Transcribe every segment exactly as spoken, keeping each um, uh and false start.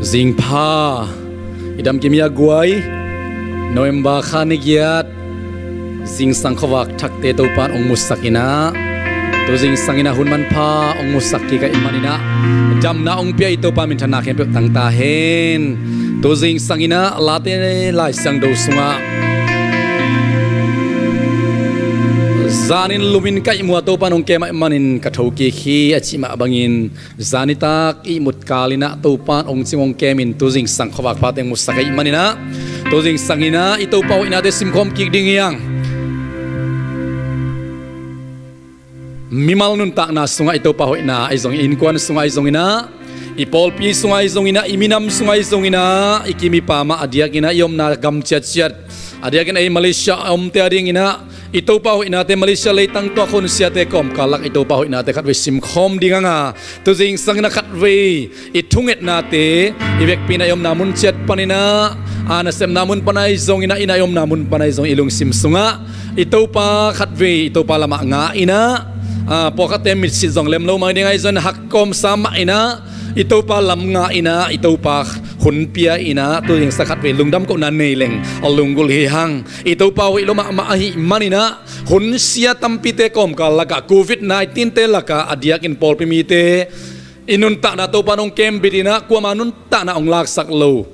Zingpha i damkim hi a guai, November kha ni giat, zingsang khuavak thakte Topan hong musak inah, tu zingsang inah hun manpha hong musak kik ahih maninah, damna hong pia i Topa minthanna khempeuh tangta hen. Tu zingsang inah Late Lai Siangtho sungah, zanin lumin ka ihmu a Topan hong kem ahih manin ka thokik hi, a cih mah bangin, zan nitak ihmut kal inah Topan hong cing hong kemin tu zingsang khuavak phate hong musak ahih maninah, tu zingsang inah i Topa hoihnate simkhawm kik ding hi hang. Mimal nuntakna sungah i Topa hoihna ahi zongin, innkuan sungah ahi zonginah, i pawlpi sungah ahi zonginah, i minam sungah ahi zonginah, i kim i pam ah, a diakinah i omna gam ciatciat, a diakin ei Malaysia a omte a dinginah, i Topa hoihnate, Malaysia leitang tuak hunsiate kawmkal lak i Topa hoihnate khatvei simkhawm ding hang a, tu zingsang inah khatvei i thungetnate, i vekpi inah i omna mun ciat paninah, a nasepna mun pan ahi zonginah, inah i omna mun pan ahi zongin i lungsim sungah i Topa khatvei, i Topa lamah nga inah, a pawlkhatte mitsit zong lem lo mai ding ahi zongin hak kawmsa mah inah, i Topa lam nga inah, i Topa hun pia inah, tu zingsang khatvei lungdam kohna nei leng a lunggulh hi hang. I Topa hoih lo mahmah ahih maninah, hunsia tampite kawmkal lakah, covid nineteen te lakah, a diakin pawlpi mite i nuntakna Topan hong kembit inah, kuama nuntakna hong laksak lo,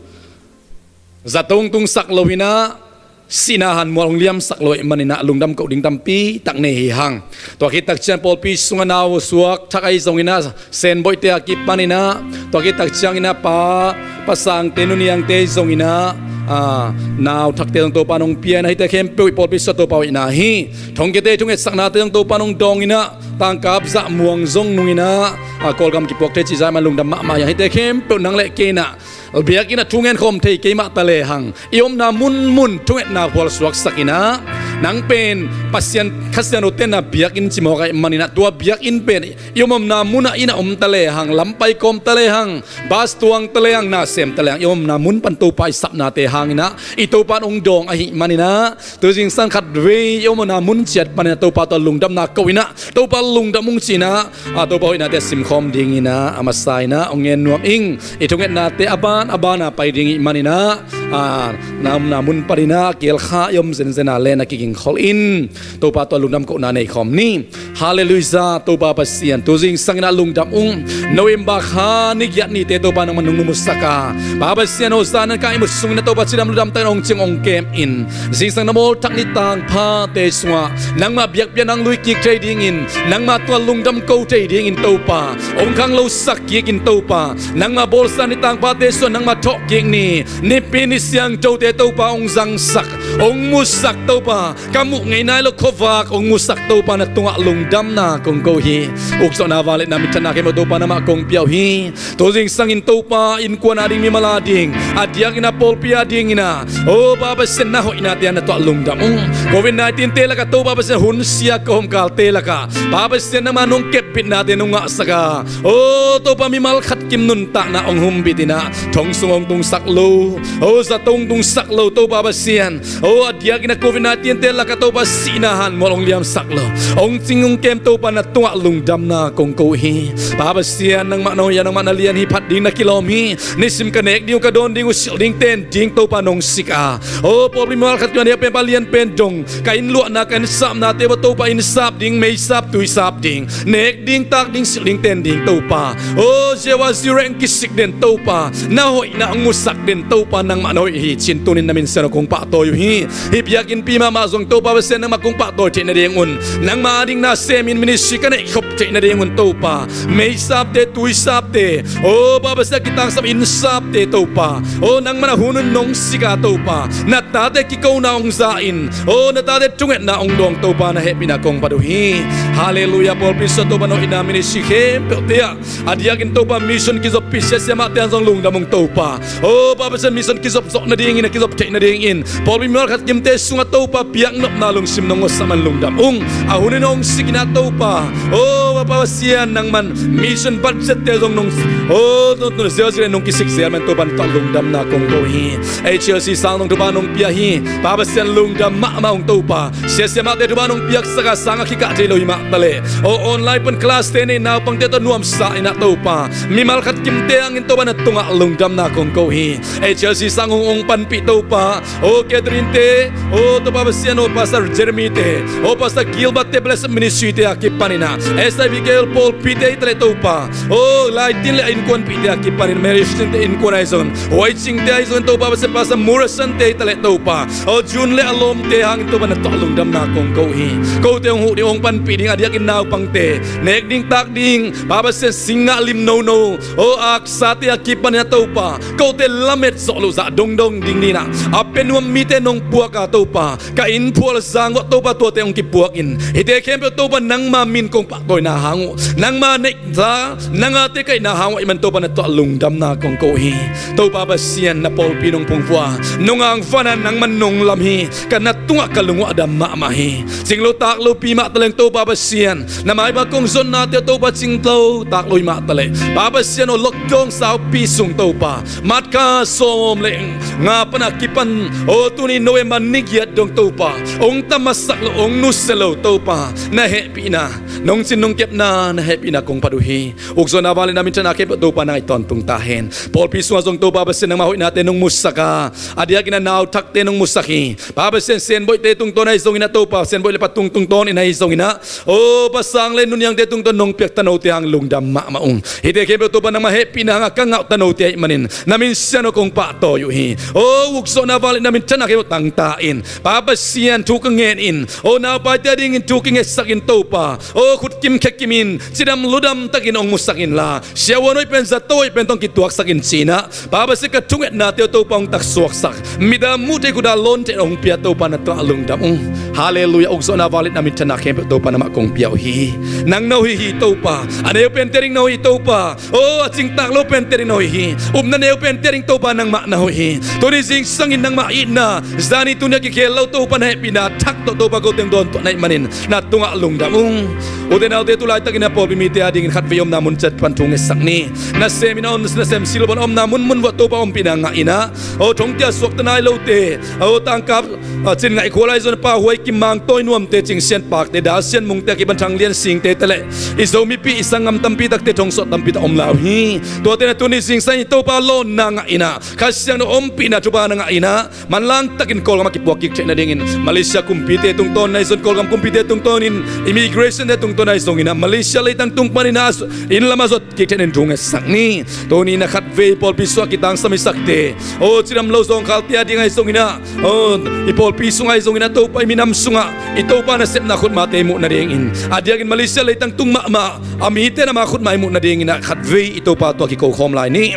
zato hong tungsak lo inah, sihna hanmual hong liamsak lo ahih maninah, lungdam koh ding tampi tak nei hi hang. Tua khit takciang pawlpi sungah nau suak thak ahi zonginah, Senboihte a kipaninah, tua khit takcianginah pa, Pa Sangte, Nu Niangte ahi zonginah, a, nau thakte zong Topan hong pia inah, hihte khempeuh i pawlpi sungah Topa hoihna hi. Thongkiate i thungetsaknate zong Topan hong dawnginah, tangkap zah muang zong nunginah, a, Kawlgam kipuak thei cih zah man lungdam mahmah hi hang. Hihte khempeuh nang le kei inah biakinn ah thungen khawm thei kei mah ta lehang, i omna munmun thungetna phual suaksak inah, nang pen Pasian Kha Siangtho tenna biakinn ci mawk ahih maninah, tua biakinn pen i om omna munah inah om ta lehang, lam pai kawm ta lehang, bus tuang ta lehang, na sem ta lehang, i om omna mun pan Topa i sapnate hanginah i Topan hong dawng ahih maninah, tu zingsang khatvei i om omna mun ciat paninah Topa tawh lungdamna ko inah, Topa lungdam ung ci inah, a, Topa hoihnate simkhawm dinginah, a masa inah hong ngen nuam ing. I thungetnate a ban a bana pai ding ahih maninah, a, na omna mun paninah a kial kha i om zenzen a leh na kigingkhol in, Topa tawh lungdam kohna nei khawm ni. Halleluijah. Topa Pasian, tu zingsang inah lungdam ung. November kha ni giat nite Topa nangmah nong musak a, Pa Pasian, hosana ka ihmut sung inah Topa cidam ludam takin hong cing hong kem in, zingsang na bawl thak ni tangphate sungah nangmah biakpiakna hong lui kik thei dingin, nangmah tungah lungdam ko thei dingin Topa hong khanglosak kik in Topa, nangmah bawlsa ni tangphate sungah nangmah thawh kik ni. Nipi ni siangthote Topa hong zangsak, hong musak Topa, ka muh ngei nai lo khuavak hong musak Topa, na tungah lungdamna kong ko hi. Ukzawhna, vangliatna, minthanna khempeuh Topa nangmah kong pia uh hi. Tu zingsangin Topa, innkuan ading, mimal ading, a diakin a pawlpi adingin a, o Pa Pasian, na hoihnate a na tuah lungdam ung. Covid nineteen te lakah Topa Pasian, hunsia kawmkalte lakah Pa Pasian, nangma nong kepbitnate nong ngahsak a, o Topa, mimal khat kim nuntakna hong humbit in a, thong sung hong tungsak lo, o zato hong tungsak lo Topa Pasian, o a diakin a Covid nineteen te lakah Topa, sihna hanmual hong liamsak lo, hong cing hong kem Topa, na tungah lungdamna kong ko hi. Pa Pasian, nangmah na hoih a, nangmah na lian hi, phat ding na kilawm hi. Nisim ka nek ding uh, ka dawn ding uh, silh ding ten ding Topa nong sik a, o pawlpi mimal khat kim a nek pen pa lian pen dong, ka inn luahna, ka inn sapnate uah Topa, inn sap ding, mei sap, tui sap ding, nek ding, tak ding, silh ding ten ding Topa, o Jehovah Jireh hong kisik den Topa, na hoihna hong musak den Topa, nangmah na hoih hi ci-in tunin na min siangtho kong pahtawi uh hi. Hih biakinnpi mahmah zong Topa Pasian, nangmah kong pahtawi theih nadingun, nangmah ading na semin ministry ka neih khop theih nadingun Topa, mei sapte, tui sapte, o Pa Pasian, a kitangsam inn sapte Topa, o nangmah na hun un nong sik a Topa, na tate kikona hong za in, o na tate thungetna hong dawng Topa, na hehpihna kong phat uh hi. Halleluiah. Pawlpi sungah Topa, na hoihna ministry khempeuhte ah, a diakin Topa, mission kizop P C S mahte ah zong lungdam ung Topa, o Pa Pasian, mission kizop zawh nadingin, a kizop theih nadingin pawlpi mimal khat kimte sungah Topa piaknopna lungsim nong ngawtsak man lungdam ung. A hun in hong sik inah Topa, o Pa Pasian, nangman mission budgette zong nong, o, nong, nong ziauziau le nong kisik zel man Topa na tungah lungdamna kong ko hi. H L C sang nong thupha nong pia hi. Pa Pasian lungdam mahmah ung Topa. Siasia mahte thupha nong piaksak a, sang a kikah thei lo hi mah taleh, o, online pan class te nei naupangte tawh nuamsa inah Topa, mimal khat kimte hangin Topa na tungah lungdamna kong ko hi. H L C sang hong, hong panpih Topa, o, Catherine te, o Topa Pasian, o Pastor Jeremy te, o Pastor Gilbert te, Blessed Ministry te a kipan inah, S I V K L pawlpite hi taleh Topa, o, Laitin le a innkuanpihte a kipanin Mary Shin te innkuan ahi zongin, Huai Cing te ahi zongin Topa Pasian, Pastor Morrison te hi taleh Topa, o, June le a lawmte hangin Topa na tungah lungdamna kong ko hi. Kote hong huh ding, hong panpih ding, a diakin naupangte nek ding tak ding, Pa Pasian, singgah lim nono, o, aksate a kipan inah Topa, kote lamet zawh loh zah dongdong ding dinah a pia nuam mite nong puak a Topa, ka inn phual zang uah Topa tuate hong kipuak in, hihte khempeuh Topa nangma min kong pahtawina hang uh, nangma neihsa, nang ate kaihna hang uah i man Topa na tungah lungdamna kong ko hi. Topa Pasian, na pawlpi nong phungvuah a, nong angvan a, nangman nong lam hi. Ka na tungah ka lung uh a dam mahmah hi. Cinglo taklopi mah taleng Topa Pasian, na maibang kong zonnate uh Topa cinglo taklo hi mah taleh, Pa Pasian aw, lockdown saupi sung Topa, March kha sawm le nga pan a kipan, o, tuni November ni giat dong Topa, hong tam masak lo, hong nusia lo Topa, na hehpihna, nong cin nong kepna, na hehpihna kong phat uh hi. Ukzawhna, vangliatna, minthanna khempeuh Topa nang a i tawntung ta hen. Pawlpi sungah zong Topa Pasian, nangma hoihnate nong musak a, a diakin a nau thakte nong musak hi. Pa Pasian, Senboihte tungtawn ahi zongin ah Topa, Senboih le Pa Tung tungtawnin ahi zongin ah, o, Pa Sang le Nu Niangte tungtawn nong piak tanote hang lungdam mahmah ung. Hihte khempeuh Topa nangmah hehpihna hangah ka ngah uh tanote ahih manin na min siangtho kong pahtawi uh hi. O, ukzawhna, vangliatna, minthanna khempeuh tangta in, Pa Pasian, thu ka ngen in, o, naupaite adingin thu kingetsak in Topa, o, khutkim khekim in, cidam ludam takin hong musak inla, siavuan hoih pen, zato hoih pen tawh hong kituaksak in ci-in ah, Pa Pasian, ka thungetnate uh Topa hong taksuaksak, mit a muh thei, khut a lawn thei hong pia Topa na tungah lungdam ung. Halleluiah. Ukzawhna, vangliatna, minthanna khempeuh Topa nangmah kong pia uh hi. Nang na hoih hi Topa. A neu pente ading na hoih hi Topa. O, a cingtak lo pente ading na hoih hi. Upna neu pente ading Topa nangmah na hoih hi. Tuni zingsangin nangmah itna, zani tuni a kikhel lo Topa na hehpihna thak tawh Topa ko teng dawntuah na hih manin na tungah lungdam ung. Ute naute, tulaitakin a pawlpi mite adingin khatvei omna mun ciat pan thu ngetsak ni. Nasem in a om, nasem silvan omna munmun vuah Topa ompihna ngah in ah, o, thongkia suakta nai lote, o, tangkap, a, Cin Ngaih Khual ahi zongin Pa Huai Kim, Mangtawi Nuamte, Cing Sian Pakte, Dal Sian Mungte, a kipan Thang Lian Singte te le i Zo mipi, i sanggam tampi takte thong sawt tampi tak om lai uh hi. Tuate na tuni zingsang i Topa lawnna ngah in ah, Kha Siangtho ompihna thupha na ngah in ah, manlang takin Kawlgam a kipuak kik theih nadingin, Malaysia kumpite tungtawn ahi zong, Kawlgam kumpite tungtawnin, immigration te tungtawn ahi zongin ah, Malaysia leitang tung panin ah, inn lam a zuat kik theih nadingin thu ngetsak ni. Tuni na khatvei pawlpi sungah kitangsam i sakte, o, cidam lo zawngkhalte ading ahi zongin ah, o, i pawlpi sung ahi zongin ah Topa, i minam sungah i Topa nasepna khutmate i muh nadingin, a diakin Malaysia leitang tung mahmah a mite na ma khutma i muh nadingin ah khatvei i Topa tungah kiko khawm lai ni.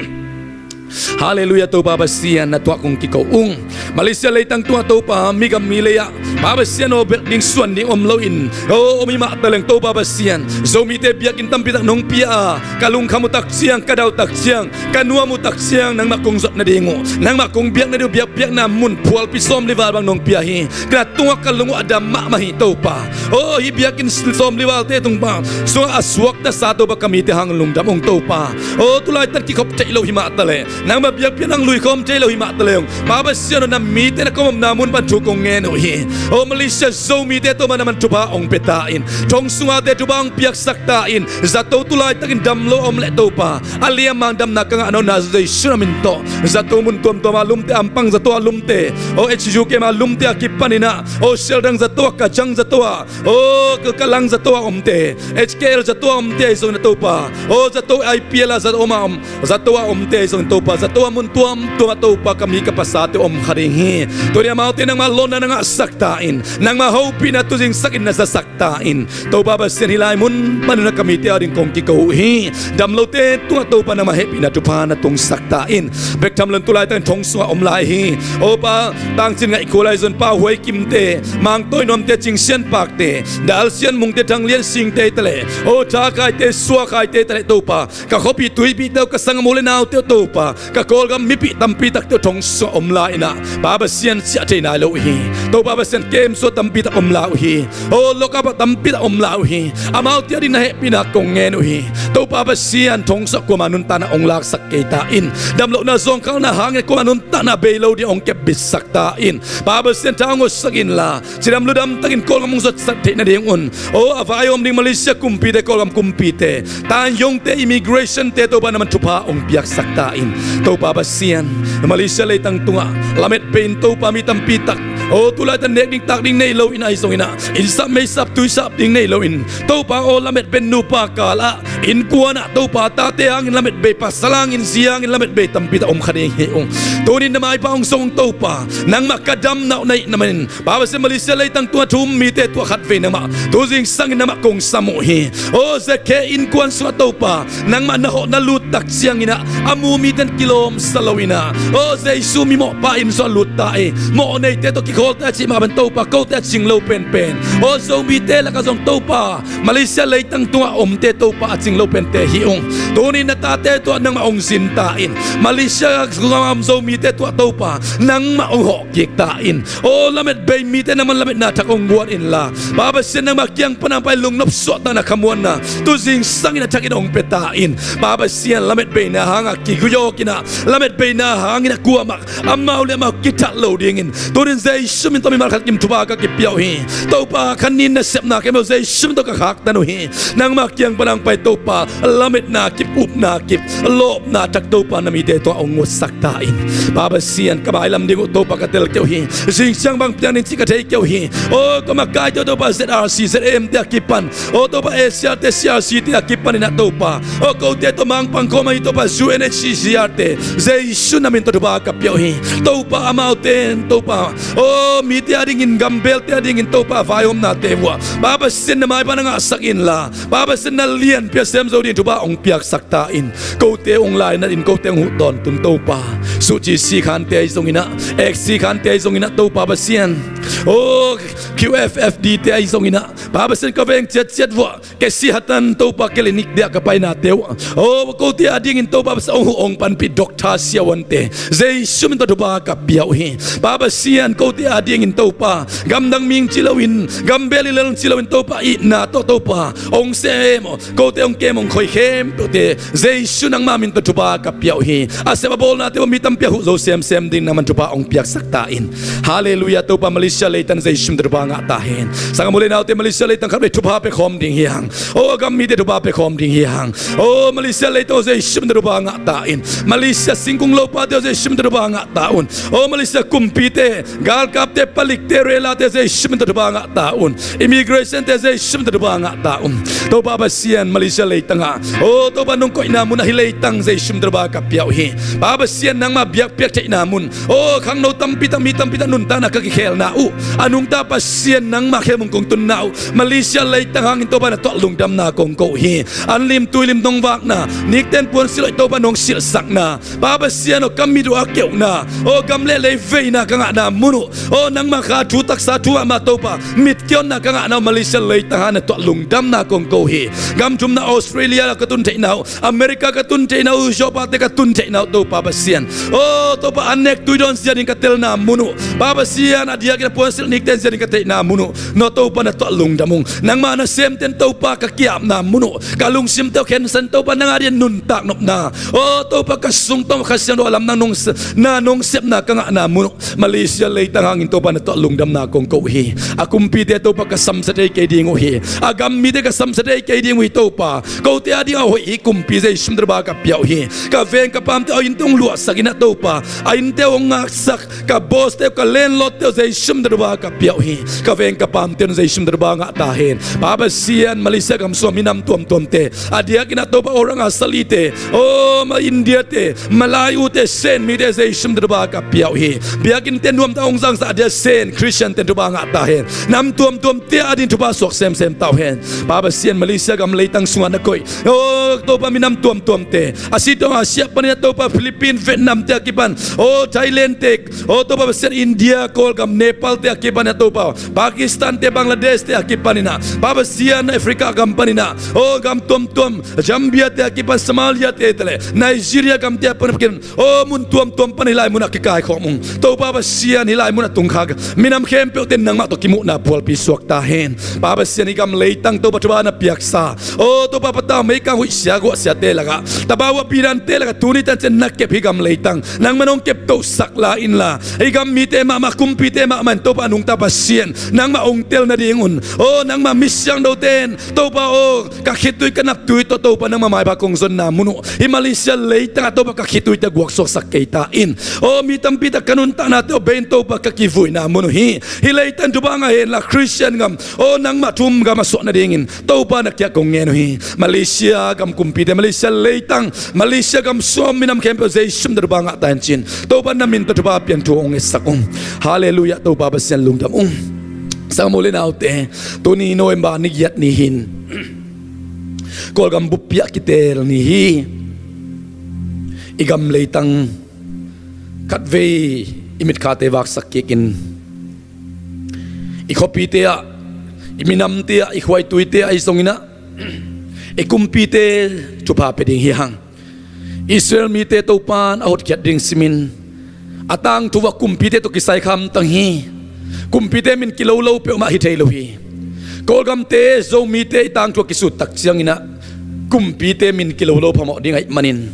Halleluiah. Topa Pasian, na tungah kong kiko ung. Malaysia leitang tungah Topa, migam milei ah, Pa Pasian aw, belh ding suan ding om loin, o, om hi mah taleng Topa Pasian, Zomite biakinn tampi tak nong pia a, ka lungkham uh tak ciang, ka dau tak ciang, ka nuam uh tak ciang, nangmah kong zuat nading uh, nangmah kong biak nading uh biakpiakna mun phualpi sawmli val bang nong pia hi. Ka na tungah ka lung uh a dam mahmah hi Topa. O, hih biakinn sawmli valte tung pa sungah a suakta sa Topa, ka mite hang lungdam ung Topa. O, tulaitan kikhop theih lo hi mah taleh, nangmah biakpiak nang luikhawm thei lo hi mah taleh, Pa Pasian aw, na mite na kawmna mun pan thu kong ngen uh hi. O, Malaysia Zomite Topa na man thupha hong pia ta in, thong sungate thupha hong piaksak ta in, zato tulaitakin dam lo om leh Topa, a liammang damna ka ngah nawn a, Jesu na min tawh, zato mun tuamtuam a lumte, Ampang zato a lumte, o, H U K ma lumte a kipanin ah, o, Seldang zato ah, Kajang zato ah, o, Ka-, Kalang zato a omte, H K L zato a omte ahi zongin ah Topa, o, zato I P L a zato om a om, zato a omte ahi zongin Topa, zato a mun tuamtuam ah Topa, ka mi ka pasate om kha ding hi. Tuni amaute nangmah lawnna na ngahsak ta in, nangmah hopihna tuzingsakin na zasak ta in, Topa Pasian, hih lai mun panun ah ka mite ading kong kiko uh hi. Dam lote tungah Topa nangmah hehpihna thupha na tungsak ta in. Bek tham lo in tulaitakin thong sungah om lai hi. O Pa, Tang Cin Ngaih Khual ahi zong Pa Huai Kimte, Mangtawi Nuamte, Cing Sian Pakte, Dal Sian Mungte, Thang Lian Singte ta le, o, Tha Khaite, Sua Khaite ta le Topa, ka khuapih tuipihte uh, ka sanggam u le naute uh Topa, Ka Kawlgam mipih tampi takte uh thong sungah om lai-in ah, Pa Pasian, ciah thei nai lo uh hi. Topa Pasian, kem sungah tampi tak om lai uh hi. O, lockup ah tampi tak om lai uh hi. Amaute ading na hehpihna kong ngen uh hi. Topa Pasian, thong sungah kuama nuntakna hong laksak kei ta in. Damlohna zawngkhalna hangin kuama nuntakna bei lo ding hong kepbitsak ta in. Pa Pasian, tha hong hosak inla, cidam ludam takin Kawlgam hong zuatsak theih nadingun, o, a vai a om ding Malaysia kumpite, Kawlgam kumpite, taiyongte, immigration-te, Topa, na man thupha hong piaksak ta in. Topa Pasian, Malaysia leitang tungah lamet bei-in, Topa, mi tampi tak, o, tu laitak nek ding tak ding nei loin, ahi zongin ah, inn sap mei sap tui sap ding nei loin, Topa aw, lamet bei-in nupa kal ah, innkuan ah, Topa, tate hangin lamet bei, pasal hangin, zi hangin lamet bei tampi tak om kha ding hi ung. Tuni-in na maipha hong zong ung, Topa, nangmah ka damna uh na hih manin, Pa Pasian, Malaysia leitang tungah thu um mite tungah khatvei nangmah tu zingsangin nangmah kong sam uh hi. O, Zakhe innkuan sungah, Topa, nangmah na hawh na lut tak ciangin ah, a mu mite in kilawmsa loin ah, o, Jesu mimawhpa inn sungah lut ta hi. Mawh neite tawh kikhawl ta hi, cih mah bangin, Topa, kote a cing lo penpen, o, Zomite lakah zong, Topa, Malaysia leitang tungah omte, Topa, a cing lo pente hi ung. Tuni-in na tate tungah nangmah hong zin ta in. Malaysia gam a om Zomite tungah, Topa, nangmah hong hawh kik ta in. O, lamet bei mite, nangman lametna thak hong guan inla, Pa Pasian, nangmah kiang pan hong pai lungnop suahtakna, khamuanna tu zingsangin a thakin hong pia ta in. Pa Pasian, lamet beina hangah kiguiawkin ah, lamet beina hangin ah kuamah amau le amau kithat lo dingin, tuni-in Jesu min tawh mimal khat kim thupha ka kipia uh hi. Topa, kha nin nasepna kei maw, Jesu min tawh ka khaktan uh hi. Nangmah kiang pan hong pai, Topa, lametna kip, upna kip, lawpna thak, Topa, na mite tungah hong guatsak ta in. Pa Pasian, ka mailam ding uh, Topa, ka tel kei uh hi. Zingciang bang piang ding cih ka thei kei uh hi. O, ka makaite uh, Topa, Z R C, Z A M te a kipan, o, Topa, A C R te, C R C te a kipanin ah, Topa, o, kote tawh mangpang khawm ahi, Topa, U N H C R te, Jesu na min tawh thupha ka pia uh hi. Topa, amaute in, Topa, o, mite adingin, gambelte adingin, Topa, vaihawmnate vuah, Pa Pasian, na maipha na ngahsak inla, Pa Pasian, na lianpi a sem zo ding thupha hong piaksak ta in. Kote hong lainat in, kote hong huh tawntun, Topa, suhci sikhante ahi zongin ah, ek sikhante ahi zongin ah, Topa Pasian, o, Q F F D te ahi zongin ah, Pa Pasian, ka veng ciatciat vuah, K C Hatan, Topa, clinic te ah ka painate uh, o, kote adingin, Topa Pasian, hong huh hong panpih doctor siavuante, Jesu min tawh thupha ka pia uh hi. Pa Pasian, kote adingin, Topa, gamdang mihing ci loin, gambel i lel ci loin, Topa, itna tawh, Topa, hong sem, kote hong kem hong khoi khempeuhte, Jesu nangmah min tawh thupha ka pia uh hi. A sep a bawlnate uh, mi tampi a huh zo semsem ding, nangman thupha hong piaksak ta in. Halleluiah. Topa, Malaysia leitang Jesu min tawh thupha ngah ta hen. Sanggam u le naute, Malaysia leitang khatvei thupha pia khawm ding hi hang. O, a gam mite thupha pia khawm ding hi hang. O, Malaysia leitang, Jesu min tawh thupha ngah ta in. Malaysia singkung lopate, Jesu min tawh thupha ngah ta un. O, Malaysia kumpite, galkapte, palikte, relate, Jesu min tawh thupha ngah ta un. Immigration te, Jesu min tawh thupha ngah ta un. Topa Pasian, Malaysia leitang ah, o, Topa, nong koihna mun ah, hih leitang Jesu min tawh thupha ka pia uh hi. Pa Pasian, nangmah biakpiak theihna mun, o, khangno tampi tak, mi tampi tak nuntakna ka kikhelna uh, a nungta Pasian, nangmah khelmun kong tunna uh, Malaysia leitang hangin, Topa, na tuah lungdamna kong ko uh hi. An lim tui lim nong vakna, nikten puansilh hoih, Topa, nong silhsakna, Pa Pasian aw, ka mit uh a keuhna, o, gam le lei veina ka ngahna mun uh, o, nangmah kha thu taksa thu mahmah, Topa, mit kionna ka ngahna uh, Malaysia leitang hangin na tuah lungdamna kong ko uh hi. Gam thumna Australia ka tun theihna uh, America ka tun theihna uh, Zopate ka tun theihna uh, Topa Pasian, o, Topa, an nek tui dawn zia ding ka telna mun uh, Pa Pasian, a diakin a puansilh nikten zia ding ka theihna mun uh, no Topa, na tuah lungdam ung. Nangmah nasemten, Topa, ka ki-apna mun uh, ka lungsimte uh khensan, Topa, nang adingin nuntak nopna, o, Topa, ka sungtawng Kha Siangtho a lamdang nong se-, na nong sepna ka ngahna mun uh, Malaysia leitang hangin, Topa, na tuah lungdamna kong ko uh hi. A kumpite, Topa, ka samsia thei kei ding uh hi. A gam mite ka samsia thei kei ding uh hi, Topa. Kote ading a hoih hih kumpi Jesu min tawh thupha ka pia uh hi. Ka veng ka pamte a innte hong luahsak in ah, Topa, a innte hong ngaksak, ka boss te uh, ka landlord te uh, Jesu min tawh thupha ka pia uh hi. Ka veng ka pamte un Jesu min tawh thupha ngah ta hen. Pa Pasian, Malaysia gam sungah minam tuamtuamte, a diakin ah, Topa, orang a salite, o, ma India te, Malay ute, Sen mite, Jesu min tawh thupha ka pia uh hi. Biakinnte nuamtak hong zangsak a dia Sen Christian ten thupha ngah ta hen. Nam tuamtuamte ading thupha suak semsem ta uh hen. Pa Pasian, Malaysia gam leitang sungah na koih, o, Topa, minam tuamtuamte, a si tawh a siah panin ah, Topa, Philippines, Vietnam te a kipan, o, Thailand te, o, Topa Pasian, India, Kawlgam, Nepal Nepal te a kipan ah Topa, Pakistan te, Bangladesh te a kipan in ah, Pa Pasian, Africa gam panin ah, o gam tuamtuam, Zambia te a kipan, Somalia te tale, Nigeria gam te a pan, o mun tuamtuam pan hih lai munah kikaikhawm ung. Topa Pasian, hih lai munah tungkhak minam khempeuhte nangmah tawh kimuhna phualpi suak ta hen. Pa Pasian, hih gam leitang Topa thupha na piaksa, o Topa patau meikang huihsia guahsiate lakah, tabawa pidante lakah tuni tancian na kep hih gam leitang nangmah nong keptohsak la inla, hih gam mite mahmah, kumpite mahmah in Topa a nungta Pasian, nangmah ong tel nadingun, o nangmah mi siangthote in Topa aw, ka khitui ka naptui tawh Topa nangmah maipha kong zonna mun uh, hih Malaysia leitangah Topa ka khituite guaksuaksak kei ta in. Aw, mi tampi tak ka nuntaknate aw bei in Topa ka kivuina mun uh hi. Hih leitang thupha ngah henla Khristian gam, aw, nangmah thu um gam a suah nadingin Topa na kiang kong ngen uh hi. Malaysia gam kumpite, Malaysia leitang, Malaysia gam sung minam khempeuh Jesu min tawh thupha ngah ta hen ci-in Topa na min tawh thupha pian thu hong ngetsak ung. Halleluiah, Topa Pasian lungdam ung. Sanggamnu le naute, tuni November ni giat ni hi-in Kawlgam buppi ah kiteel ni hi. I gam leitang khatvei i mitkhate vaksak kikin, i khuapite ah, i minamte ah, i khuaituite ah ahi zongin ah, i kumpite thupha pia ding hi hang. Israel mite Topa in a hotkhiat ding simin a tangthu uh a kumpite tawh kisai kha hamtang hi. Kumpite min kilolo peuhmah hi thei lo hi. Kawlgamte, Zomite i tangthu a kisut tak ciangin ah kumpite min kilolo phamawh ding ahih manin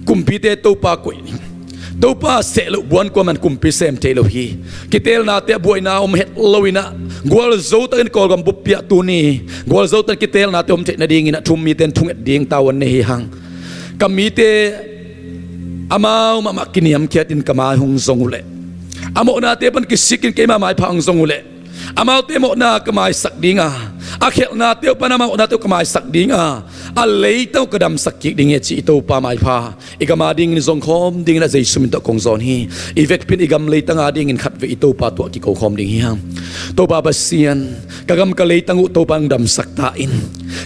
kumpite Topa koih, Topa seh loh buan kuaman kumpi sem thei lo hi. Kiteelnate ah buaina om het loin ah gualzo takin Kawlgam buppi ah tuni gualzo takin kiteelnate om theih nadingin ah thu um mite in thunget ding tavuan nei hi hang. Ka mite amau mahmah kiniamkhiatin ka mai hong zong uhleh, a mawhnate pan kisikin keima maipha hong zong uhleh, amaute mawhna ka maisak ding a, a khialhnate uh pan a mawhnate uh ka maisak ding a, a leitang uh ka damsak kik ding hi, a ci i Topa maipha i gam adingin zongkhawm dingin ah Jesu min tawh kong zawn hi. I vekpi in i gam leitang adingin khatvei i Topa tawh kikokhawm ding hi hang. Topa Pasian, ka gam ka leitang uh Topa hong damsak ta in.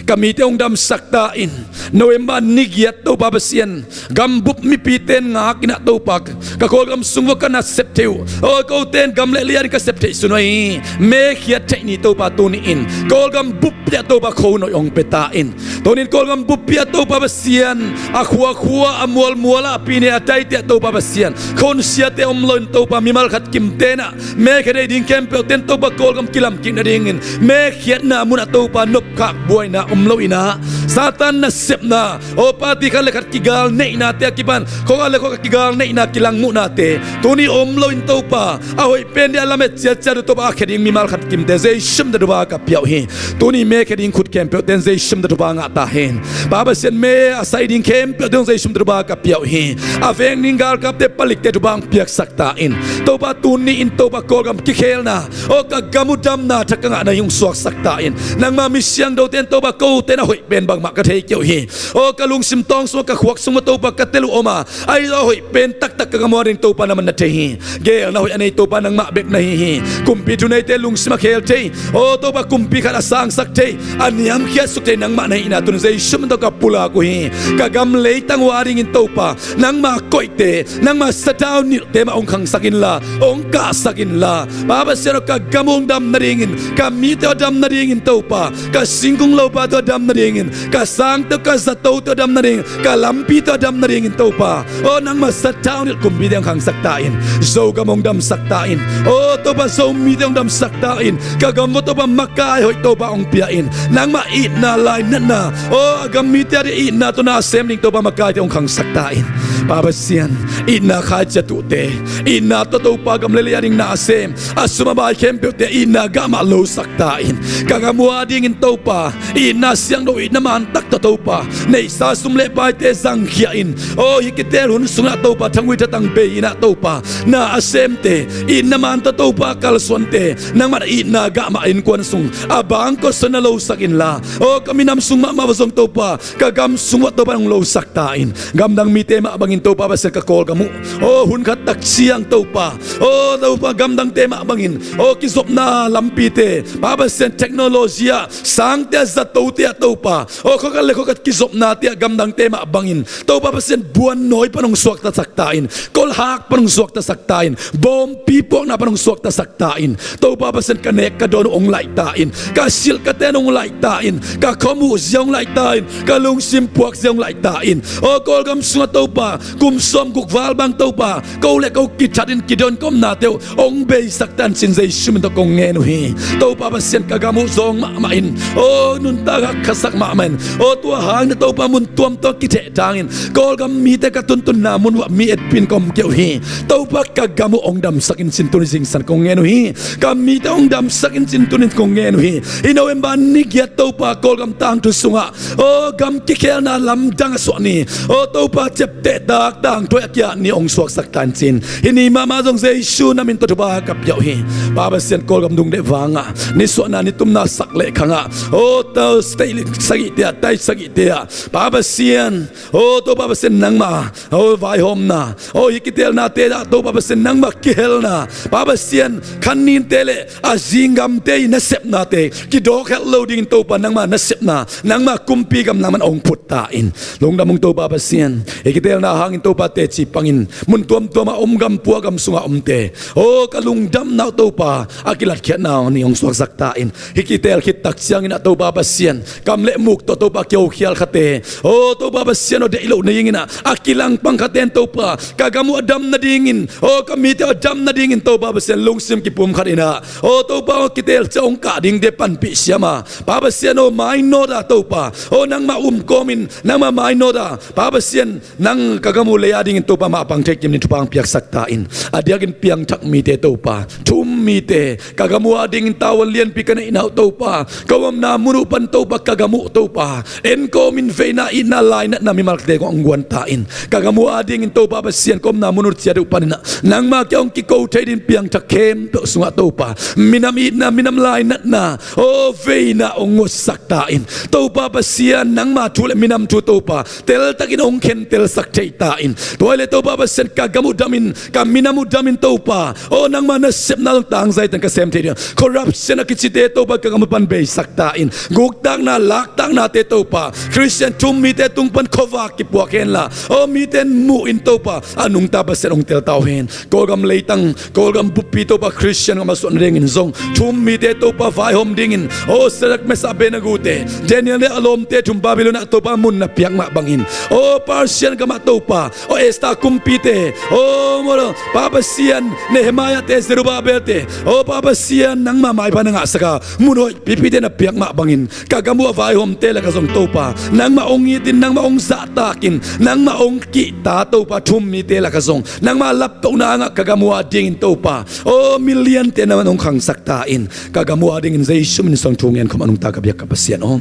Ka mite hong damsak ta in. November ni giat Topa Pasian, gambup mipite in ngakin ah Topa, ka Kawlgam sung uah ka nasep theih uh, aw, kote in gam le lei ading ka sep theih sun uh hi. Me khiat theih ni Topa tuni-in Kawlgam buppi ah Topa khuanoih hong pia ta in. Tuni-in Kawlgam buppi ah Topa Pasian, a khuakhua, a mualmual ah, a pine a taite ah Topa Pasian, khonsiate om loin Topa mimal khat kimte in ah me khia thei ding khempeuhte in Topa Kawlgam kilamkik nadingin me khiatna munah Topa nopkhak buaina om loin ah, Satan nasepna, aw, party khat le khat kigal neihnate a kipan, khua khat le khua khat kigal neihna kilang muhnate tuni om loin Topa, a hoih pen ding a lamet ciatciat uh Topa a khia ding mimal khat kimte Jesu min tawh thupha ka pia uh hi. Tuni me khia ding khut khempeuhte in Jesu min tawh thupha ngah ta hen. Pa Pasian, me a sai ding khempeuhte in Jesu min tawh thupha ka pia uh hi. A veng ding galkapte, palikte thupha hong piaksak ta in. Topa tuni-in Topa Kawlgam kikhelna, aw, ka gam uh damna thak ka ngahna hi hong suaksak ta in. Nangma mi siangthote in Topa kote in a hoih pen bangmah ka thei kei uh hi. Aw, ka lungsim tawng sungah, ka khuak sungah Topa ka tel uh om a, ahi zong a hoih pen taktak ka gam uh ading Topa nangman na thei hi. Geelna hoih a nei Topa nangmah bek na hi hi. Kumpi thuneite lungsim a khel thei, aw Topa, kumpi khat a sangsak thei, a niamkhiatsuk thei nangmah na hihna tun Jesu min tawh ka pulak uh hi. Ka gam leitang uh adingin Topa nangma koihte, nangma sathau nilhte mah hong khangsak inla, hong kahsak inla, Pa Pasian aw, ka gam uh hong dam nadingin, ka mite uh a dam nadingin Topa, ka singkung lopate uh a dam nadingin, ka sangte uh, ka zatote uh a dam nadingin, ka lampite uh a dam nadingin Topa, aw nangma sathau nilh kumpite hong khangsak ta in. Zogam hong damsak ta in. Aw Topa, Zomite hong damsak ta in. Ka gam uah Topa makai hoih Topa hong pia in. Nangmah itna, lainatna, aw a gam mite ading itna tawh na sem ding Topa makaite hong khangsak ta in. Pa Pasian, itna khaici a tuhte, itna tawh Topa gam le lei ading na sem, a sum a bai khempeuhte itna gah mah losak ta in. Ka gam uh adingin Topa itna siangtho, itna man tak tawh Topa neihsa sum le paite zangkhia in. Aw hih kiteel hun sungah Topa thangui thatang bei in ah Topa na a semte, itna man tawh Topa kalsuante nangmah na itna gah mah innkuan sung a bangkua sung na losak inla, aw ka minam sung mahmah uah zong Topa, ka gam sung uah Topa nong losak ta in. Gamdang mite mah bangin Topa Pasian, ka Kawlgam uh, aw hun khat tak ciang Topa, aw Topa, gamdangte mah bangin, aw kizopna lampite, Pa Pasian, technology ah, sangte ah, zatote ah Topa, aw Khuakhat le khuakhat kizopnate ah gamdangte mah bangin Topa Pasian buannawi pan hong suaktasak ta in, kolhak pan hong suaktasak ta in, bawmpi puakna pan hong suaktasak ta in, Topa Pasian ka nek ka dawn uh hong laih ta in, ka silh ka ten hong laih ta in, ka khuamuh zia hong laih ta in, ka lungsim puak zia hong laih ta in. Aw Kawlgam sungah Topa kum sawmguk val bang Topa ko le ko kithat in kidawn ka omnate uh hong beisak ta in cin Jesu min tawh kong ngen uh hi. Topa Pasian ka gam uh zawng mahmah in, aw nuntak hakkhasak mahmah in, aw tua hangin Topa mun tuamtuam kitheh dangin Kawlgam mite ka tuntunna mun uh ah mi etpin ka om kei uh hi. Topa ka gam uh hong damsak in cin tuni zingsang kong ngen uh hi. Ka mite hong damsak in cin tunin kong ngen uh hi. I November ni giat Topa Kawlgam tangthu sungah aw gam kikhelna lamdang a suah ni, aw Topa ciapteh tak tangthu a kiat ni hong suaksak ta in cin, hih ni mahmah zong Jesu na min tawh thupha ka pia uh hi. Pa Pasian Kawlgam dungdeh vangah nisuahna nitumna sak leh khangah aw to state sagihte ah tai sagihte ah Pa Pasian, aw Topa Pasian nangmah aw vaihawmna, aw hih kitelnate ah Topa Pasian nangmah kihelna, Pa Pasian khan ninte le a zinggamte i nasepnate kidawk helh lo dingin Topa nangmah nasepna, nangmah kumpi gam nangman hong phut ta in. Lungdam ung Topa Pasian, hih kitelna hangin Topa teci pangin mun tuamtuam a om gam pua gam sungah omte, aw ka lungdamna uh Topa a kilatkhiatna ni hong suaksak ta in. Hih kitel khit tak ciangin ah Topa Pasian kam le muk tawh Topa kiho khial khate, aw Topa Pasian aw deih loh na dingin ah a kilangpang khate in Topa ka gam uh a dam nadingin, aw ka mite uh a dam nadingin Topa Pasian lungsim kipum khat in ah, aw Topa aw kitel ciang hong kah dingte panpih siam a, Pa Pasian aw mainawt a Topa aw nangmah um kawmin nangmah mainawt a, Pa Pasian nang ka gam uh lei a dingin Topa mah pang thei kim dingin thupha hong piaksak ta in. A diakin piangthak mite Topa, thu um mite, ka gam uh a dingin tavuan lianpi ka neihna uh Topa, ka omna mun uh pan Topa ka gam uh Topa en kawmin veina itna lainatna mimalte kong hong guan ta in. Ka gam uh a dingin Topa Pasian ka omna mun uh ciat uh panin ah nangmah kiang hong kiko thei dingin piangthak khempeuh sungah Topa minam itna minam lainatna aw veina hong ngotsak ta in. Topa Pasian nangmah thu le minam thu Topa teltakin hong khentelsak thei ta in. Tua hi leh Topa Pasian ka gam uh damin ka minam uh damin Topa aw nangmah nasepna zong tangzai teng ka sem thei ding. Corruption a kicite Topa ka gam uh pan beisak ta in. Guktakna laktaknate Topa Khristian thu um mite tung pan khuavak kipuak henla aw mite in muh in Topa a nungta Pasian hong tel ta uh hen. Kawlgam leitang Kawlgam buppi Topa Khristian gam a suah nadingin zong thu um mite Topa vaihawm dingin aw Sadrak, Mesak, Abednego-te, Daniel le a lawmte thu um Babylon ah Topa mun na piak mah bangin aw Persian gamah Topa aw Esther kumpite aw maw Pa Pasian Nehemiah-te, Zerubbabel-te aw Pa Pasian nangmah maipha na ngahsak a mun hoih pipite na piak mah bangin ka gam uh a vaihawmte lakah zong Topa nangmah hong itin nangmah hong zahtakin nangmah hong kihta Topa thu um mite lakah zong nangmah laptohna hangah ka gam uh a dingin Topa aw miliante nangman hong khangsak ta in. Ka gam uh a dingin Jesu min sung thu ngen khawm a nungta ka biak ka Pasian aw.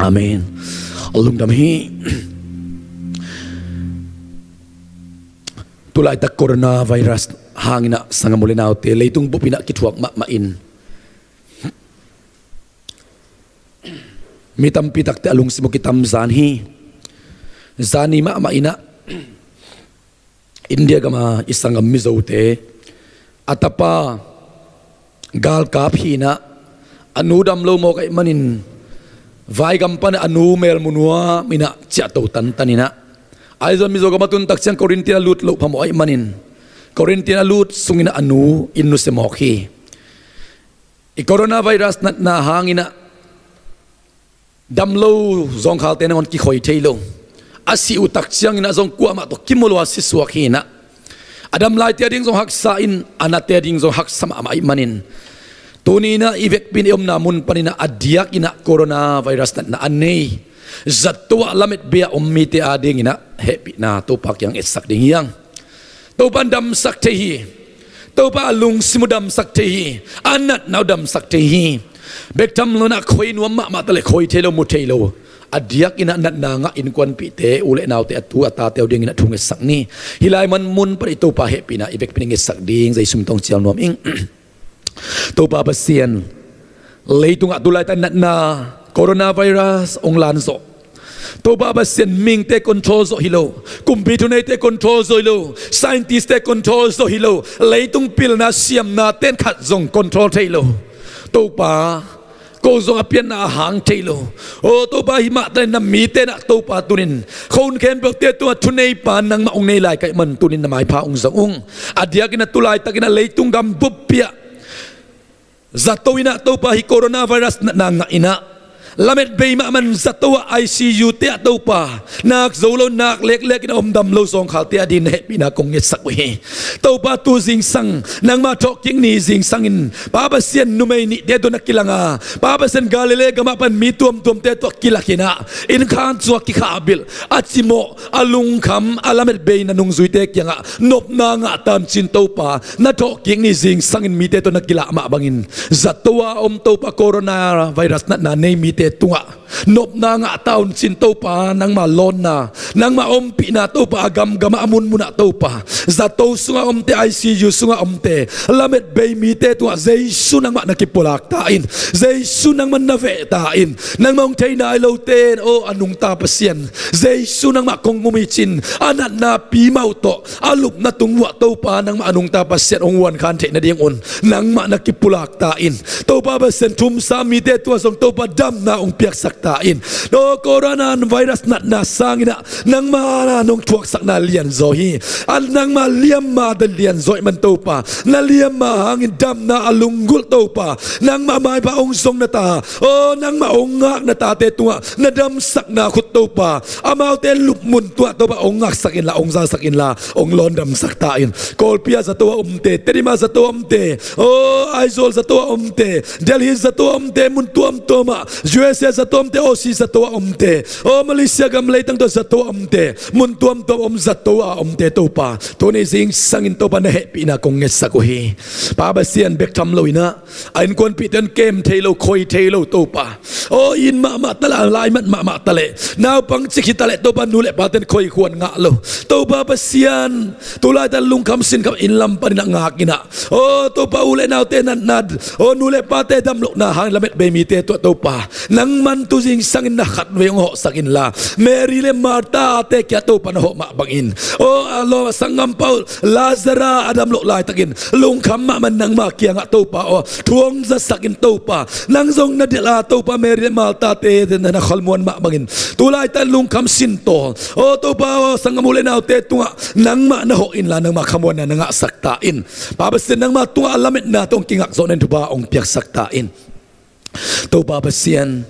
Amen. Lungdam hi. Tulaitak coronavirus hangin ah sanggam u le naute leitung bup in ah kithuak mahmah in mi tampi takte a lungsim uh kitam zan hi. Zani mahmah in ah India gama i sanggam Mizote a tapa galkap hi in ah a nu dam lo mawk ahih manin vaigam pan a nu melmu nuam in ah ciahto tantan in ah Aizon Mizo gam a tun tak ciang quarantine a lut loh phamawh ahih manin quarantine a lut sungin ah a nu inn nusia mawk hi. I coronavirus natna hangin ah dam lo zawngkhalte nangawn kikhoi thei lo. A sih uh tak ciangin ah zong kuamah tawh kimu lo a sisuak hi in ah a dam laite a ding zong haksa in a nate a ding zong haksa mahmah ahih manin tuni in ah i vekpi in i omna mun panin ah a diakin ah coronavirus natna a nei zatto ah lametbia om mite a dingin ah hehpihna Topa kiang etsak ding hi hang. Topa in damsak thei hi. Topa a lungsim uh damsak thei hi. A natna uh damsak thei hi. Bek tham lo in ah khoi nuam mahmah ta leh khoi thei lo mu thei lo a diakin ah natna ngah innkuanpihte u le naute a tu a tate uh dingin ah thu ngetsak ni. Hih lai man mun pan i Topa hehpihna i vekpi in i ngetsak ding Jesu min tawh hong cial nuam ing. Topa Pasian, leitungah tulaitak natna coronavirus hong lan zawh. Topa Pasian, mihingte control zawh hi lo. Kumpi thuneite control zawh hi lo. Scientist-te control zawh hi lo. Leitung pilna siamna ten khat zong control thei lo. Topa, ko zong a pianna a hang thei lo. O Topa, hih mah talin na mite na Topa tunin khuahun khempeuhte tungah thuneipa nangmah hong nei lai ka hih man tunin na maipha hong zang ung. A diakin a tu laitakin a leitung gam buppi ah zato in ah Topa hih coronavirus natna ngah in ah lamet bei mahmah in zato ah I C U te ah Topa nak zo lo nak leklek in a om dam lo zawngkhalte adingin na hehpihna kong ngetsak uh hi. Topa tu zingsang nangma thawhkik ni zingsangin Pa Pasian numei nihte tawh na kilang a, Pa Pasian Galilee gamah pan mi tuamtuamte tawh kilak in ah innkhan sungah kikhahbilh a cimawh a lungkham a lamet bei na nungzuite kiangah nopna ngah ta un ci-in Topa na thawhkik ni zingsangin mite tawh na kilah mah bangin zato a om Topa coronavirus natna nei mite tungah nopna ngah ta un ci-in Topa nangma lawnna nangma ompihna Topa a gamgamah a munmunah Topa zato sungah omte I C U sungah omte lamet bei mite tungah Jesu nangmah na kipulak ta in. Jesu nangmah na veh ta in. Nangmah hong thei nai lote in aw a nungta Pasian Jesu nangmah kong um hi ci-in a natna pi mah uh tawh a lupna tung uah Topa nangmah a nungta Pasian hong uankhan theih nadingun nangmah na kipulak ta in. Topa Pasian thumsa mite tungah zong Topa damna hong piaksak ta in. Aw coronavirus natna sangin ah nangma na nong thuaksakna lianzaw hi. A nangma liamma dan lianzaw ahih man Topa na liamma hangin damna a lunggulh Topa nangmah maipha hong zong na ta, aw nangmah hong ngak na tate tungah na damsakna khut Topa amaute lupmun tungah Topa hong ngaksak inla hong zasak inla hong lawndamsak ta in. Kawlpi ah zato a omte, Tedim ah zato a omte, aw Aizawl zato a omte, Delhi zato a omte, mun tuamtuamah U S A zato a omte, Aussie zato a omte, aw Malaysia gam leitang tawh zato a omte, mun tuamtuam om zato a omte Topa tuni zingsangin Topa na hehpihna kong ngetsak uh hi. Pa Pasian bek tham lo in ah a innkuanpihte in kem thei lo khoi thei lo Topa. Aw in mahmah taleh a lai mat mahmah taleh naupang cik hi taleh Topa nu le pate in khoi khuan ngah lo. Topa Pasian tu laitak lungkham sinkham inn lam panin ah ngak in ah aw Topa u le naute natna aw nu le pate damlohna hangin lamet bei mite tungah Topa nangman tu zingsangin na khatvei hong hawhsak inla Mary le Martha te kiangah Topa na hawh mah bangin aw a lawm a sanggampa uh Lazarus a damloh laitakin lungkham mahmah in nangma kiangah Topa aw thu hong zasak in Topa nang zong na delh a Topa Mary le Martha te na khamuan mah bangin tu laitak lungkham sintawl aw Topa aw sanggam u le naute tungah nangmah na hawh inla nangma khamuanna na ngahsak ta in. Pa Pasian nangma tungah a lametna tawh hong kingak zawhna in thupha hong piaksak ta in. Topa Pasian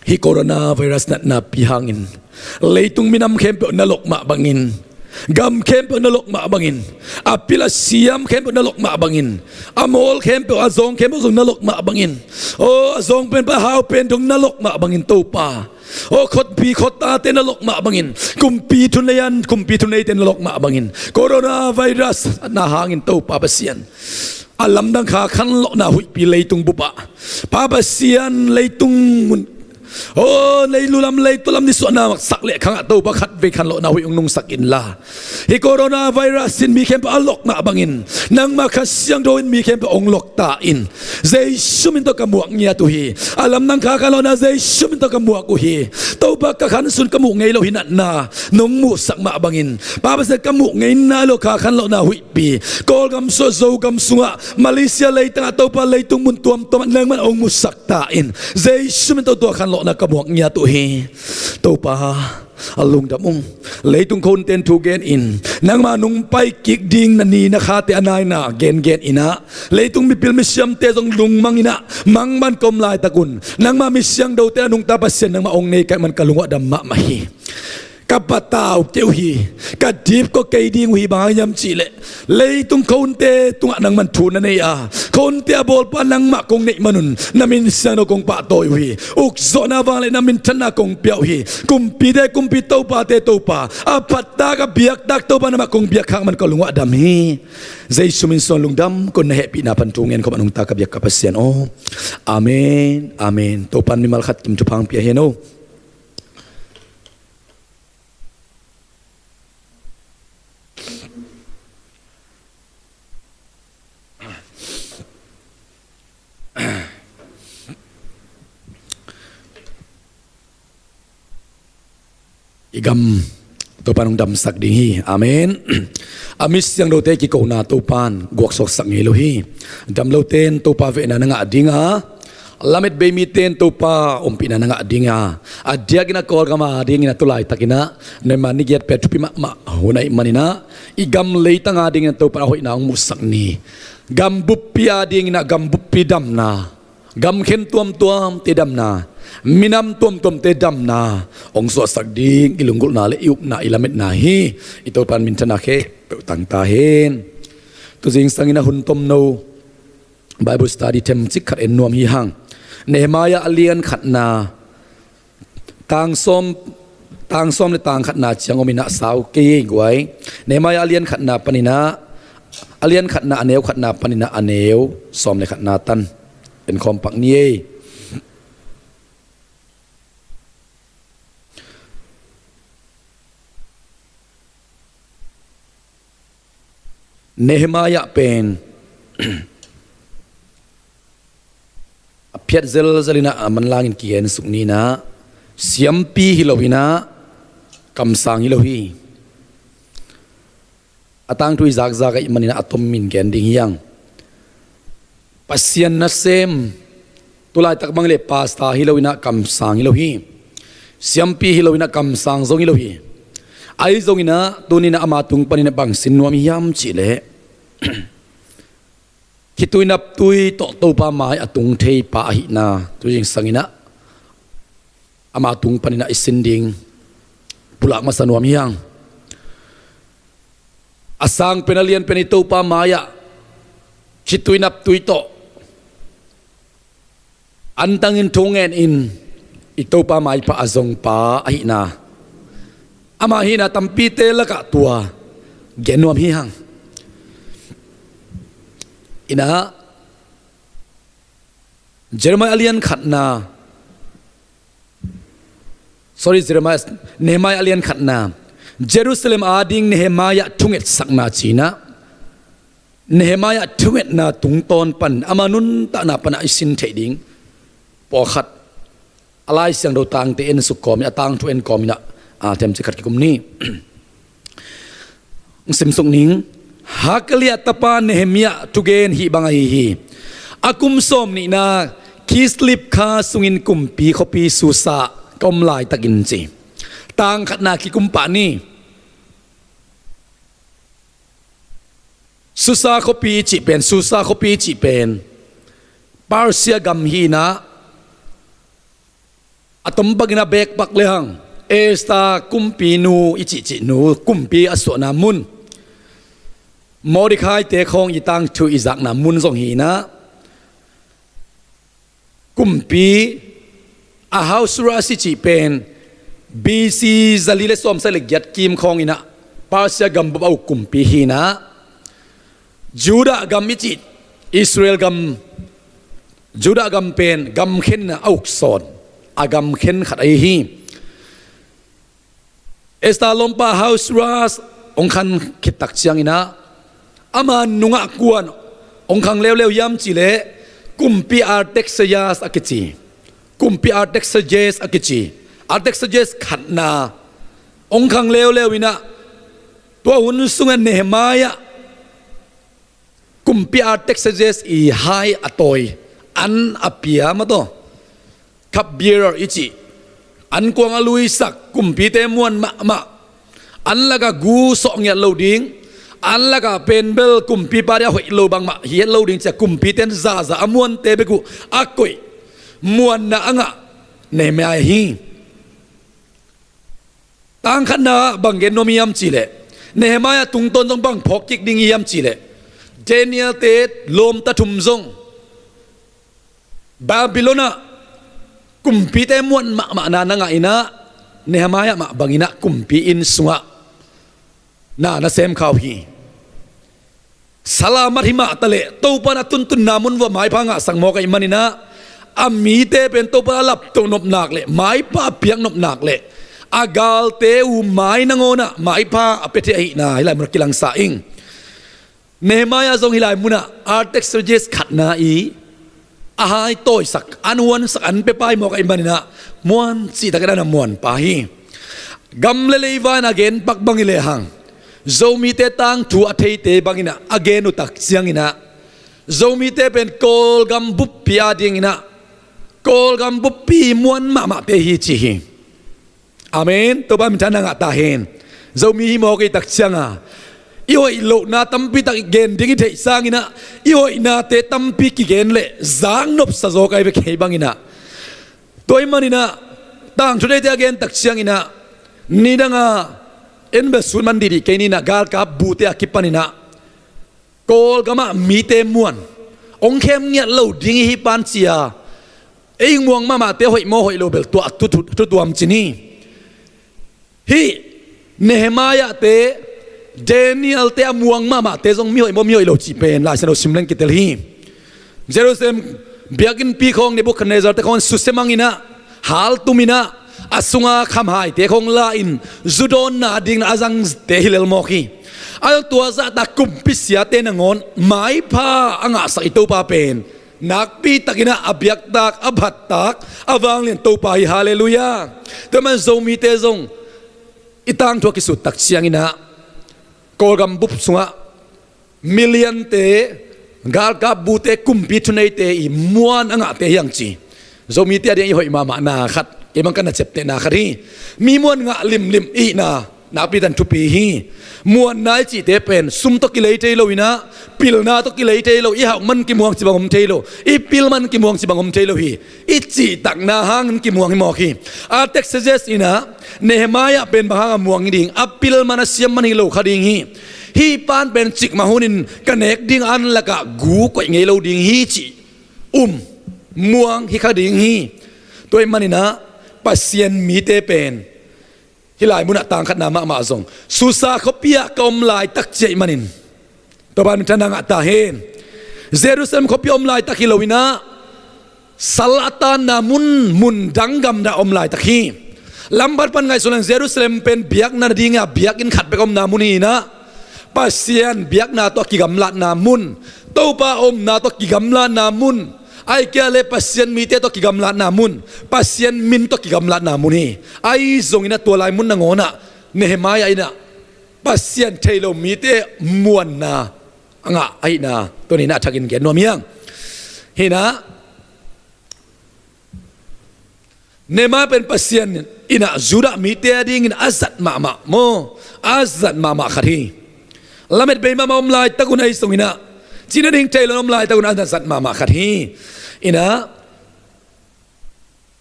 hih coronavirus natna pi hangin leitung minam khempeuh na lok mah bangin gam khempeuh na lok mah bangin a pil a siam khempeuh na lok mah bangin a mawl khempeuh a zawng khempeuh zong na lok mah bangin aw a zawng pen pa hau pen dong na lok mah bangin Topa aw khutpi khuttate na lok mah bangin kumpi thunei an kumpi thuneite na lok mah bangin coronavirus na hangin Topa Pasian a lamdang kha khanlawhna huihpi leitung bupah Pa Pasian leitung mun aw leilu lam leitu lam nisuahna sak leh khangah Topa khatvei khanlawhna huih hong nungsak inla hih coronavirus in mi khempeuh a lok mah bangin nangma Kha Siangtho in mi khempeuh hong lok ta in. Jesu min tawh ka muak ngiat uh hi. A lamdang kha khanlawhna Jesu min tawh ka muak uh hi. Topa ka khansun ka muh ngei lo hih natna nong muhsak mah bangin Pa Pasian ka muh ngei nai lo kha khanlawhna huihpi Kawlgam sungah Zogam sungah Malaysia leitangah Topa leitung mun tuamtuamah nangman hong musak ta in. Jesu min tawh tua khanlawhna ka muak ngiat uh hi. Topa a lungdam ung. Leitung khonten thu gen in nangma nung pai kik ding na ni na khate a naina gengen in ah leitung mipil misiamte zong lungmang in ah mangman ka om laitakun nangma mi siangthote a nungta Pasian nangmah hong nei ka hih man ka lungah dam mahmah hi. Ka patau kei uh hi. Ka dipkua kei ding uh hi bang hang hiam cihleh leitung khonte tungah nangman thu na nei a khonte a bawlpa nangmah kong neih manun na min siangtho kong pahtawi uh hi. Ukzawhna vangliatna minthanna kong pia uh hi. Kumpite kumpi topate Topa a phattak a biaktak Topa nangmah kong biak khak man ka lungah dam hi. Jesu min suang lungdam kong na hehpihna pan thu ngen khawm a nungta ka biak ka Pasian aw. Amen. Amen. Topan mimal khat kim thupha hong pia hen aw. I gam Topan hong damsak ding hi. Amen. A mi siangthote kikona Topan guaksuaksak ngei lo hi. Damlote in Topa vehna na ngah dinga Lamet bei mite in Topa ompihna na ngah ding a, a diakin a Kawlgam a dingin a tu laitakin a, November ni giat pen thupi mahmah hun ahih manin a, i gam leitang a dingin a Topa in a hoihna hong musak ni. Gam buppi a dingin a gam buppi damna, gam khen tuamtuamte damna, minam tuamtuamte damna hong suahsak ding i lunggulhna le i upna, i lametna hi. I Topa in minthanna khempeuh tang ta hen. Tu zingsangin a hun tomno Bible study themcik khat en nuam hi hang. Nehemiah a lian khatna, tang sawm, tang sawm le tang khatna ciang om in a, sau kei ei guai. Nehemiah a lian khatna panin a, a lian khatna a neu khatna panin a, a neu sawm le khatna tan en khawm pak ni ei. Nehemiah pen a phiat zelzel in a, a manlangin kigen suk ni in a, siampi hi lo in a, kamsang hi lo hi. A tangthu i zakzak ahih manin a, a tomin gen ding hi hang. Pasian nasem, tu laitak bang le pastor hi lo in a, kamsang hi lo hi. Siampi hi lo in a, kamsang zong hi lo hi. Ahi zongin a, tuni in a ama tung panin a bang sin nuam hiam cih leh, khitui naptui tawh Topa mai a tung thei pa ahihna tu zingsangin a, ama tung panin a i sin ding pulak masa nuam hi hang. A sang pen, a lian pen i Topa mai-ah khitui naptui tawh antangin thu ngenin i Topa maipha a zongpa ahihna, ama hihna tampite lakah tua gen nuam hi hang. Inah Jeremiah a lian khatna, sorry, Jeremiah, Nehemiah a lian khatna, Jerusalem ading Nehemiah thungetsakna cinah, Nehemiah thungetna tungtawn pan ama nuntakna panah i sin theih ding pawlkhat a Lai Siangtho tangte en suk kawmin, a tangthu en kawmin ah, a, themcik khat kikum ni. Sim suk ning. Hakaliah tapa Nehemiah thugen hih bang ahi hi. A kum sawm nihna Kislev kha sungin kumpi khuapi Susa ka om laitakin ci. Tang khatna kikum pah ni. Susa khuapi i cih pen, Susa khuapi i cih pen Persia gam hi inah, a tom bangin a beek pak le hang Esther kumpinu i cihcih nu, kumpi a suahna mun, Mordecai-te khawng i tangthu i zakna mun zong hi inah, kumpi Ahasuerus i cih pen B C zali le sawmsagih le giat kim khawng inah Persia gam bup a uk kumpi hi inah, Judah gam i cih Israel gam, Judah gam pen gam khenna a uk sawn a gam khen khat ahi hi. Esther lawmpa Ahasuerus hong khan khit tak ciang inah, ama nungah kuan hong khang leuleu hiam cih leh kumpi Artaxerxes a kici, kumpi Artaxerxes a kici, Artaxerxes khatna hong khang leuleu inah, tua hun sungah Nehemiah kumpi Artaxerxes i hai a tawi, an a pia mah tawh, cupbearer i cih, an kuang a luisak kumpite muan mahmah, an lakah gu sawh ngiat lo ding, an lakah pen bel kumpipa dia hoih lo bangmah hi het lo ding ci-a kumpite in zaza a muante bek uh a koih muanna a ngah Nehemiah hi. Tang khatna bang gen nuam hiam cih leh, Nehemiah tungtawn zong bang phawk kik ding hiam cih leh, Daniel-te lawmta thum zong Babylon ah kumpite muan mahmahna na ngah inah, Nehemiah mah bang inah kumpi inn sungah na na sem kha uh hi. Salamat hi mah taleh Topa in a tuntunna mun uah maipha ngahsak mawk ahih man inah, a mite pen Topa in a laptoh nop nak le maipha a piak nop nak le a galte uh mai nangawnah maipha a pia thei ahihna hih lai munah kilangsa ing. Nehemiah zong hih lai munah Artaxerxes khatna i a hai tawisak, an huansak, an pia pai mawk ahih man inah muan cihtakin a na muanpa hi. Gam le leiva in a gen pak bang hi lehang, Zomite tangthu a theite bang inah a gen uh tak ciang inah, Zomite pen Kawlgam buppi a ding inah Kawlgam buppi muan mahmahte hi ci hi. Amen. Topa minthanna ngah ta hen. Zomi hi mawk i tak cianga i hoih lohna tampi tak i gen ding i theih sanginah i hoihnate tampi kigen leh zaknopsa zaw kai ve kei banginah. Tua i maninah tangthu deite a gen tak cianginah nidanga en bel sut man dihdih kei ninah galkap bute a kipaninah Kawlgamah mite muan hong khem ngiat lo ding i hi pan cia ei muang mahmahte hoih maw hoih lo bel tua a tutuam cin hi. Hih Nehemiah-te, Daniel-te a muang mahmahte zong mi hoih maw mi hoih lo cih pen Lai Siangtho sim leng kitel hi. Jerusalem biakinnpi khawng Nebuchadnezzar-te khawng susia manginah haltuminah a sunga khamhaite khawng la-in zudawnna dingin a zangte hi lelmawk hi. A tua zahtak kumpi siate nangawn maipha a ngahsak i Topa pen nakpitakinah a biaktak a phattak a vanglian Topa hi. Halleluiah. Tua man Zomite zong i tangthu a kisut tak cianginah Kawlgam bup sungah million-te galkap bute kumpi thuneite i muan a ngahte hiang ci. Zomite a ding i hoih mahmahna khat kei bang ka na ciaptehna khat hi. Mi muan ngah limlim ihna nakpitan thupi hi. Muanna i cihte pen sum tawh kilei thei lo inah pilna tawh kilei thei lo. I hauh man kimuang cibang om thei lo, i pil man kimuang cibang om thei lo hi. I cihtakna hangin kimuang hi mawk hi. Artaxerxes inah Nehemiah pen bang hanga muang hi ding, a pil man a siam man hi lo kha ding hi. Hih pan pen cikmah hunin ka nek ding an lakah gu koih ngei lo ding hi cih um muang hi kha ding hi. Tua i maninah Pasian mite pen hih lai munah tangkhatna mahmah zong Susa khuapi-ah ka om laitak ciah i manin Topa minthanna ngah ta hen. Jerusalem khuapi a om laitak hi loinah sal a tanna mun, mun dang gamdah a om laitak hi. Lamphat pan ngaihsun leng Jerusalem pen biakna nadinga biakinn khat bek a omna mun hi inah Pasian biakna tawh a kigamlatna mun, Topa a omna tawh a kigamlatna mun, ahih kei leh Pasian mite tawh a kigamlatna mun, Pasian min tawh a kigamlatna mun hi. Ahi zongin a tua lai mun nangawnah Nehemiah inah Pasian thei lo mite muanna a ngah ahihna tuni-in a thakin gen nuam hiang. Hinah Nehemiah pen Pasian inah Judah mite a dingin a zat mahmah maw, a zat mahmah khat hi. Lamet bei mahmah om laitakun ahi zonginah cina ding thei lo om laitakun a zat mahmah khat hi. Inah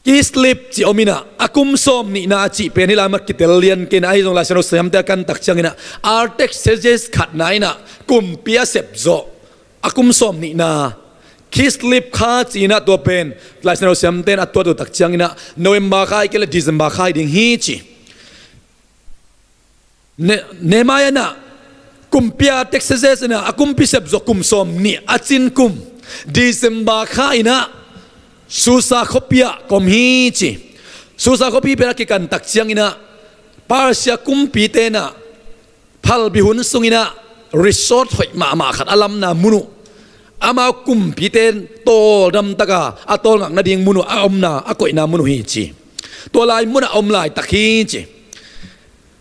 Kislev cih om inah a kum sawm nihna a cih pen hih lai mat kitel lian kei inah ahi zong Lai Siangtho siamte a kan tak cianginah Artaxerxes khatna inah kumpi a sep zawh a kum sawm nihna Kislev kha ci inah tua pen Lai Siangtho siamte in a tuat uh tak cianginah November kha ahih kei leh December kha hi ding hi ci. Ne-, Nehemiah inah kumpi Artaxerxes inah a kumpi sep zawh kum sawm nih a cin kum December kha inah Susa khuapi-ah ka om hi ci. Susa khuapi pen a kikan tak cianginah Persia kumpite inah phalbi hun sunginah resort hoih mahmah khat a lamna mun uh, amau kumpite tawldamtaka a tawlngak nading mun uh a omna a koihna mun uh hi ci. Tua lai munah a om laitak hi ci.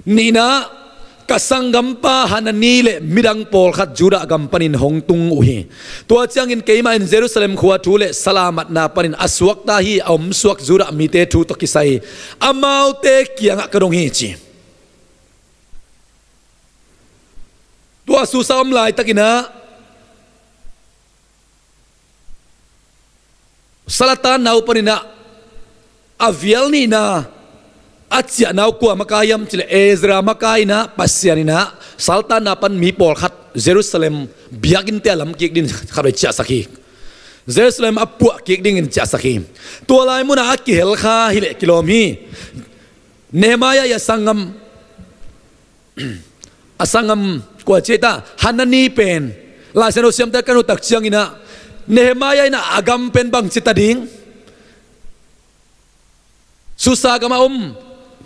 Nihna, ka sanggampa Hanani le midang pawlkhat Judah gam panin hong tung uh hi. Tua ciangin keimah in Jerusalem khua thu le sal a matna panin a suakta hi a om suak Judah mite thu tawh kisai amaute kiangah ka dong hi ci. Tua Susa om laitakinah sal a tanna uh paninah a vial nihna a ciahna uh kua makai hiam cih leh Ezra makai inah Pasian inah sal a tanna pan mi pawlkhat Jerusalem biakinnte a lam kik dingin khat uh ciahsak hi. Jerusalem a puah kik dingin ciahsak hi. Tua lai munah a kihel kha hi leh kilawm hi. Nehemiah i a sanggam a sanggam kua ci ei ta, Hanani pen Lai Siangtho siamte kan uh tak cianginah Nehemiah inah a gam pen bangci ta ding, Susa gamah om,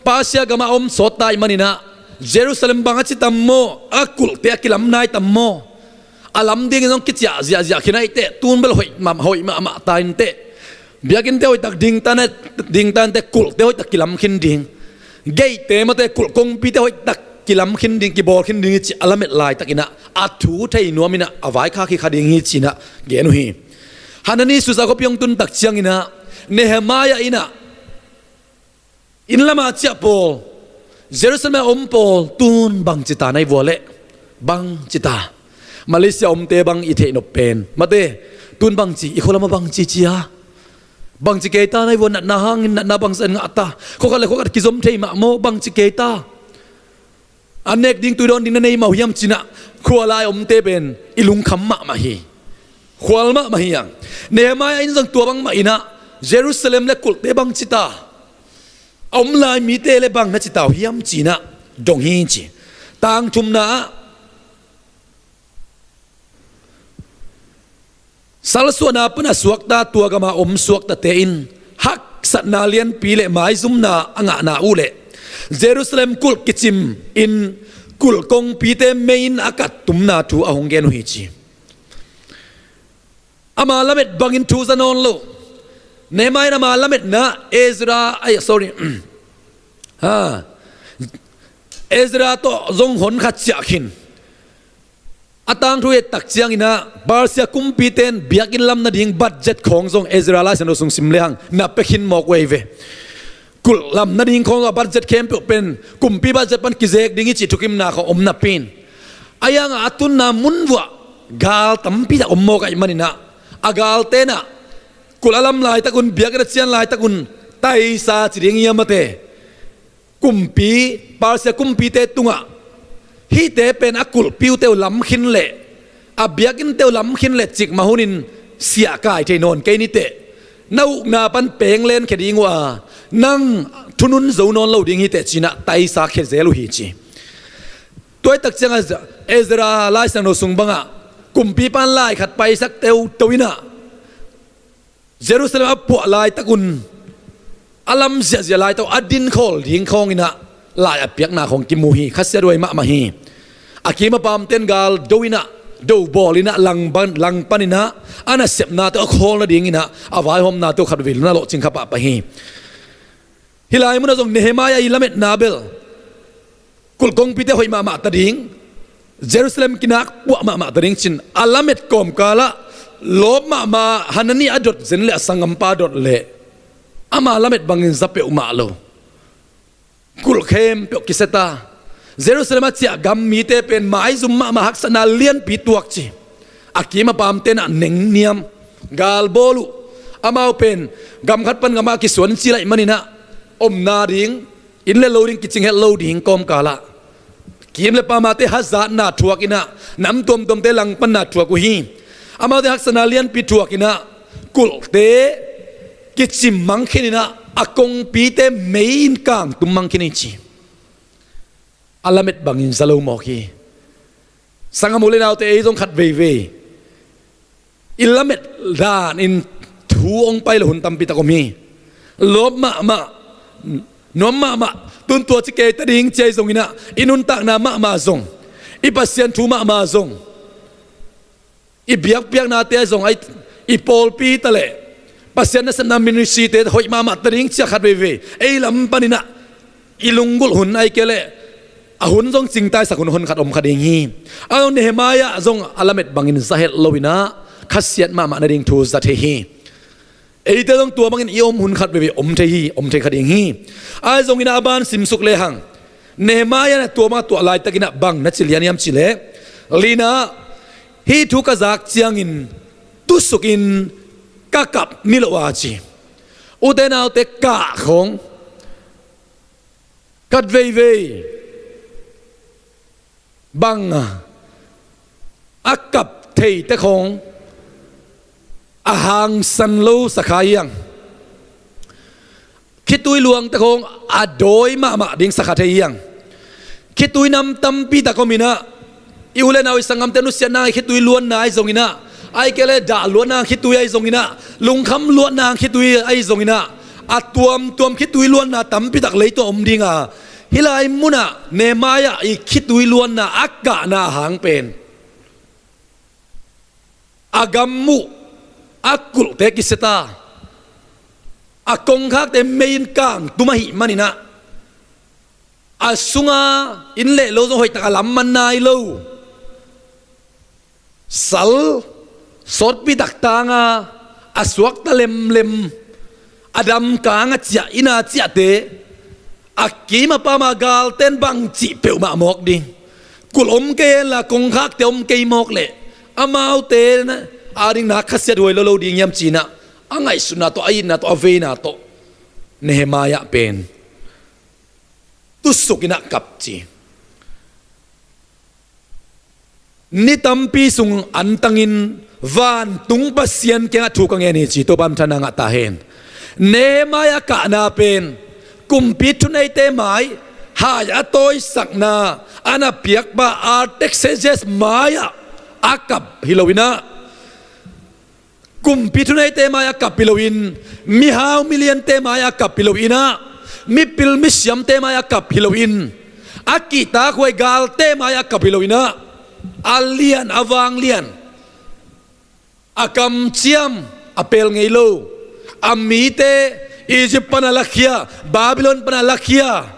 Persia gamah om sawt ta ahih maninah Jerusalem bang a ci tam maw, a kulhte a kilam nai tam maw, a lam dingin zong kiciah ziahziah khin ahih teh tun bel hoih mah, hoih mahmah ta inteh. Biakinnte hoihtak ding ta inteh, ding ta inteh, kulhte hoihtak kilam khin ding. Geihte mate kulh kongpite hoihtak kilam khin ding, kibawl khin ding hi ci a lamet laitakinah a thu thei nuaminah a vaikhak hi kha ding hi cinah gen uh hi. Hanani Susa khuapi hong tun tak cianginah Nehemiah in ah, inn lamah ciah pawl, Jerusalem a om pawl, tun bangci ta na hi vua leh, bangci ta. Malaysia omte bang i theih nop pen, mate, tun bangci, i khua lamah bangci cia, bangci kei ta na hi vua, natna hangin natna bangzah in ngah ta, khua khat le khua khat kizom thei mah maw, bangci kei ta. A nek ding, tui dawn ding na nei mah uh hiam ci-in ah, khua lai omte pen i lungkham mahmah hi. Khual mahmah hi hang. Nehemiah in zong tua bangmah in ah, Jerusalem le kulhte bangci ta, a om lai mite le bang na ci ta uh hiam ci-in ah dong hi ci. Tang thumna ah, salsuahna pan a suakta, tua gama om suaktate in haksatna lianpi le maizumna a ngahna uh leh, Jerusalem kulh kicim in kulh kongpite mei in a kattumna thu a hong gen uh hi ci. Ama lamet bangin thu za nawn lo. Nehemiah in ama lametna, Ezra, ai, sorry, ha, Ezra tawh zong hon khat ciah khin. A tangthu et tak ciangin ah, Persia kumpite in biakinn lam nading budget khawng zong, Ezra Lai Siangtho sung sim lehang na pia khin mawk uh ei ve. Kulh lam nading khawng a budget khempeuh pen kumpi budget pan kizek ding hi cih thukimna khawng om napi-in, a hiangah a tunna mun vuah gal tampi tak om mawk ahih manin ah, a galte in ah kulh a lam laitak un, biakinn a cian laitak un, taisa ci ding hiam, mate, kumpi, Persia kumpite tungah, hihte pen a kulhpi uhte uh lam khin leh, a biakinnte uh lam khin leh, cikmah hunin siah kai thei nawn kei ni teh, na ukna pan peng lenkhia ding uh a, nang thunun zo nawn lo ding hi teh ci-in ah taisa khia zel uh hi ci. Tua hi tak ciangah Ezra Lai Siangtho sung bangah kumpipa in lai khat paisak teuto in ah, Jerusalem a puah laitak un, a lam ziahziah laitak un, a dinkhawl ding khawngin ah lai a piakna khawng kimu hi. Khasiat huai mahmah hi. A kim a pamte in gal do in ah, do bawl in ah, langpan, langpan in ah, a nasepnate uh a khawl nadingin ah, a vaihawmnate uh khatvei na lawhcing kha pahpah hi. Hih lai munah zong Nehemiah i lametna bel kulh kongpite hoih mahmah ta ding, Jerusalem kinak puah mahmah ta ding ci-in a lamet kawmkalah, lawp mahmah Hanani a dot zen leh a sanggampa dot leh, ama lamet bangin za peuhmah lo. Kulh khempeuh kisia ta. Jerusalem a ciah gam mite pen maizum mahmah, haksatna lianpi tuak ci. A kim a pamte in ah nengniam, gal bawl uh. Amau pen gam khat pan gam ah kisuan cil ahih manin ah, omna ding, inn le lo ding kicing het lo ding kawmkalah, kim le pamate hazatna thuak in ah, nam tuamtuamte langpanna thuak uh hi. Amaute haksatna lianpi thuak in ah, kulhte kicim mang khin in ah, a kongpite mei in kangtum mang khin hi ci. A lamet bangin za lo mawk hi. Sanggam u le naute, ei zong khatveivei i lamet danin thu hong pai lo hun tampi tak om hi. Lawp mahmah, nuam mahmah, tun tua ci kei ta ding ci ahi zongin ah, i nuntakna mahmah zong, i Pasian thu mahmah zong, i biakpiaknate ahi zong, ai, i pawlpi ta leh Pasian nasepna ministry-te hoih mahmah ta ding ci-a khatveivei ei lam panin ah i lunggulh hun, ahih kei leh a hun zong cingtaisak hun honkhat om kha ding hi. A zong Nehemiah zong a lamet bangin za het lo in ah khasiat mahmah nading thu za thei hi. Eite zong tua bangin i om hun khatveivei om thei hi, om thei kha ding hi. Ahi zongin ah a ban simsuk lehang, Nehemiah in ah tua bang a tuah laitakin ah bang na ci lian hiam cih leh, lina, hih thu ka zak ciangin tusukin ka kap ni lo a ci. Ute naute, kah khawng khatveivei bang a, a kap theite khawng a hangsan lo sa kha hi hang. Khitui luangte khawng a dawi mahmah ding sa kha thei hi hang. Khitui nam tampi tak om in ah, i u le nau, i sanggamte nusiatna hang khitui luanna ahi zongin ah, ahih kei leh dah luatna hang khitui ahi zongin ah, lungkham luatna hang khitui ahi zongin ah, a tuamtuam khitui luanna tampi tak leitung ah om ding a, hih lai munah Nehemiah i khitui luanna, a kahna a hang pen, a gam uh, a kulhte kisia ta, a kongkhakte mei in kangtum ahih manin ah, a sunga inn le lo zong hoihtak a lam man nai lo. Sal sawtpi tak tang a, a suakta lemlem. A damkang a ciah, inn a ciahte, a kim a pam a galten bangcih peuhmah mawk ding. Kulh om kei henla kongkhakte om kei mawk leh amaute ading na khasiat huai lo lo ding hiam ci-in ah, a ngaihsutna tawh, a itna tawh, a veina tawh Nehemiah pen tusukin ah kap ci. Ni tampi sung antangin vantung Pasian kiangah thu ka ngen hi ci, Topa minthanna ngah ta hen. Nehemiah kahna pen kumpi thuneite mai hai a tawisakna a na piakpa Artaxerxes mai-ah a kap hi loin ah, kumpi thuneite mai-ah kap hi loin, mihau miliante mai-ah kap hi loin ah, mipil misiamte mai-ah kap hi loin, a kihtakhuai galte mai-ah kap hi loin ah, a lian, a vanglian, a kamciam, a pel ngei lo, a mite Egypt pan a lakhia, Babylon pan a lakhia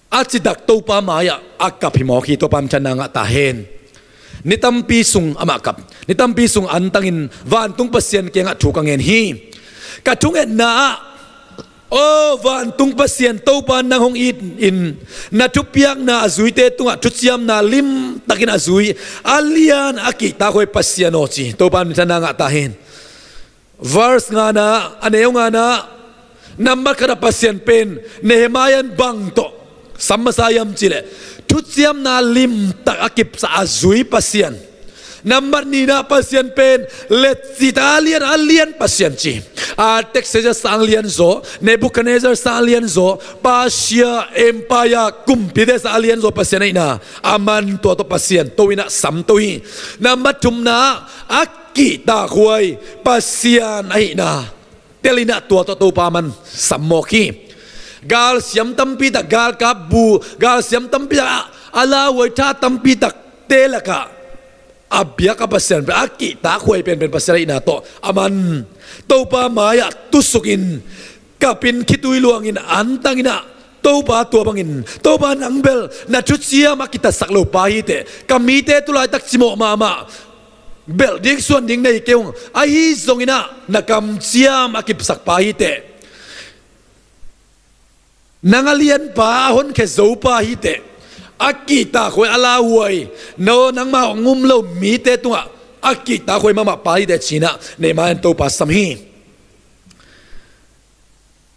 a citak Topa mai-ah a kap hi mawk hi. Topa minthanna ngah ta hen. Ni tampi sung amah kap, ni tampi sung antangin vantung Pasian kiangah thu ka ngen hi. Ka thungetna ah, aw vantung Pasian Topa, nang hong itin, na thupiakna a zuite tungah thuciamna limtakin a zui, a lian, a kihtakhuai Pasian aw ci, Topa minthanna ngah ta hen. Verse ngana, a neu ngana, nambat khat a Pasian pen Nehemiah in bang tawh sam masa hiam cih leh, thuciamna limtak a kipsak a zui Pasian. Nambat nihna Pasian pen letcita a lian, a lian Pasian ci. Artaxerxes sang lianzaw, Nebuchadnezzar sang lianzaw, Persia Empire kumpite sang a lianzaw Pasian ahihna, aman tua tawh Pasian to in ah sam to hi. Nambat thumna, a kihtakhuai Pasian ahihna tel in ah tua tawh Topa man sam mawk hi. Galsiam tampi tak, galkap bu, galsiam tampi tak, a lauhuai tha tampi takte lakah a biak a Pasian pen, a kihtakhuai penpen Pasian ahihna tawh aman Topa mai-ah tusukin kapin khitui luangin antangin ah, Topa tua bangin, Topa nang bel na thuciam a kitatsak lo pa hi teh, ka mite tulaitak cimawh mahmah, belh ding suan ding nei kei ung, ahi zongin ah na kamciam a kipsak pa hi teh, nang a lianpa, a honkhia zo pa hi teh, a kihtakhuai, a lauhuai, no nangmah hong um lo mite tungah a kihtakhuai mahmah pa hi teh ci-in ah Nehemiah in Topa sam hi.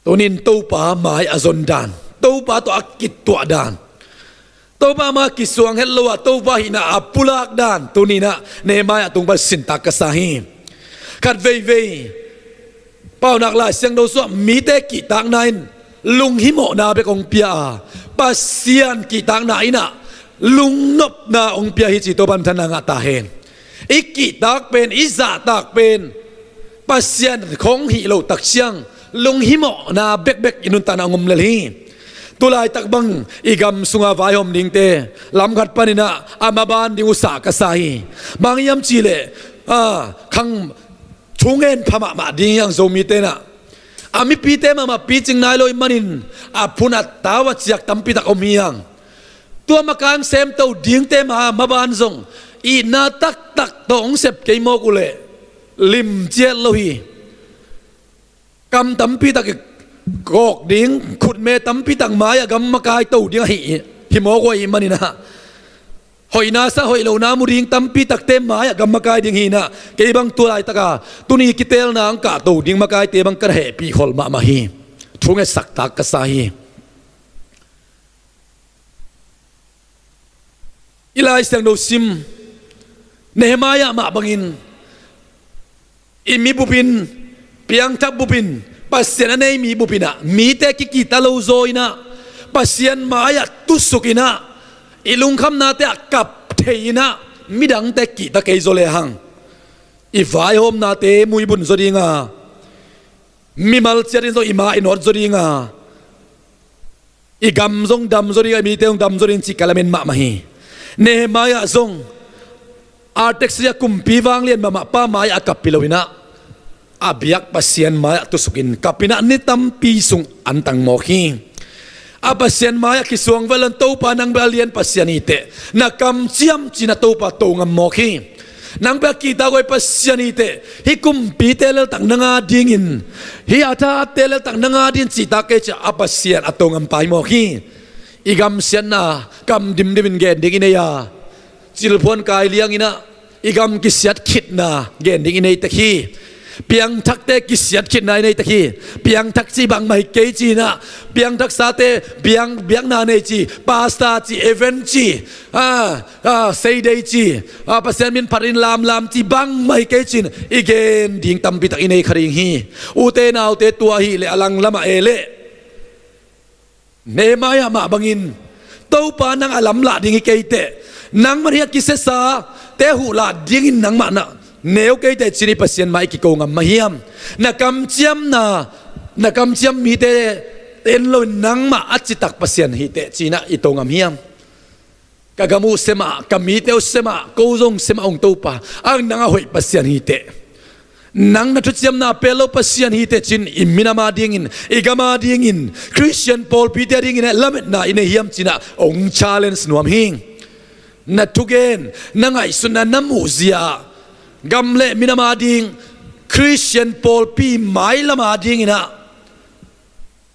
Tunin Topa mai a zon dan, Topa tawh a kituah dan, Topa mai kisuang het lo a Topa hihna a pulak dan, tunin ah Nehemiah tung pan sintak ka sa hi. Khat veivei Paunak Lai Siangtho sungah mite kihtakna in lunghimawhna bek hong pia a, Pasian kihtakna in ah lungnopna hong pia hi ci, Topa minthanna ngah ta hen. I kihtak pen, i zahtak pen Pasian khawng hih loh tak ciang lunghimawhna bekbek i nuntakna hong om lel hi. Tulaitak bang i gam sunga vaihawm dingte lam khat panin ah a maban ding uh sa ka sa hi. Bang hiam cih leh, a, khang thungen pha mahmah ding hi hang, Zomite in ah. A mipite mahmah picing nai lo ahih manin a phun a tau a ciak tampi tak om hi hang. Tua makai hong semto dingte mah maban zong itna taktak tawh hong sep kei mawk uh leh lim ciat lo hi. Kam tampi tak i kawk ding, khutme tampi tak mai-ah gam makai to ding ahi hi mawk uh ahih manin ah, hoihna sa, hoih lohna mu ding tampi takte mai-ah gam makai ding hi-in ah, kei bang tulaitak a tuni kiteelna hong kahto ding makaite bang ka na hehpih khol mahmah hi. Thu ngetsak tak ka sa hi. I Lai Siangtho sim, Nehemiah mah bangin, i mi bupin, piangthak bupin, Pasian a nei mi bupin ah, mite kikihta lo zaw in ah, Pasian mai-ah tusuk in ah, i lungkhamnate ah kap thei in ah, midangte kihta kei zaw lehang, i vaihawmnate muibun zaw ding a, mimal ciatin zong i ma i nawt zaw ding a, i gam zong dam zaw ding a, i mite zong dam zaw ding cih ka lamen mahmah hi. Nehemiah zong Artaxerxes kumpi vanglian mahmah pa mai-ah kap hi lo in ah, a biak Pasian mai-ah tusukin kap in ah ni tampi sung an tang mawk hi. A Pasian mai-ah kisuang vet lo in, Topa nang bel a lian Pasian hi teh, na kamciam ci-in ah Topa to ngam mawk hi. Nang pia kihtak uh a Pasian hi teh, hih kumpite leltak nang a dingin, hih a thate leltak nang a dingin cihtak kei ciah a Pasian a tongam pai mawk hi. I gamsiatna kam dimdimin gen ding i nei a, cilphuan kai lianginah i gam kisiat khitna gen ding i nei tek hi. Piangthakte kisiat khitna i nei tek hi. Piangthak ci bangmah hi kei cinah, piangthaksate biang, biakna nei ci, pasta ci, event ci, a, a, seidei ci, a, Pasian min phatin lamlam ci bangmah hi kei cin i gen ding tampitak i nei kha ding hi. Ute naute, tua hi leh a langlamah e leh Nehemiah mah bangin, Topa nang a lamlah ding hi kei teh, nangmah hih a kisiasate huhlah dingin nangmah na neu kei teh cin i Pasian mah i kiko ngam mah hiam? Na kamciamna, na kamciam mite en loin nangmah a citak Pasian hi teh cinah i to ngam hiam? Ka gam uh semah, ka mite uh semah, ko zong semah ung Topa, ang nang a hoih Pasian hi teh, nang na thuciamna pel lo Pasian hi teh cin i minam a dingin, i gam a dingin, Khristian pawlpite a dingin lametna i nei hiam cinah ong challenge nuam hi. Na thugen, na ngaihsutna, na muhzia, gam le minam a ding, Khristian pawlpi mailam a dinginah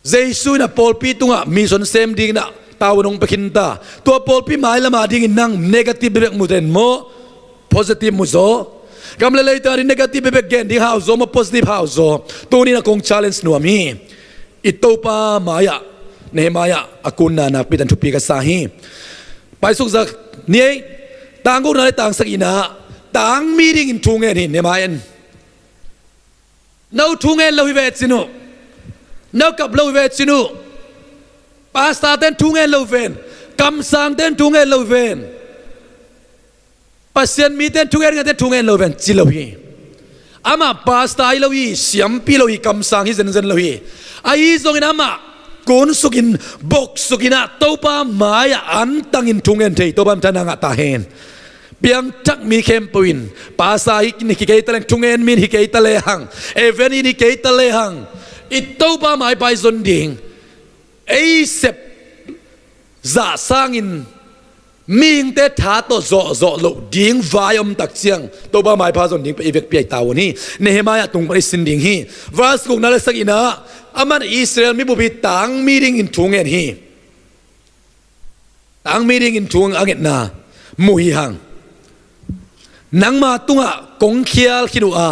Jesu in a pawlpi tungah mission sem dinginah tavuan hong pia khin ta. Tua pawlpi mailam a dingin nang negative bekbek mu den maw, positive mu zaw? Gam le leitang a ding negative bekbek gen ding hau zaw maw, positive hau zaw? Tuni-in a kong challenge nuam hi. I Topa mai-ah Nehemiah a kunna nakpi tak thupi ka sa hi. Paisuk zak ni ei, tang gukna le tang sagihna, tangmi dingin thu ngen hi Nehemiah in. No thu ngen lo hi ve cin uh. No kap lo hi ve cin uh. Pastor ten thu ngen lo ven. Kamsang ten thu ngen lo ven. Pasian mi ten thu ngen, ngen ten thu ngen lo ven ci lo hi. Amah pastor hi lo hi, siampi lo hi, kamsang hi zenzen lo hi. Ahi zongin amah kunsukin, boksukinah Topa mai-ah antangin thu ngen thei, Topa in thana ngah ta hen. Piangthak mi khempeuh in, pastor hi, hi kei ta leng, thungen mi in hi kei ta lehang, event in hi kei ta lehang, i Topa maipha i zon ding, ei sep zah sangin mihingte tha tawh zawhzawh loh ding vai om tak ciang Topa maipha zon ding pen i vekpi-a i tavuan hi. Nehemiah tung pan i sin ding hi. Verse gukna le sagihna, aman Israel mibupi tangmi dingin thu ngen hi. Tangmi dingin thu a ngetna mu hi hang. Nangma tungah kong khial khin uh a,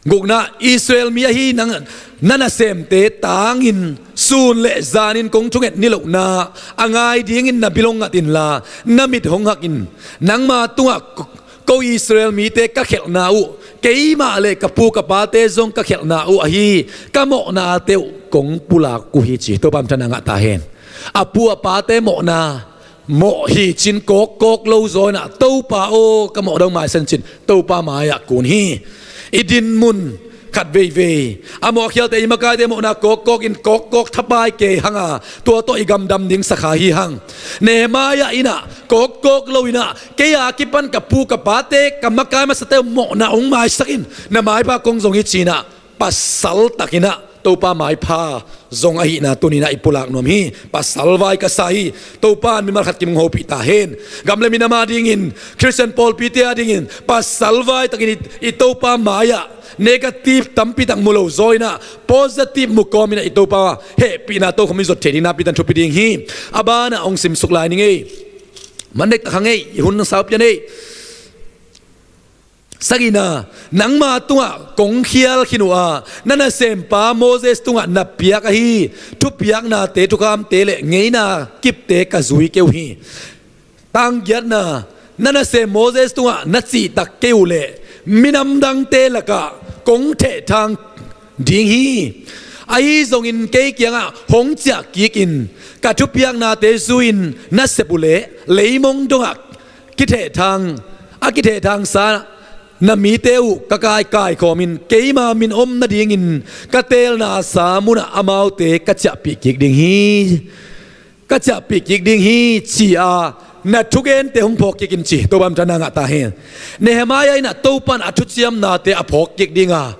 gukna, Israel mi ahi nang, na nasemte tangin sun le zanin kong thunget nilohna a ngai dingin na bil hong ngat inla, na mit hong hak in. Nangma tungah ko, ko Israel mite ka khelhna uh, keimah le ka pu ka pate zong ka khelhna uh ahi ka mawhnate uh kong pulak uh hi ci. Topa in thana ngah ta hen. A pu a pate mawhna mawh hi cin kawkkawk lo zaw inah, Topa aw, ka mawhna hong maisak in cin Topa mai-ah kun hi. I dinmun khat veivei, a mawh a khialte, i makaite mawhna kawkkawk in, kawkkawk thapai kei hang a, tua tawh i gam dam ding sakha hi hang. Nehemiah inah kawkkawk lo inah, kei a kipan ka pu ka pate, ka makai masate mawhna hong maisak in, na maipha kong zong hi cinah, pasal takinah Topa maipha zong ahihna tuninah i pulak nuam hi. Pasal vai ka sa hi. Topa in mimal khat kim hong hopih ta hen. Gam le minam a dingin, Khristian pawlpite a dingin pasal vai takin i, i Topa mai-ah negative tampi tak mu lo zaw inah positive mu kawm inah i Topa hehpihna tokhom i zot thei ding nakpi tak thupi ding hi. A banah hong simsuk lai ning ei. Man dektak hang ei, i hun hong sau pian ei. Sagihna, nangma tungah kong khial khin uh a, na nasempa Moses tungah na piak ahi thupiaknate, thukhamte le ngeina kipte ka zui kei uh hi. Tanggiatna, na nasem Moses tungah na cihtak kei uh leh minam dangte lakah kong thehthang ding hi. Ahi zongin kei kiangah hong ciah kik in, ka thupiaknate zui-in na sep uh leh leimong dongah kithehthang, a kithehthangsa na mite uh ka kaikai khawmin keima min om nadingin ka teelnasa munah amaute ka ciahpih kik ding hi. Ka ciahpih kik ding hi, ci-a na thugente hong phawk kik in ci. Topa in thana ngah ta hen. Nehemiah inah Topa in a thuciamnate a phawk kik dinga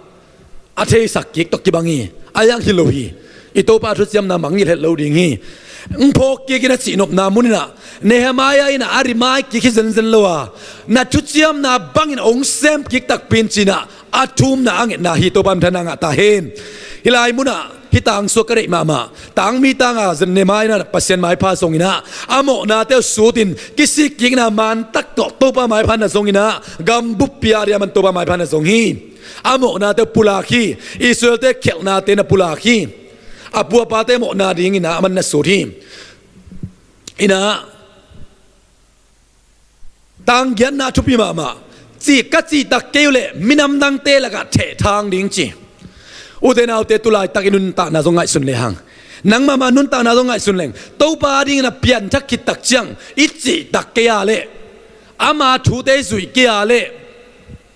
a theisak kik tawh kibang hi. A yang hi lo hi. I Topa a thuciamna mangngilh het lo ding hi. Hong phawk kik in a cihnopna mun in ah Nehemiah in ah a rimai kik hi zenzen lo a, na thuciamna bangin hong sem kik takpi in ci-in ah a thumna a ngetna hi. Topa minthanna ngah ta hen. Hih lai mun ah hih tangsuak ka deih mahmah. Tangmi tanga zen Nehemiah in ah Pasian maipha zong in ah a mawhnate uh sut in kisik kikna mantak tawh Topa maipha na zong in ah gam buppi a ding a man Topa maipha na zong hi. A mawhnate uh pulak hi. Israelte khelhnate na pulak hi. A pu a pate mawhna ding in ah a man na sut hi. In ah tanggiatna thupi mahmah. Cih ka cihtak kei uh leh minam dangte lakah thehthang ding ci. Ute naute, tu laitak i nuntakna zong ngaihsun lehang, nang mahmah nuntakna zong ngaihsun leng, Topa dingin a pianthak khit tak ciang i cihtak kei a leh, ama thute i zuih kei a leh,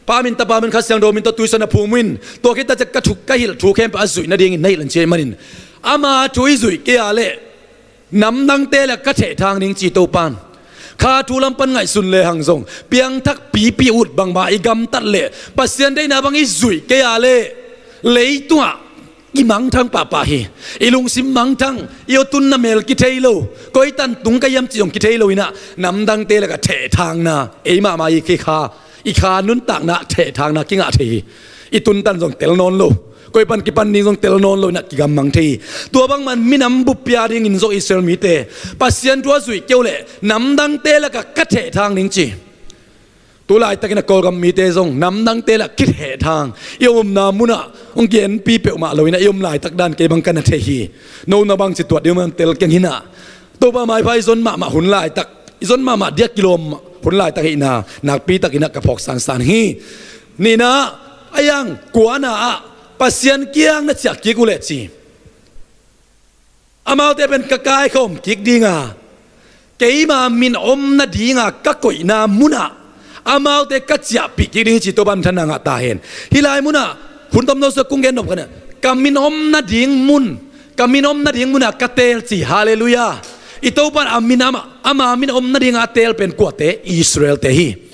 Pa min, Tapa min, Kha Siangtho min tawh tuisan a phum uh in, tua khit tak ciang ka thu, ka hilh thu khempeuh a zuih nadingin na hilh in ci ahih manin, ama thu i zuih kei a leh namdangte lakah ka thehthang ding ci Topan. Kha thu lam pan ngaihsun lehang zong piangthak pipi ut bangmah i gamtat leh Pasian deihna bang i zuih kei a leh leitungah i mangthang pahpah hi. I lungsim mangthang, i awtunna mel kithei lo, koi tan tung ka hiam cih zong kithei lo in ah namdangte lakah thehthangna ei mahmah i kikha, i kha nuntakna thehthangna kingah thei hi. I tuntan zong tel nawn lo, koi pan kipan ding zong tel nawn lo in ah kigammang thei hi. Tua bangmah minam buppi a dingin zong Israel mite Pasian thu a zuih kei uh leh namdangte lakah ka thehthang ding ci. Tu laitakin a Kawlgam mite zong namdangte lakah kithehthang, i omna munah hong kienpi peuhmah lo in ah i om laitak dan kei bang ka na thei hi. No na bangci tuat ding man tel keng hi in ah, Topa maipha i zon mahmah hun laitak, i zon mahmah dia kilawm hun laitak hihna nakpi takin ah ka phawk sansan hi. Nihna, a yang kuana ah Pasian kiang na ciah kik uh leh ci. Amaute pen ka kaikhawm kik ding a, keima min om nadinga ka koihna munah amaute ka ciahpih kik ding hi ci Topa minthanna ngah ta hen. Hih lai munah hun tomno sua kong gen nop kha in ah, ka min om nading mun, ka min om nading munah ka teel ci. Halleluiah. I Topa in a min ama, ama min om nadinga a teel pen kuate? Israelte hi.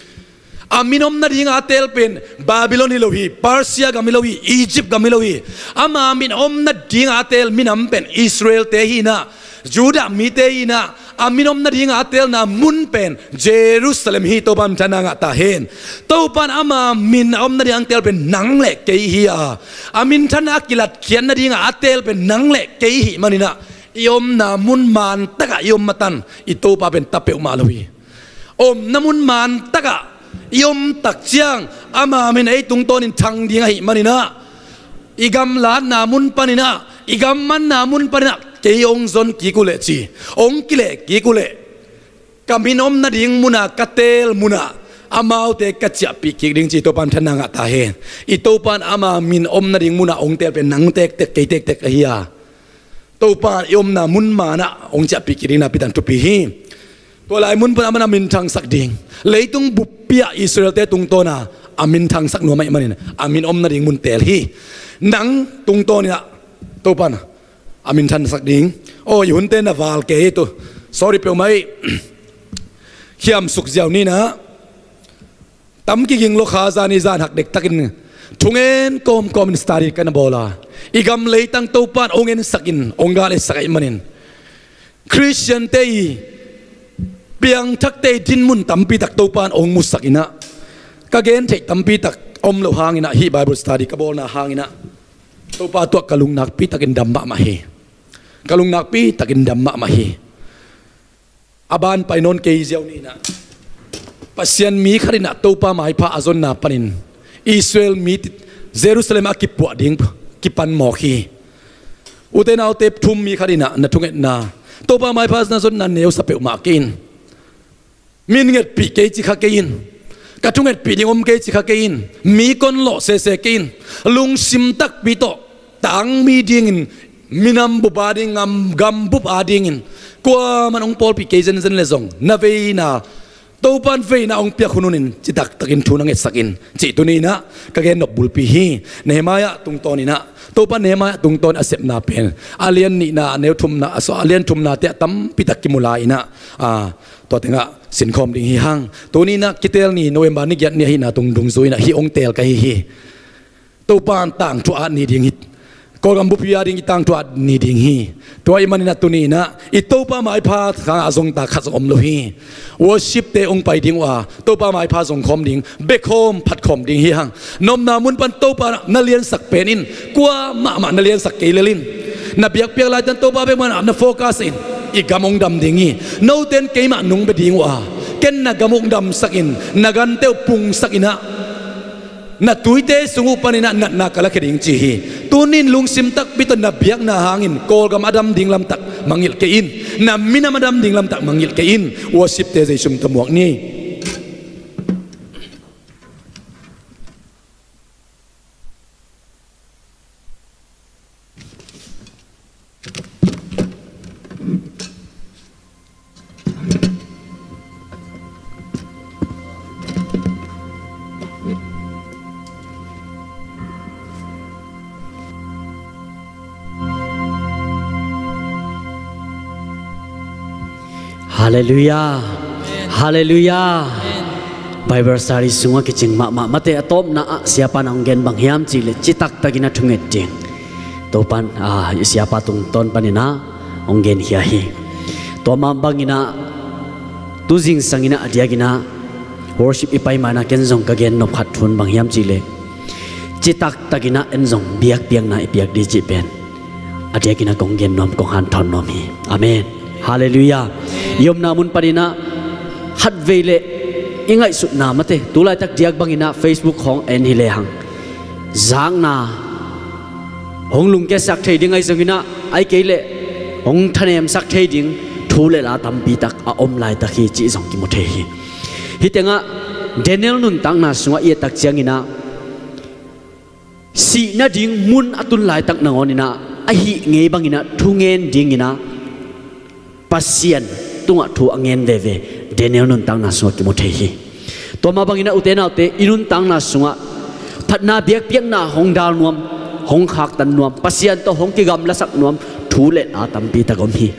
A min om nadinga a teel pen Babylon hi lo hi, Persia gam hi lo hi, Egypt gam hi lo hi. Ama min om nadinga a teel minam pen Israelte hi in ah, Judah mite hi in ah, a min om nadinga a teelna mun pen Jerusalem hi. Topa minthanna ngah ta hen. Topa in ama min om nadinga a teel pen nang le kei hi a, a minthanna a kilatkhiat nadinga a teel pen nang le kei hih manin ah, i omna mun mantakah i om matan i Topa pen ta peuhmah lo hi. Omna mun mantakah i om tak ciang ama min ei tungtawnin thang ding ahih manin ah, i gamlatna mun panin ah, i gammanna mun panin ah kei hong zon kik uh leh ci, hong kileh kik uh leh, ka min om nading muna ka teel munah amaute ka ciahpih kik ding ci Topa minthanna ngah ta hen. I Topa in ama min om nading munah hong teel pen nang tektek kei tektek ahi a, Topa in i omna mun manah hong ciahpih kik ding nakpi takin thupi hi. Tua lai mun pan a man a minthangsak ding, leitung buppi ah Israelte tungtawna a minthangsak nuam ahih manin a min om nading mun teel hi. Nang tungtawnin ah Topa in a minthangsak ding. Aw, i hunte na val kei hi tu. Sorry peuhmah hi. Khiamsuk ziau ni in ah, tam kiging lo kha, zan i zan hak dektakin thungen kawmkawmin study ka na bawl a, i gam leitang Topa in hong ensakin hong gal etsak ahih manin, Khristiante i, piangthakte i dinmun tampi tak Topa in hong musak in ah, ka gen theih tampi tak om loh hangin ah, hih Bible study ka bawlna hangin ah Topa tungah ka lung nakpi takin dam mahmah hi. Ka lung nakpi takin dam mahmah hi. A ban pai nawn kei ziau ni in ah, Pasian mi khat in ah Topa maipha a zonna panin Israel mi, Jerusalem a kipuah ding kipan mawk hi. Ute naute, thum mi khat in ah na thungetna, Topa maipha na zonna neusa peuhmah kei in. Min ngetpih kei ci kha kei in. Ka thungetpih ding om kei ci kha kei in. Mi kon lawh sese kei in. Lungsim takpi tawh, tangmi dingin, minam bup a ding, gam, gam bup a dingin kuaman hong pawlpih kei zenzen leh zong, na veina, Topa in veina hong piak hun hunin citak takin thu na ngetsak in, cih tuni in ah ka gen nop bulpi hi. Nehemiah tungtawnin ah, Topa Nehemiah tungtawnin a sepna pen a lian nihna, a neu thumna, a sua, a lian thumnate ah tampi tak kimu lai in ah, a, tua tengah sinkhawm ding hi hang. Tuni in ah kiteel ni, November ni giat ni ahihna tung dungzui in ah hih hong teel ka hi hi. Topa in tangthu at ni ding hi. Kawlgam bupi a ding i tangthu a ni ding hi. Tua ahih manin ah tuni in ah i Topa maipha khang a zong ta khat zong om lo hi. Worship te hong pai ding uh a, Topa maipha zong khawm ding, bia khawm phat khawm ding hi hang. Na omna mun pan Topa na liansak pen in, kua mahmah na liansak kei lel in. Na biakpiak laitan Topa bek mah na focus in, i gam hong dam ding hi. Note in keimah nong bia ding uh a, ken na gam hong damsak in, na gante uh pungsak in ah, na tuite sung uh panin ah natna ka lakhia ding ci hi. Tuni in lungsim takpi tawh na biakna hangin Kawlgam a dam ding lamtak mangngilh kei in, na minam a dam ding lamtak mangngilh kei in. Worship te Zeisu min tawh muak ni. Halleluiah. Halleluiah. Bible study sungah kicing mahmah mate, a tawpna ah siapa in hong gen bang hiam cih leh, citak takin a thunget ding. Topa in, ah, i siapa tungtawn panin ah hong genkhia hi. Tua mah bangin ah tu zingsangin ah a diakin ah worship i pai ma-in ah ken zong ka gen nop khat thu in bang hiam cih leh, citak takin ah en zong biakpiakna i piak ding cih pen a diakin ah kong gen nuam, kong hanthawn nuam hi. Amen. Halleluiah. I omna mun panin ah khatvei leh i ngaihsutna mate, tu laitak diak bangin ah Facebook khawng en hi lehang, zakna hong lungkiatsak thei ding ahi zongin ah, ahih kei leh hong thanemsak thei ding thu le la tampi tak a om laitak hi cih zong kimu thei hi. Hih tengah Daniel nuntakna sungah i et tak ciangin ah, sih nading mun a tun laitak nangawnin ah, a hih ngei bangin ah thungen dingin ah Pasian tungah thu a ngen veve Daniel nuntakna sungah kimu thei hi. Tua mah bangin ah ute naute, i nuntakna sungah phatna biakpiakna hong dal nuam, hong khaktan nuam, Pasian tawh hong kigamlasak nuam thu le la tampi tak om hi.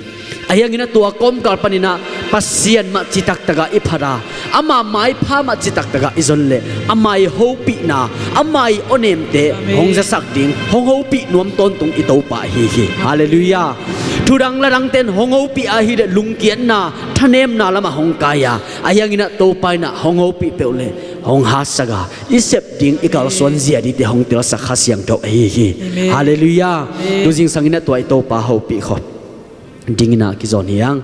Ahi hangin ah tua kawmkal panin ah Pasian mah citak takin i phat a, ama maipha mah citak takin i zon leh, ama i hopihna, ama i awnemte hong zasak ding, hong hopih nuam tawntung i Topa ahi hi. Halleluiah. Thudang ladangte in hong hopih ahih leh lungkiatna, thanemna lamah hong kai a, ahi hangin ah Topa in ah hong hopih peuh leh hong hatsak a, i sep ding, i kalsuan zia dingte hong telsak Kha Siangtho ahi hi. Amen. Halleluiah. Amen. Tu zingsangin ah tua i Topa hopih khawm dingin ah kizawn hi hang.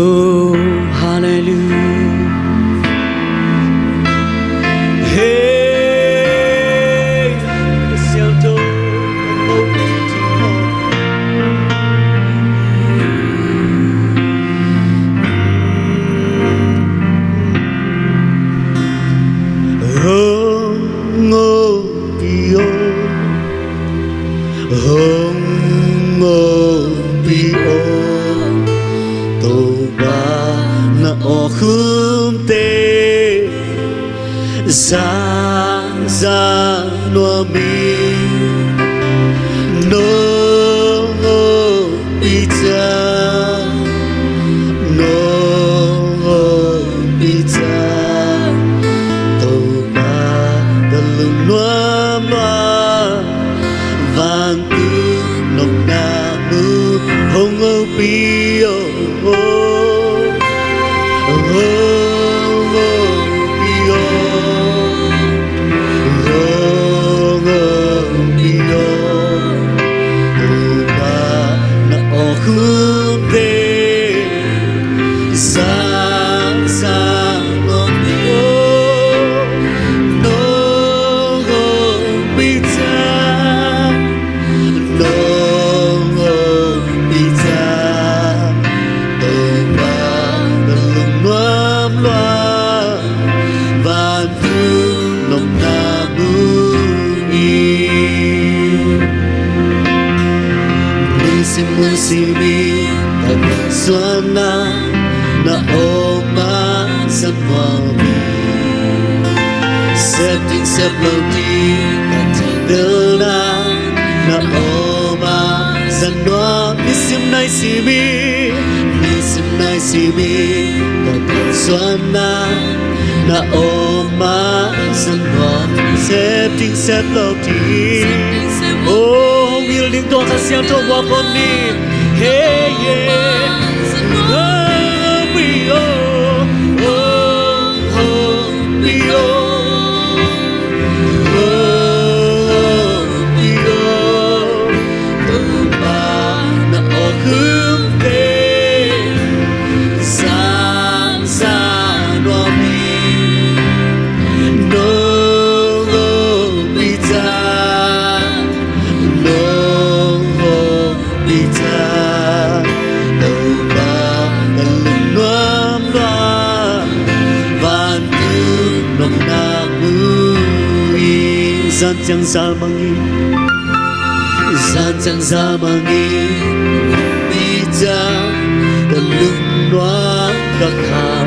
Oh, hallelujah. Hey, hong hopih aw, hong hopih aw, Topa na awkhumte zahzah nuam ing. Nong hopih ciang, nong hopih ciang, Topa ka lungnuam a, vantung nopna mu hong hopih aw, hong hopih aw, hong hopih Simi, ka suan na, na om a sa nuam hi. Sep ding sep lo ding, ka thangtel na, na om a sa nuam hi. Nisim nai simi, nisim nai simi, ka suan na, na om a sa nuam hi. Sep ding sep lo ding. Oh, hong hilh ding tua Kha Siangtho muak khawm ni. Hey, yeah. Oh, oh, oh, oh, oh, oh, oh, oh. Topa na awk hun te, sang sang nuam hi. Nong awk pi ta, nong awk pi ta, Topa ka lungnuam lua, vantung nong na mu hi. Zan ciang zal mang hi. Zan ciang zal mang hi. Pi ta, ka lungnuam ka kham.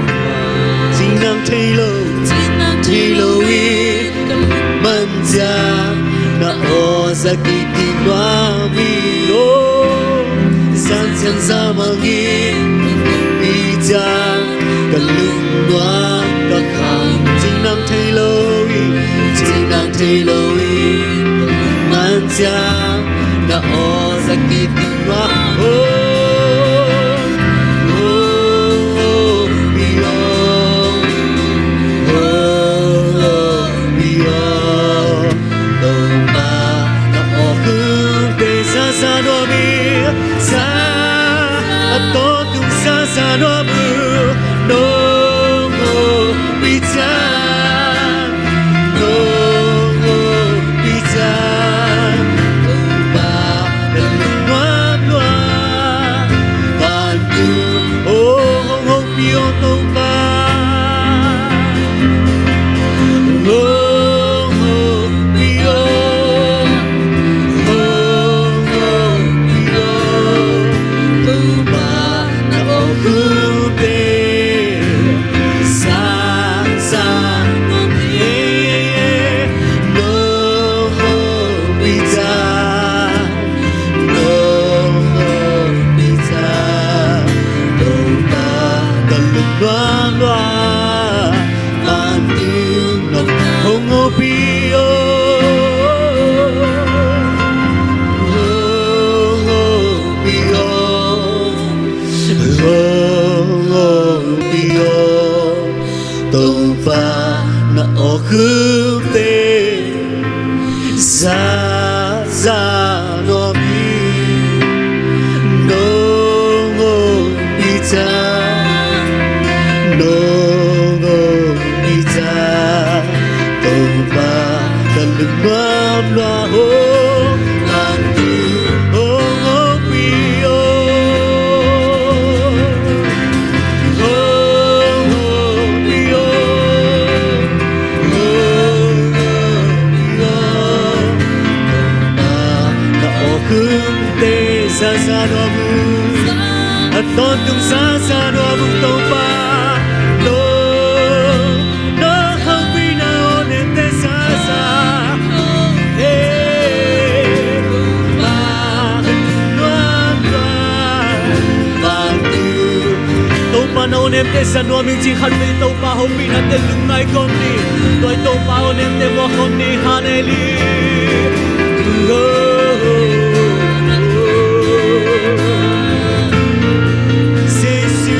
Cingnang thei lo, cingnang thei lo hi. Ka lungnuam man ciang na aw za kik ding nuam hi. Oh, zan ciang zal mang hi. Pi ta, ka lungnuam ka kham. Cingnang thei lo hi, cingnang thei lo hi. Man ciang na aw za kik ding nuam. Oh, oh, oh, pi oh. Oh, oh, pi oh. Topa na awk hun te, za za nuam hi. Za, a tawntung za za nuam uh. Nong awk pi ta, nong awk pi ta, Topa ka lungnuam lua, vantung, oh, hong awk pi aw Topa. Hong awk pi aw, hong awk pi aw, Topa na awk hun te, sang sang nuam hi. Nong awk pi ta, nong awk pi ta, Topa ka lungnuam lua, vantung nong awk pi aw. Hong awk pi aw, hong awk pi aw, Topa na awk hun te, za za nuam hi. Nong awk pi ta, nong awk pi ta, Topa ka lungnuam lua, hong awk pi, hong awk pi aw. Hong awk pi aw, hong awk pi aw. Topa na awk hun te, za za nuam uh. A tawntung za za nuam uh Topa. Nong, nong hopihna aw nemte za za. Hey, Topa ka lungnuam lua, vantung. Topa na aw nemte za nuam ing. Cih khat vei Topa hopihnate lungngai kawm ni. Tua Topa aw nemte muak kawm ni. Halleluiah. Jesu,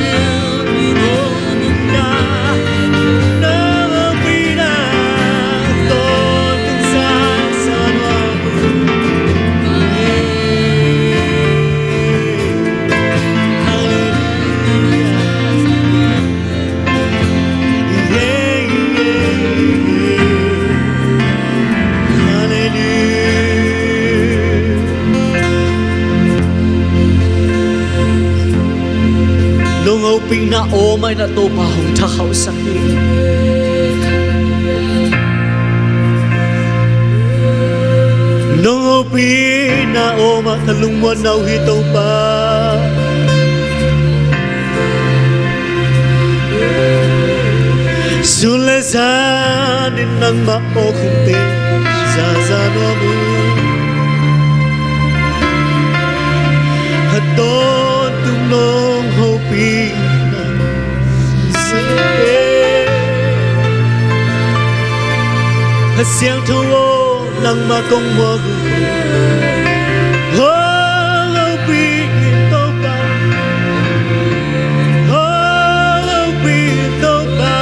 Nong hopihna aw mah in ah Topa hong thakhauhsak hi. Nong hopihna aw mah ka lungmuanna uh hi Topa. Tun le zan in nangmah aw khumte zaza nuam uh. A tawntung nong hopihna, Kha Siangtho aw, nangmah kong muak uh. Hong hopih in Topa, hong hopih in Topa,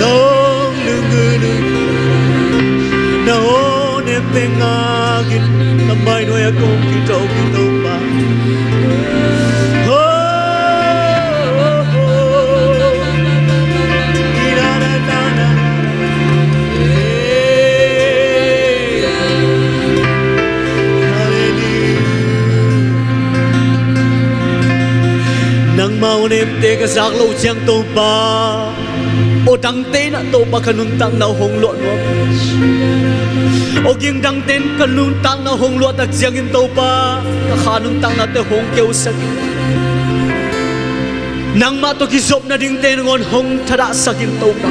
nong lunggulh uh. Na aw nemte ngak in, na mai nuai-ah kong kithawh uh Topa. Nangmah aw nemte ka zak loh ciang Topa, aw dangte in ah Topa ka nuntakna uh hong luah nuam. Aw ging dangte in ka nuntakna uh hong luah tak ciangin Topa, ka kha nuntaknate hong keusak in. Nangmah tawh kizop nadingte nangawn hong thadahsak in Topa.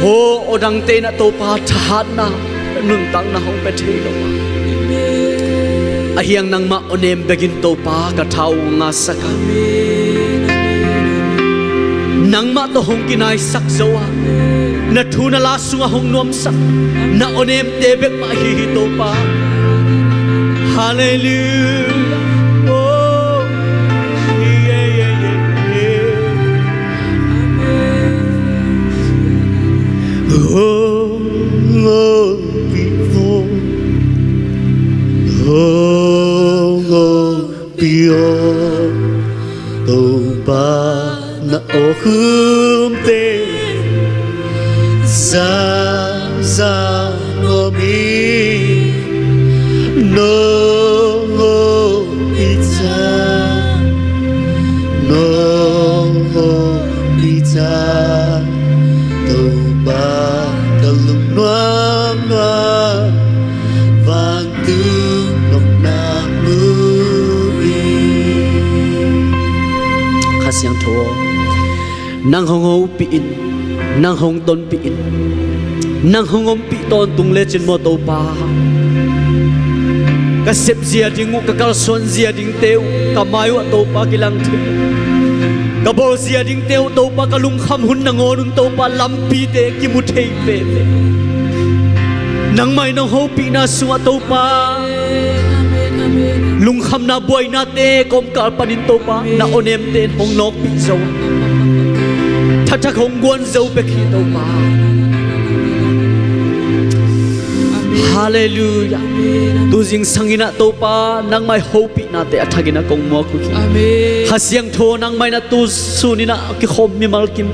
Aw, aw dangte in ah Topa thahatna, nuntakna hong pia thei lo a, ahi hang nangmah aw nem bekin Topa ka tha uh hong ngahsak a, nangmah tawh hong kinaisak zo a, na thu na la sungah hong nuamsak na aw nemte bek mah ahi hi Topa. Halleluiah. Oh, yeah, yeah, yeah, yeah. Hong hopih aw, hong hopih aw, Topa na aw khumte zaza nuam hi. Nong hopih ciang, nong hopih ciang, Topa ka lung nuam nuam, vantung nopna mu hi. Kha Siangtho, nang hong hopih in, nang hong tonpih in, nang hong ompih tawntung lecin maw Topa, ka sepzia ding uh, ka kalsuanzia dingte uh ka mai uh ah Topa kilang thei, ka bawlzia dingte uh Topa ka lungkham hun nangawn un Topa lampite kimu thei veve. Nangmah in nong hopihna sungah Topa, lungkhamna buainate kawmkal panin Topa na aw nemte in hong nawkpih zo a, thathak hong guan zo bek hi Topa. Halleluiah. Tu zingsang in ah Topa nangmah i hopihnate a thak in ah kong muak uh hi. Kha Siangtho, nangmah in ah tu sun in ah kikhawm mimal kim,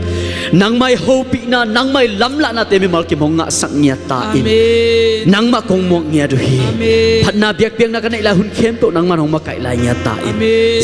nangmah i hopihna, nangmah i lamlahnate mimal kim hong ngahsak ngiat ta in. Nangmah kong muak ngiat uh hi. Phatna biakpiakna ka neih lai hun khempeuh nangmah in hong makaih lai ngiat ta in.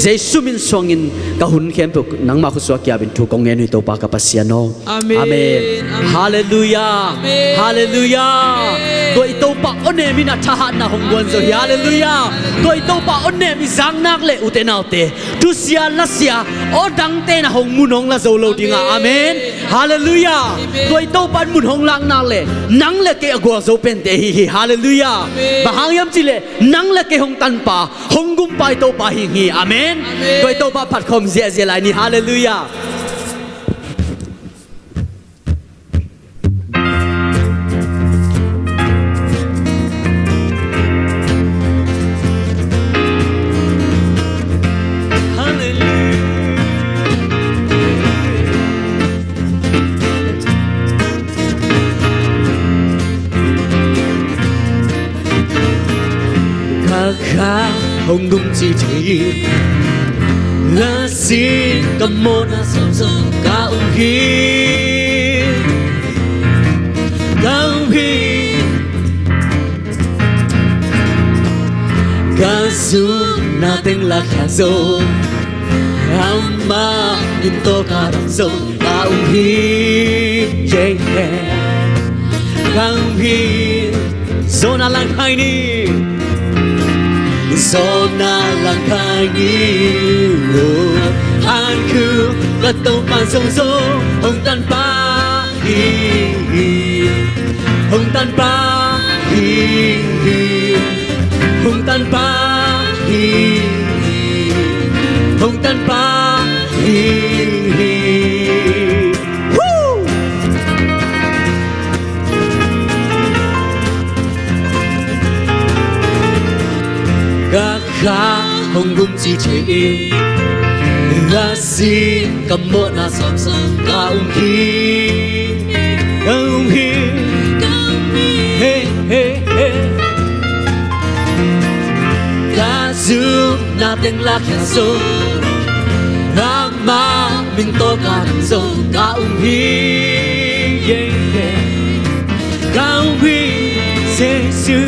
Jesu min suangin ka hun khempeuh nangmah khutsung ah kiapin thu kong ngen uh hi Topa ka Pasian aw. Amen. Halleluiah. Halleluiah. Tua i Topa aw nem in ah thahatna hong guan zo hi. Halleluiah. Tua i Topa aw nem i zak nak leh ute naute, thusia lasia aw dangte in ah hong mun hong la zo lo ding a. Amen. Halleluiah. Tua i Topa in mun hong lak nak leh nang le kei a gualzo pente hi hi. Halleluiah. Bang hang hiam cih leh nang le kei hong tanpa, hong gumpa i Topa hi hi. Amen. Tua i Topa phatkhawm ziahziah lai ni. Halleluiah. Ka kha hong gum ci thei, lasin ka mawhna zongzong ka um hi, ka um hi. Ka zumna teng la khak zo, amah min tawh ka dam zo ka um hi. Yeah, yeah. Ka um hi. Zawhna langkhai ni. Zawhna langkhai ni. Oh, an khu Ka Topa Zo Zo, hong Tanpa hi hi, hong Tanpa hi hi, hong Tanpa hi hi, hong Tanpa hi hi. Woo! Ka kha hong gum ci thei in, a sin ka mawhna sawmsawm ka um hi, ka um hi, ka um hi. Hey, hey, hey. Ka zumna teng lakhia zo, ama min tawh ka dam zo ka um hi, yeah, yeah. Ka um hi, Jesu.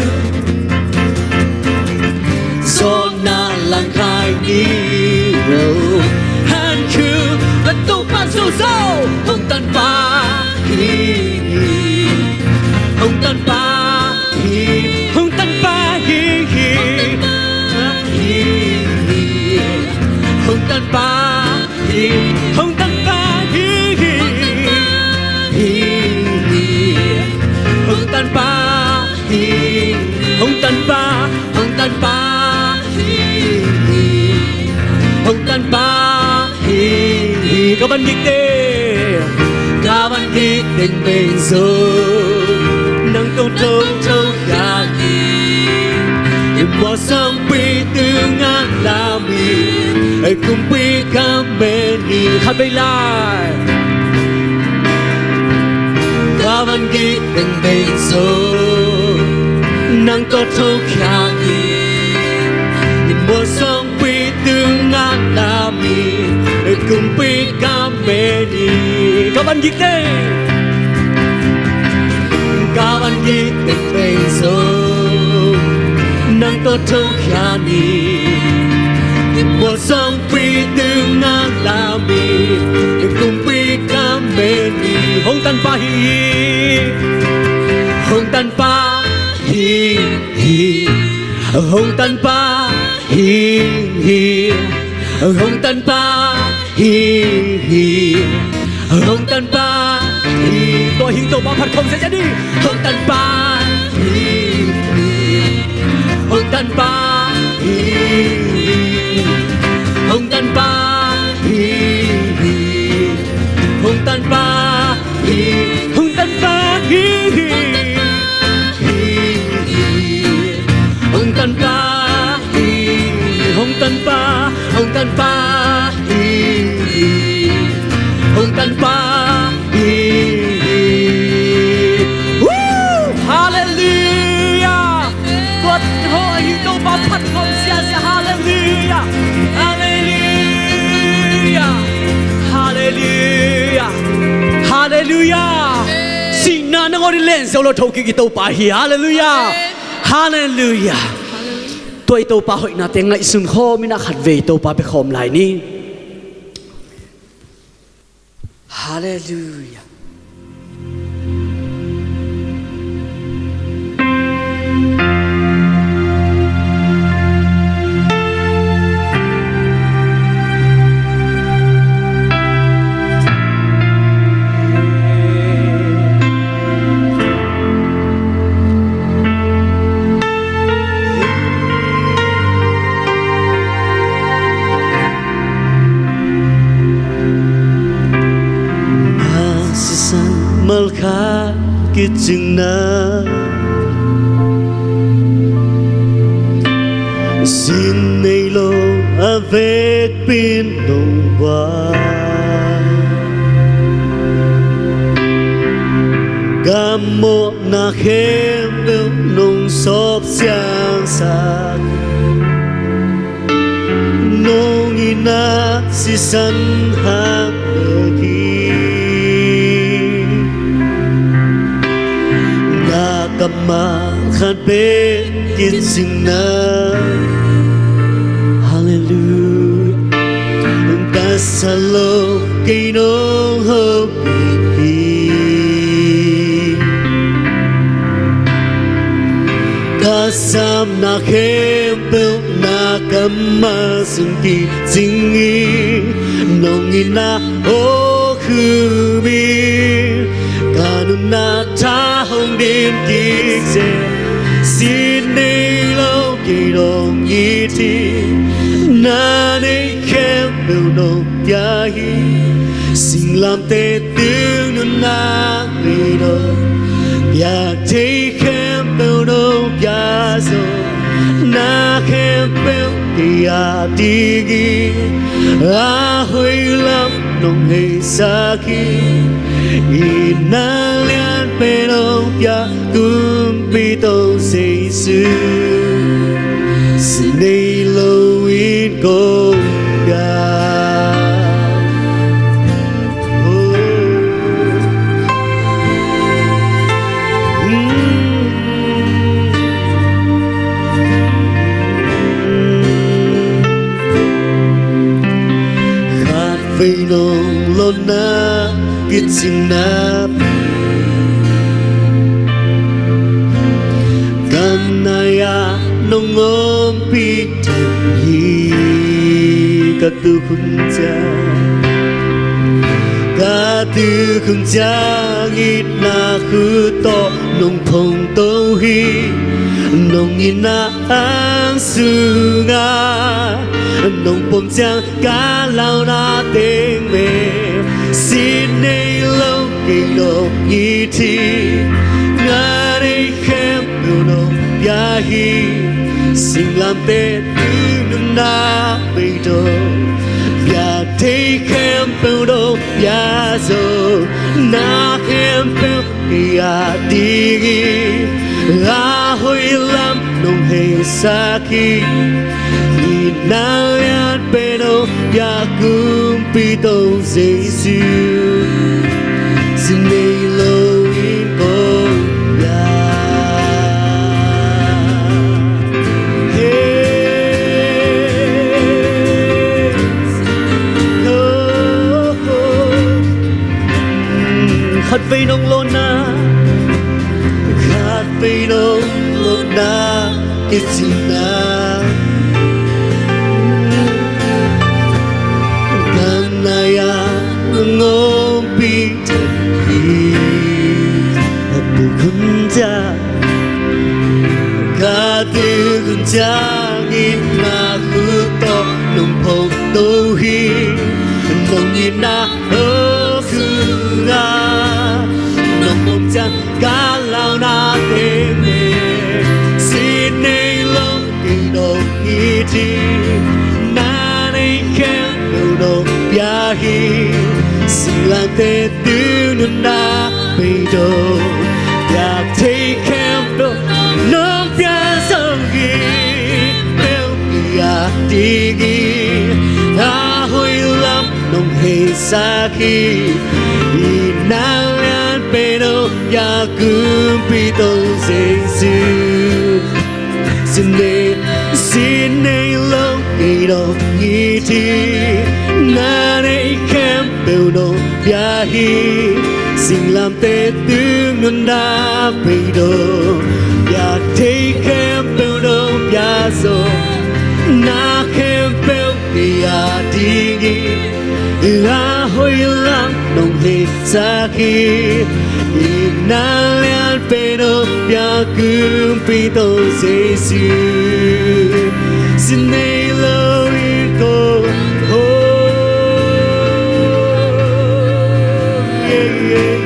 Sawlna langkhai ni lo, han khu a Topa Zo Zo, hong Tanpa hi hi, hong Tanpa hi, hong Tanpa hi hi, hong Tanpa hi, hong Tanpa hi hi, hi hi, hong Tanpa hi, hong Tanpa, hong Tanpa hi hi, hong Tanpa hi hi. Ka van gik teng, ka van gik teng pen zo, nang tawh thotho khia hi. I mual sawngpi tungah lam hi, ei kumpi ka men hi. Khat vei lai. Ka van gik teng pen zo, nang tawh thotho khia hi. I mual sawngpi tungah lam hi, ei kumpi ka men hi. Ka van gik teng, ka van gik teng pen zo, nang tawh thotho khia hi. I mual sawngpi tungah lam hi, ei kumpi ka men hi. Hong Tanpa hi, hong Tanpa hi hi, hong Tanpa hi hi, hong Tanpa hi hi, hong Tanpa hi. Tua hing Topa phat khawm sia sia ni. Hong Tanpa hi hi, hong Tanpa hi hi, hong Tanpa hi hi, hong Tanpa hi, hong Tanpa hi hi, hi hi, hong Tanpa hi, hong Tanpa, hong Tanpa hi hi, hong Tanpa hi hi. Woo! Halleluiah! Tua hong a hi Topa phat khawm sia sia. Halleluiah! Halleluiah! Halleluiah! Halleluiah! Sihna nangawn in len zo lo thokik i Topa hi. Halleluiah! Halleluiah! Tua i Topa hoihnate ngaihsun khawm in a khat vei Topa pia khawm lai ni. Halleluiah. Na sisan malkha kicingna, sin nei lo a vekpi in nong buai. Ka mawhna khempeuh nong sawp siangsak. Nong itna sisan hang bek hi. Na kammal khat bek kicingna. Halleluiah. Ka sa lo kei nong hopih hi. Ka samna khempeuh na ka Amah zong kicing hi, nong itna hong khum hi. Ka nunna tha hong dim kik seh, sin nei lo kei dong it hi. Na neih khempeuh nong pia hi. Singlamteh tung nunna pei dong, piak thei khempeuh nong pia zaw. Na khempeuh kei a ding hi, a hoih lam nong heisak hi. Itna lianpen hong pia Kumpi Tong Jesu, sin nei lo in kong pia. Khatvei nong lawhna kicing na pi, ka nai-ah nong ompih den hi. Ka tuk hun ciang, ka tuk hun ciang itna khut tawh nong phongto hi. Nong itna ang sungah nong pom ciang ka launa teng bek, sin nei lo kei dong it hi. Na neih khempeuh nong pia hi. Singlamteh tung nunna pei dong, piak thei khempeuh nong pia zaw. Na khempeuh kei a ding hi, a hoih lam nong heisak hi. Itna lianpen hong pia Kumpi Tong Jesu, sin nei lo in kong pia. Hey, oh, oh. Khatvei nong lawhna, khatvei nong lawhna kicing na, ka nai-ah nong ompih den hi. Ka tuk hun ciang, ka tuk hun ciang itna khut tawh nong phongto hi. Nong itna hong khum a, nong pom ciang ka launa teng bek, sin nei lo kei dong it hi. Na neih khempeuh nong pia hi. Singlamteh tung nunna pei dong, piak thei khempeuh nong pia zaw hi. Peuh kei a ding hi, a hoih lam nong heisak hi. Itna lianpen hong pia Kumpi Tong Jesu, sin nei, sin nei lo kei dong it hi. Na neih khempeuh nong pia hi. Singlamteh tung nunna pei dong, piak thei khempeuh nong pia zaw. Na khempeuh kei a ding hi, a hoih lam nong heisak hi. Itna lianpen hong pia Kumpi Tong Jesu, sin nei lo in kong, oh, yeah, yeah.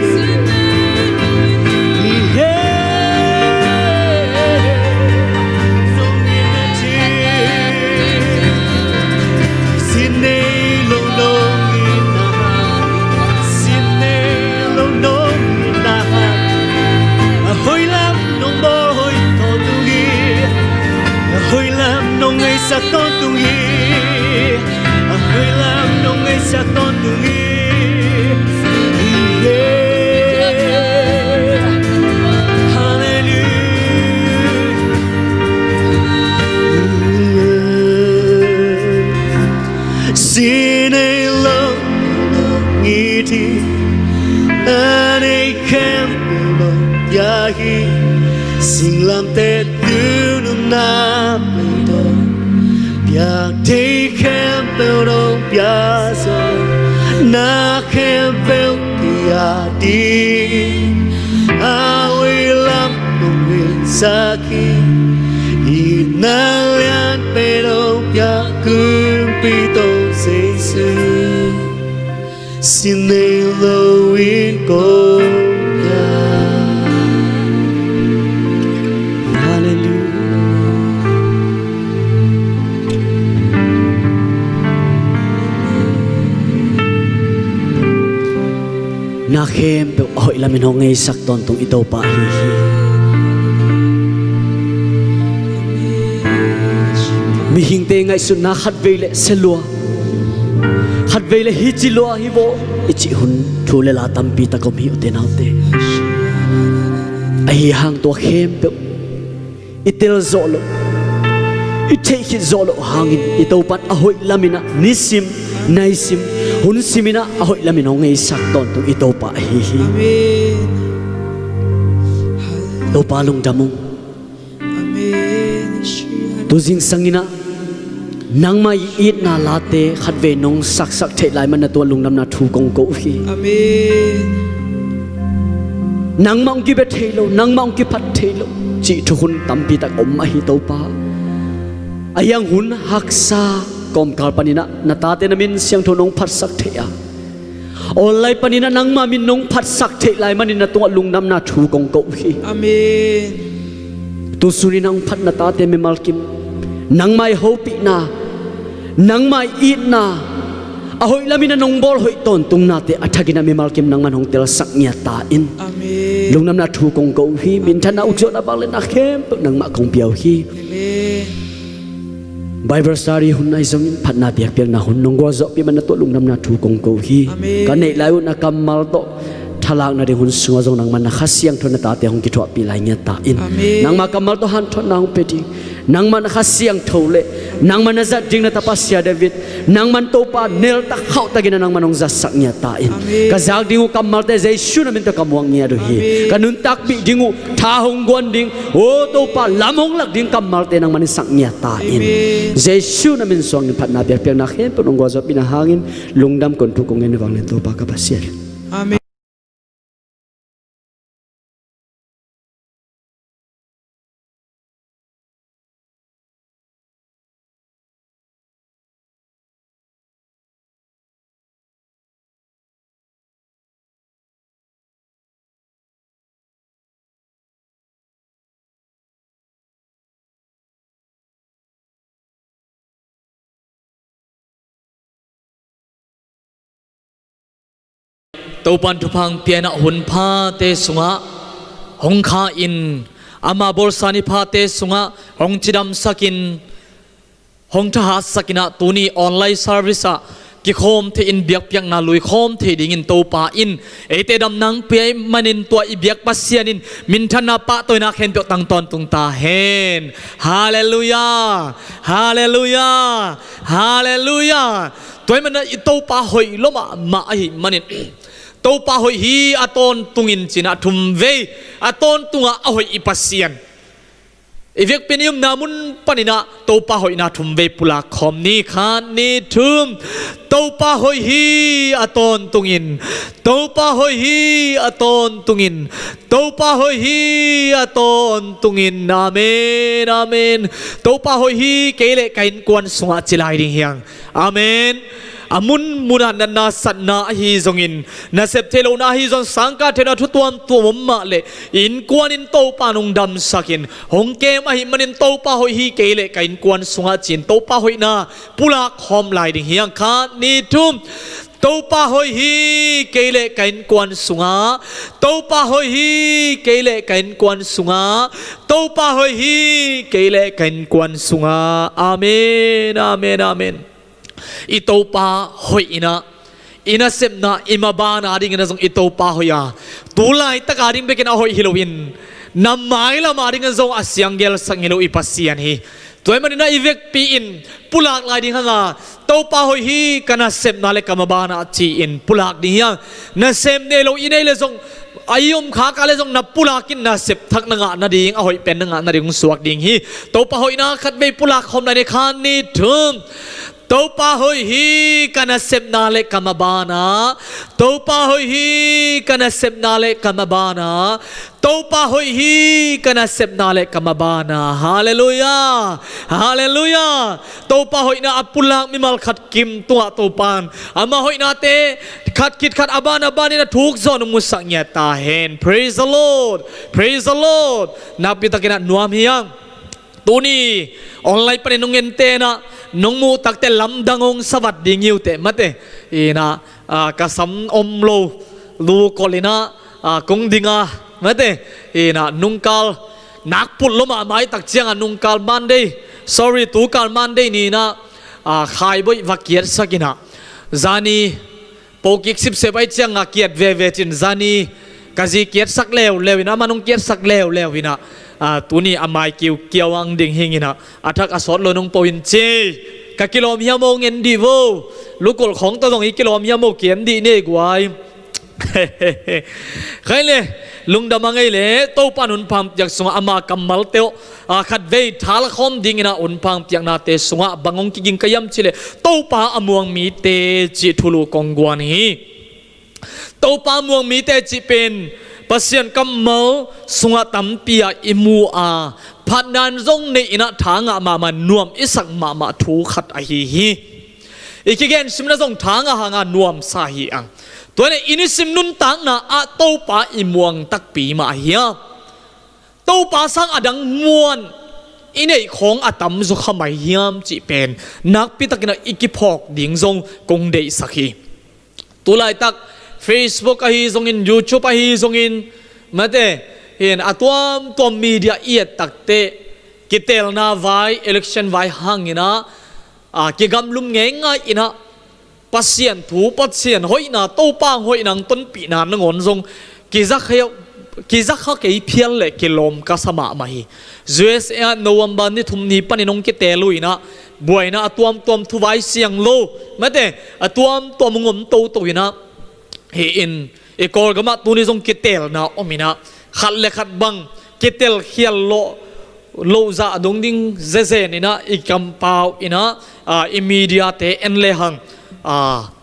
Sin nei lo nong itna, sin nei lo nong itna, a hoih lam nong bawl hoih tawntung hi. A hoih lam nong heisak tawntung hi. A hoih lam nong heisak tawntung hi. Yeah. Hallelujah. Sin nei lo nong it hi. A neih khempeuh nong pia hi. Singlamteh tung nunna pei dong, Piak thei khempeuh nong piak zaw, na khempeuh kei a ding, a hoih lam nong hilhsak hi. Itna lianpen nong piak, kumpi Topa Jesu, sin nei lo in kong piak. Halleluiah. Na khempeuh a hoih lamin hong neisak tawntung i Topa ahi hi. Mihingte ngaihsutna khatvei le sia lua, khatvei le hi ci lua hi vaw i cih hun, thu le la tampi tak om hi, ute naute. Ahi hang tua khempeuh i tel zawh loh, i theih khit zawh loh hangin i Topa in a hoih lamin ah nisim naisim hun simin ah a hoih lamin hong neisak tawntung i Topa ahi hi. Amen. Topa lungdam ung. Amen. Tu zingsang in ah nangmah i itna late khatvei nong saksak theih lai manin na tungah lungdamna thu kong ko uh hi. Amen. Nangmah hong kibia thei lo, nangmah hong kiphat thei lo cih thukhun tampi tak om mah hi, Topa. Ahi hang hun haksa kawmkal panin ah na tate na min siangtho nong phatsak theih a, online panin ah nangmah min nong phatsak theih lai manin na tungah lungdamna thu kong ko uh hi. Amen. Tu sun in ah hong phat na tate mimal kim, nangmah i hopihna, nangmah i itna, a hoih lamin ah nong bawl hoih tawntungnate a thakin ah mimal kim nangman hong telsak ngiat ta in. Amen. Lungdamna thu kong ko uh hi. Minthanna, ukzawhna, vangliatna khempeuh nangmah kong pia uh hi. Amen. Bible study hun ahi zongin, phatna biakpiakna hun nong gualzawhpih manin na tungah lungdamna thu kong ko uh hi. Amen. Ka neih lai uh na kammal tawh thalakna ding hun sungah zong nangman na Kha Siangtho na tate hong kithuahpih lai ngiat ta in. Amen. Nangmah kammal tawh hanthawnna hong pia ding, nangmah na Kha Siangtho le nangmah na zat ding na tapa Sia David, nangman Topa neltak khauhtakin ah nangman hong zatsak ngiat ta in. Amen. Ka zak ding uh kammalte Jesu na min tawh ka muak ngiat uh hi. Amen. Ka nuntakpih ding uh, tha hong guan ding, aw Topa, lam hong lak ding kammalte nangman hong sak ngiat ta in. Amen. Jesu na min suangin phatna biakpiakna khempeuh nong gualzawhpihna hangin lungdam kong ko uh hi. Vanglian Topa ka Pasian. Amen. Topa'n thupha hong pia in ah hun phate sungah hong kha in, ama bawlsa ni phate sungah hong cidamsak in, hong thahatsak in ah tuni online service ah kikhawm thei in, biakpiakna luikhawm thei dingin Topa in eite damna hong pia ahih manin tua i biak Pasian in minthanna pahtawina khempeuh tang tawntung ta hen. Halleluiah. Halleluiah. Halleluiah. Tua ahih manin ah i Topa hoih lua mahmah ahih manin Topa hoih hi a tawntungin ci-in ah thumvei a tawntungah a hoih i Pasian. I vekpi-in i omna mun panin ah Topa hoihna thumvei pulak khawm ni. Khat, nih, thum. Topa hoih hi a tawntungin. Topa hoih hi a tawntungin. Topa hoih hi a tawntungin. Amen, amen. Topa hoih hi, kei le ka innkuan sungah ci lai ding hi hang. Amen. A munmun ah natna satna ahi zongin, nasep theih lohna ahi zong, sangkah theihna thu tuamtuam om mah leh innkuan in Topa'n hong damsak in, hong kem ahih manin Topa hoih hi, kei le ka innkuan sungah ci-in Topa hoihna pulak khawm lai ding hi hang. Khat, nih, thum. Topa hoih hi, kei le ka innkuan sungah. Topa hoih hi, kei le ka innkuan sungah. Topa hoih hi, kei le ka innkuan sungah. Amen, amen, amen. I Topa hoih in ah, i nasepna, i maban a dingin ah zong i Topa hoih a, tu laitak a ding bekin a hoih hi loin, na mailam a dingin zong a sianggelsak ngei lo i Pasian hi. Tua ahih manin ah i vekpi in pulak lai ding hang a, Topa hoih hi, ka nasepna le ka maban ah ci-in pulak ding hi hang. Nasem nei lo i nei leh zong A i om khak a le zong na pulak in na sep thak na ngah nading, a hoih pen na ngah nading hong suak ding hi. Topa hoihna khatvei pulak khawm lai ni, khat, nih, thum. Topa hoih hi, ka nasepna le ka maban ah. Topa hoih hi, ka nasepna le ka maban ah. Topa hoih hi, ka nasepna le ka maban ah. Halleluiah. Halleluiah. Topa hoihna a pulak mimal khat kim tungah Topa in ama hoihnate khat khit khat a ban a ban in a thuk zawh nong musak ngiat ta hen. Praise the Lord. Praise the Lord. Nakpi takin ah nuam hi hang. Tuni online panin nong ente in ah nong muh takte lamdang hong sa vat ding hi uh teh, mate. In ah, ah, ka sam om lo, lu kol in ah, ah, kong ding a, mate. In ah nungkal nakput lo mahmah i tak ciang ah nungkal Monday, sorry, tukal Monday ni in ah, ah, khaiboih va kiatsak in ah, zani po kik sipsep ahih ciang a kiat veve cin, zani ka zi kiatsak leuleu in ah, amah nong kiatsak leuleu in ah, ah, tuni a mai kiukiau ang ding hi ing in ah, a thak a sawt lo nong po in ci. Ka kilawm hiam aw, ngen dih vo. Lu kol khawng tawh zong i kilawm hiam aw, ki-en dih ni ei guai. Khai le, lungdam a ngei le, Topa in hun pha hong piak sungah ama kammalte uh, ah, khatvei tha la khawm ding in ah hun pha hong piaknate sungah bang hong kiging ka hiam cih leh, Topa a muang mite cih thulu kong guan hi. Topa a muang mite cih pen Pasian kammal sungah tampi ah i mu a, phatna in zong neih in ah tha ngah mahmah, nuam i sak mahmah thu khat ahi hi. I kigen simna zong tha ngah hang a nuamsa hi ang. Tua leh i nisim nuntakna ah Topa i muang takpi mah hiam? Topa sang a dang muan i neih khawng a tamzaw kha mai hiam cih pen nakpi takin ah i kiphawk ding zong kong deihsak hi. Tulaitak Facebook ahi zongin, YouTube ahi zongin, mate, in a tuamtuam media i et takteh, kitelna vai, election vai hang in ah, ah, kigamlum ngeingai in ah, Pasian thu, Pasian hoihna, Topa hoihna, tonpihna nangawn zong kizakha, kizakha kei phial le kilawm ka sa mahmah hi. U S A ah November ni thum ni panin hong kitel uh in ah, buaina a tuamtuam, thuvai siang lo, mate, a tuamtuam hong om toto in ah, hi in, i Kawlgam ah tuni zong kitelna om in ah, khat le khat bang kitel khial lo, lo zah dong ding zezen in ah, i kampau in ah, ah, i media te en le hang, ah,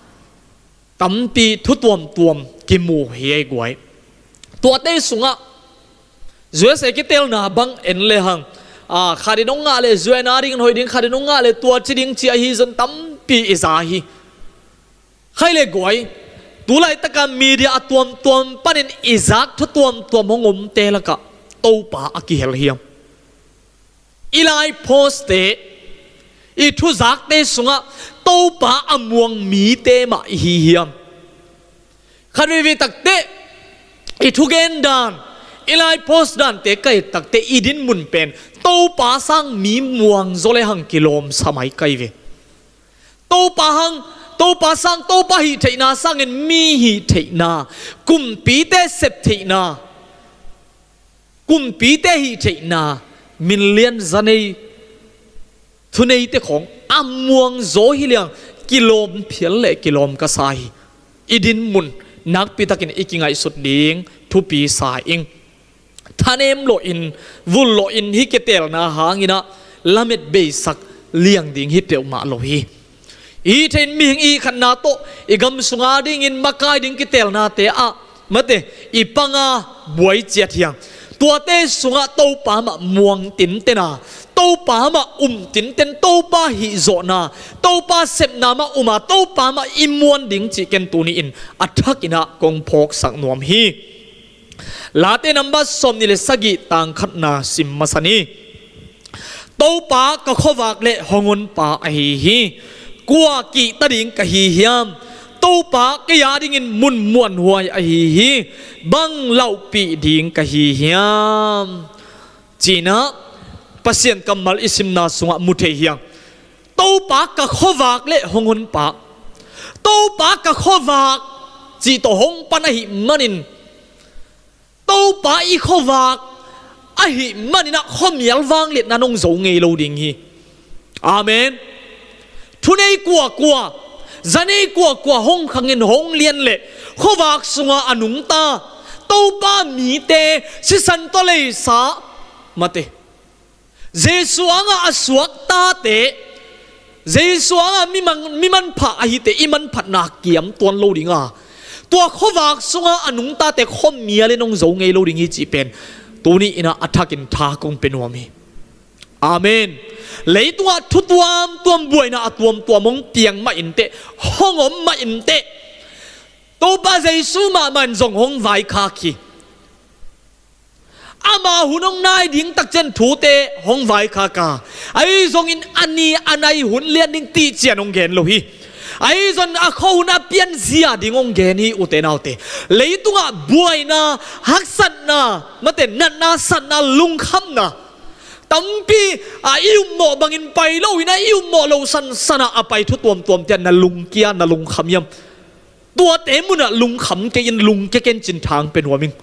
tampi thu tuamtuam kimu hi ei guai. Tuate sungah U S A kitelna bang en le hang, ah, khat in hong ngah le U S A na ding in hoih ding, khat in hong ngah le tua ci ding ci ahi zong tampi i za hi. Khai le guai, tulaitaka media a tuamtuam panin i zak thu tuamtuam hong omte lakah Topa a kihel hiam? I lai post te, i thuzakte sungah Topa a muang mite mah i hi hiam? Khat veivei takteh i thugen dan, i lai post dante ka et takteh i dinmun pen Topa sang mi muang zaw le hang kilawm sa mai kai ve. Topa hang, Topa sang, Topa hih theihna sangin mi hih theihna, kumpite sep theihna, kumpite hih theihna, min lian za nei, thuneite khawng a muang zaw hi liang kilawm phial le kilawm ka sa hi. I dinmun nakpi takin i kingaihsut ding thupi sa ing. Thanem lawhin, vul lawhin hih kitelna hangin ah lamet beisak liang ding hi peuhmah lo hi. I hih thei in mihing i hih khatna tawh i gam sunga dingin makai ding kitelnate ah, mate, i panga buai ciat hiang. Tuate sungah Topa mah muang tinten a, Topa mah um tinten, Topa hih zawhna, Topa sepna mah um a, Topa mah i muan ding cih ken tuni in a thakin ah kong phawksak nuam hi. Late number sawmnih le sagih, tang khatna sim masa ni. Topa ka khuavak le honghonpa ahi hi. Kua kihta ding ka hi hiam? Topa kei a dingin mun muanhuai ahi hi. Bang lauhpih ding ka hi hiam? Ci-in ah Pasian kammal i simna sungah mu thei hiang. Topa ka khuavak le honghonpa. Topa ka khuavak cih tawh hong pan ahih manin, Topa i khuavak ahih manin ah khuamial vangliatna nong zo ngei lo ding hi. Amen. Thunei kuakua, zanei kuakua hong khangin hong lian leh khuavak sunga a nungta Topa mite sisan tawh leisa, mate, Jesu angah a suak tate, Jesu angah mi man, mi manpha ahite i manphatna kiam tuan lo dinga, tua khuavak sungah a nungtate khuamial in hong zo ngei lo ding hi cih pen tuni innah a thakin tha kong pia nuam hi. Amen. Leitungah thu tuamtuam, buaina a tuamtuam hong piang mah inteh, hong om mah inteh, Topa Jesu mahmah in zong hong vaikhak hi. Ama hun hong nai ding takciang thute hong vaikhak a, ahi zongin a ni a nai hun lian ding tihciang hong gen lo hi. Ahi zong a khuahun a pianzia ding hong gen hi, ute naute. Leitungah buaina, haksatna, mate, natna, satna, lungkhamna tampi a i ummawh bangin pai loin a i ummawh loh sansanah a pai thu tuamtuam ciang na lungkia, na lungkham hiam? Tuate munah lungkham kei in, lungkia ken cin thang pe nuam ing.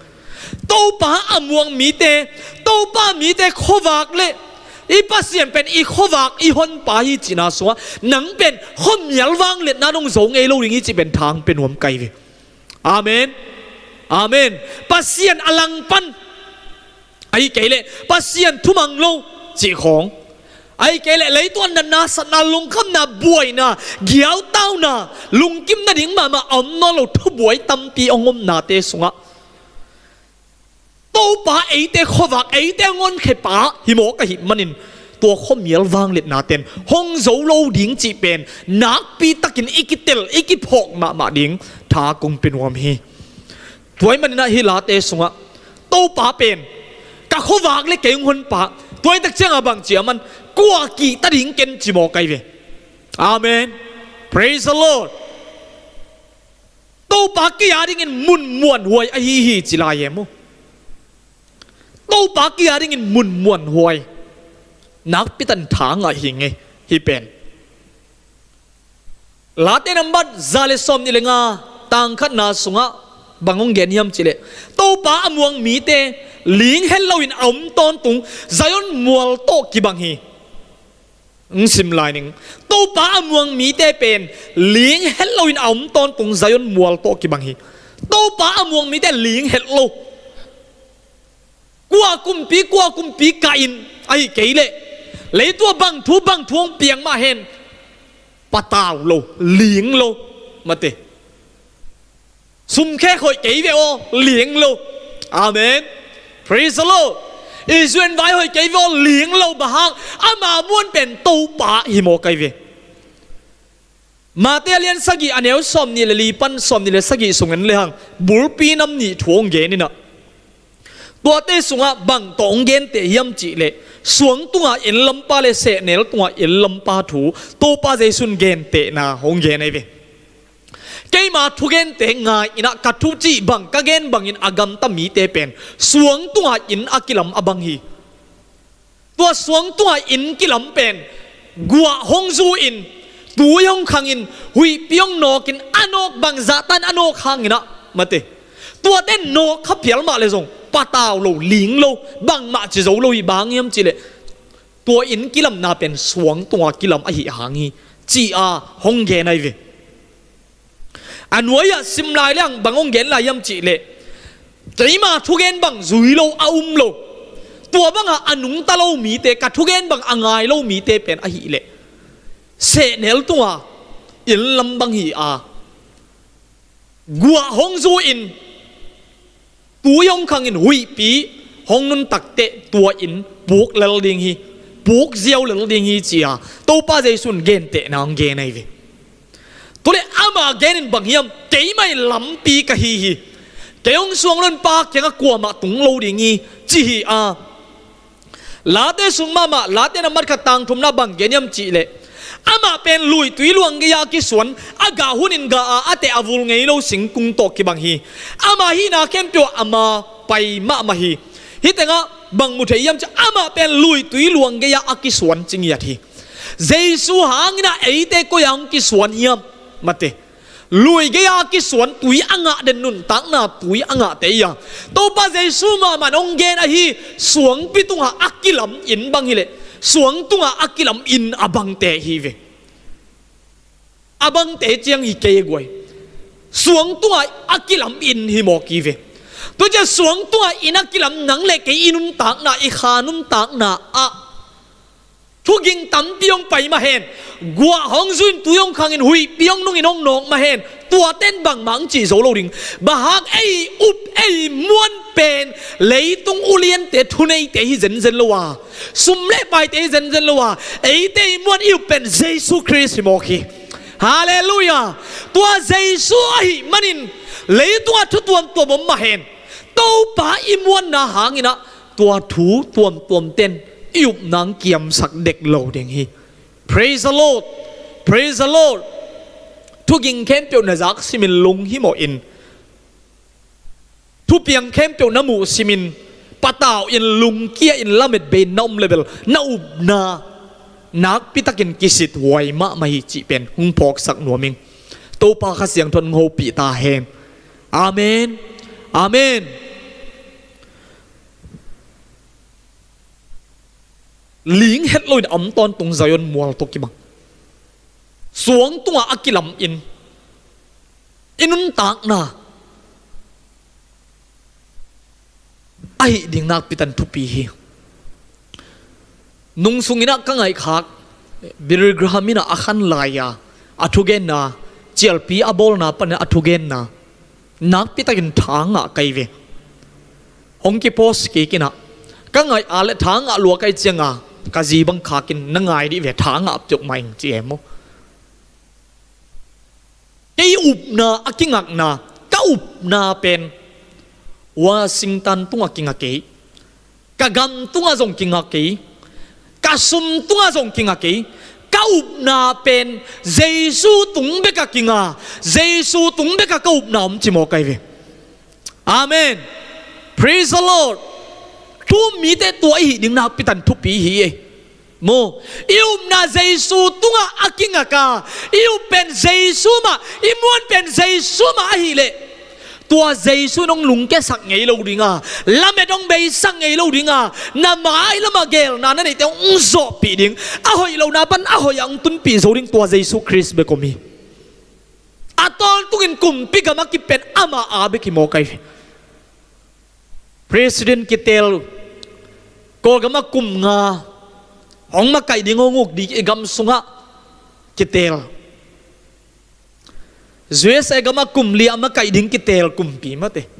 Topa a muang mite, Topa mite khuavak le i Pasian pen i khuavak, i honpa hi cihna sungah nang pen khuamial vangliatna hong zo ngei lo ding hi cih pen thang pe nuam kai ve. Amen. Amen. Pasian a langpan, ahi kei leh Pasian thumang lo cih khawng, ahi kei leh leitungah natna, satna, lungkhamna, buaina, giautauna, lungkim nading mahmah a om nawn lo thubuai tampi hong omnate sungah Topa eite khuavak, eite hong honkhia pa hi mawk ahih manin tua khuamial vangliatna ten hong zo lo ding cih pen nakpi takin i kitel, i kiphawk mahmah ding tha kong pe nuam hi. Tua ahih maninah hih Late sungah Topa pen ka khuavak le kei hong honpa, tua hi takciangah bang ci a man, kua kihta ding ken ci mawk ahi ve. Amen. Praise the Lord. Topa kei a dingin mun muanhuai ahi hi ci lai e maw? Topa kei a dingin mun muanhuai nakpi takin thang ahi ngei hi pen. Late nambat za le sawm nih le nga, tang khatna sungah bang hong gen hiam cih leh, Topa a muang mite ling het loin a om tawntung Zion mual tawh kibang hi. Hong sim lai ning. Topa a muang mite pen ling het loin a om tawntung Zion mual tawh kibang hi. Topa a muang mite ling het lo. Kua kumpi, kua kumpi kah in, ahi kei leh leitung ah bang thu, bang thu hong piang mah hen, patau lo, ling lo, mate. Sumkhek hoih kei ve aw, ling lo. Amen. Praise the Lord. Israel vai hoih kei ve aw, ling lo. Bang hang? Ama muan pen Topa hi mawk ahi ve. Mate a lian sagih, a neu sawm nih le li pan sawm nih le sagih sung en lehang bulpi nam nih thu hong gen inah, tuate sungah bang tawh hong genteh hiam cih leh, suang tungah inn lampa le sehnel tungah inn lampa thu Topa Jesu in gentehna hong gen ahi ve. Keima thugente ngai inah, ka thu cih bang, ka gen bangin a gamta mite pen suang tungah inn a kilam a bang hi. Tua suang tungah inn kilam pen guah hong zu in, tui hong khang in, huihpi hong nawk in, a nawk bang zahtan a nawk hang inah, mate, tuate nawk kha phial mah le zong patau lo, ling lo, bangmah ci zo lo hi. Bang hang hiam cih leh tua inn kilamna pen suang tungah kilam ahi hang hi, ci-a hong gen ahi ve. A nuai-ah sim lai lehang bang hong gen lai hiam cih leh, keima thugen bang zui lo a um lo, tua bangah a nungta lo mite, ka thugen bang a ngai lo mite pen ahih leh sehnel tungah inn lam bang hi a, guah hong zu in, tui hong khang in, huihpi hong nuntak teh tua inn puk lel ding hi, puk ziau lel ding hi, ci-a Topa Jesu in gentehna hong gen ahi ve. Tuleh ama gen in bang hiam, keimah in lampi ka hi hi, kei hong suang loin Pa kiangah kuamah tung lo ding hi, ci hi a. Late sung mahmah, Late nambat khat tang thumna bang gen hiam cih leh, amah pen lui tui luang gei-a a kisuan, a gah hunin gah a, a teh a vul ngei lo singkung tawh kibang hi. Ama hihna khempeuh ah ama pai mahmah hi. Hih tengah bang mu thei hiam cih, amah pen lui tui luang gei-a a kisuan ci ngiat hi. Jesu hang inah eite koi-ah hong kisuan hiam? Mate. Lui gei-a a kisuan, tui a ngah den, nuntakna tui a ngahte hi a. Topa Jesu mahmah in hong gen ahi, suangpi tungah a kilam inn bang hi leh suang tungah a kilam inn a bangte hi ve. A bangte ciang hi kei a guai. Suang tungah a kilam inn hi mawk hi ve. Tua ciang suang tungah inn a kilam nang le kei i nuntakna, i kha nuntakna ah thuging tampi hong pai mah hen. Guah hong zu in, tui hong khang in, huihpi hong nung in hong nawk mah hen. Tua ten bangmah hong cih zo lo ding. Bang hang, ei up ei muan pen leitung uliante, thuneite hi zenzen lo a, sum le paite hi zenzen lo a, eite i muan i up pen Jesu Khrist hi mawk hi. Halleluiah. Tua Jesu ahih manin leitungah thu tuamtuam om mah hen. Topa i muanna hangin ah tua thu tuamtuam ten i upna hong kiamsak dek lo ding hi. Praise the Lord. Praise the Lord. Thuging khempeuh na zak simin lunghimawh in, thupiang khempeuh na muh simin, patau in, lungkia in, lamet bei in na om leh bel na upna nakpitakin kisithuai mahmah hi cih pen hong phawksak nuam ing. Topa Kha Siangtho in hong hopih ta hen. Amen. Amen. Ling het loin a om tawntung Zion mual tawh kibang, suang tungah a kilam in, i nuntakna ahih ding nakpi takin thupi hi. Nung sungin ah ka ngaihkhak, Billy Graham in ah a khan lai-a a thugenna, cialpi a bawlna panin a thugenna nakpitakin tha ngah ka hi ve. Hong kipost kik in ah, ka ngaih a leh tha ngah lua ka hih ciangin ka zi bang khakin, na ngai dih ve, tha ngah peuhmah ing, ci e maw. Kei upna a kingakna, ka upna pen Washington tungah kinga kei, ka gam tungah zong kinga kei, ka sum tungah zong kinga kei. Ka upna pen Jesu tung bekah kinga, Jesu tung bekah ka upna om ci mawk ka hi ve. Amen. Praise the Lord. Thu um mite tua i hih ding nakpi takin thupi hi e. Maw, i upna Jesu tungah a kingak a, i up pen Jesu mah, i muan pen Jesu mah ahih leh, tua Jesu in hong lungkiasak ngei lo ding a, lamet hong beisak ngei lo ding a, na mai lamah geelna na neihte hong zawhpih ding, a hoih lohna pan a hoih ah hong tunpih zo ding, tua Jesu Khrist bek om hi. A tawntungin kumpi gam a kipan amah a bek hi mawk ka hi. President kiteel, Kawlgam ah kum nga hong makaih ding, hong uk ding i gam sungah kiteel. U S A gam ah kum li a makaih ding kiteel kumpi mate.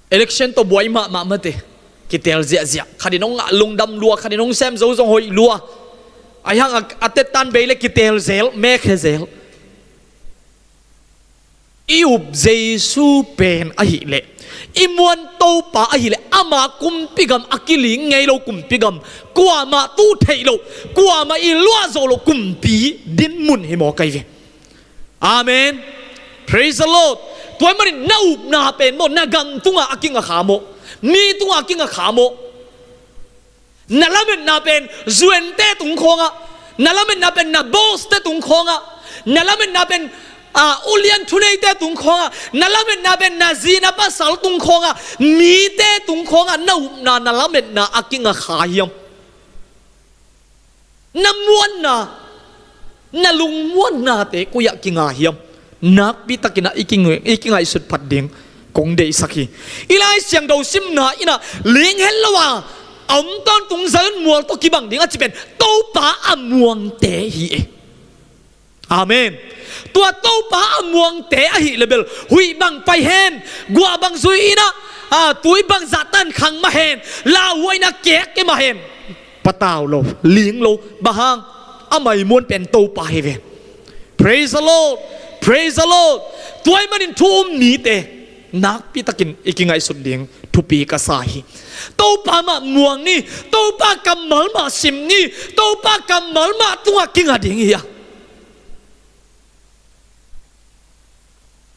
Election tawh buai mahmah mate. Kiteel ziahziah. Khat in hong ngah lungdam lua, khat in hong sem zo zong hoih lua. Ahi hang a, a tettan bei leh kiteel zel, mekhe zel. I up Jesu pen ahih leh, i muan Topa ahih leh, ama kumpi gam, a kiling ngei lo kumpi gam, kuamah tu theih loh, kuamah i luah zawh loh kumpi dinmun hi mawk ka hi ve. Amen. Praise the Lord. Tua ahih manin na upna pen maw, na gam tungah a kinga kha maw, mi tungah a kinga kha maw. Na lametna pen U N te tung khawngah, na lametna pen na boss te tung khawngah, na lametna pen, ah, ulian thuneite tung khawngah, na lametna pen na zi na pasal tung khawngah, mite tung khawngah na upna, na lametna a kinga kha hiam? Na muanna, na lungmuannate koi-ah kinga hiam? Nakpi takin ah i king-, i kingaihsut phat ding kong deihsak hi. I Lai Siangtho simna in ah ling het lo a, a om tawntung Zion mual tawh kibang ding a ci pen Topa a muangte hi e. Amen. Tua Topa a muangte ahih leh bel, huih bang pai hen, guah bang zui in ah, ah, tui bang zahtan khang mah hen, lauhuaina kek kei mah hen, patau lo, ling lo, bang hang, a mai muan pen Topa hi ve. Praise the Lord. Praise the Lord. Tua ahih manin thu um mite nakpi takin i kingaihsut ding thupi ka sa hi. Topa mah muang ni, Topa kammal mah sim ni, Topa kammal mah tungah kinga ding hi a.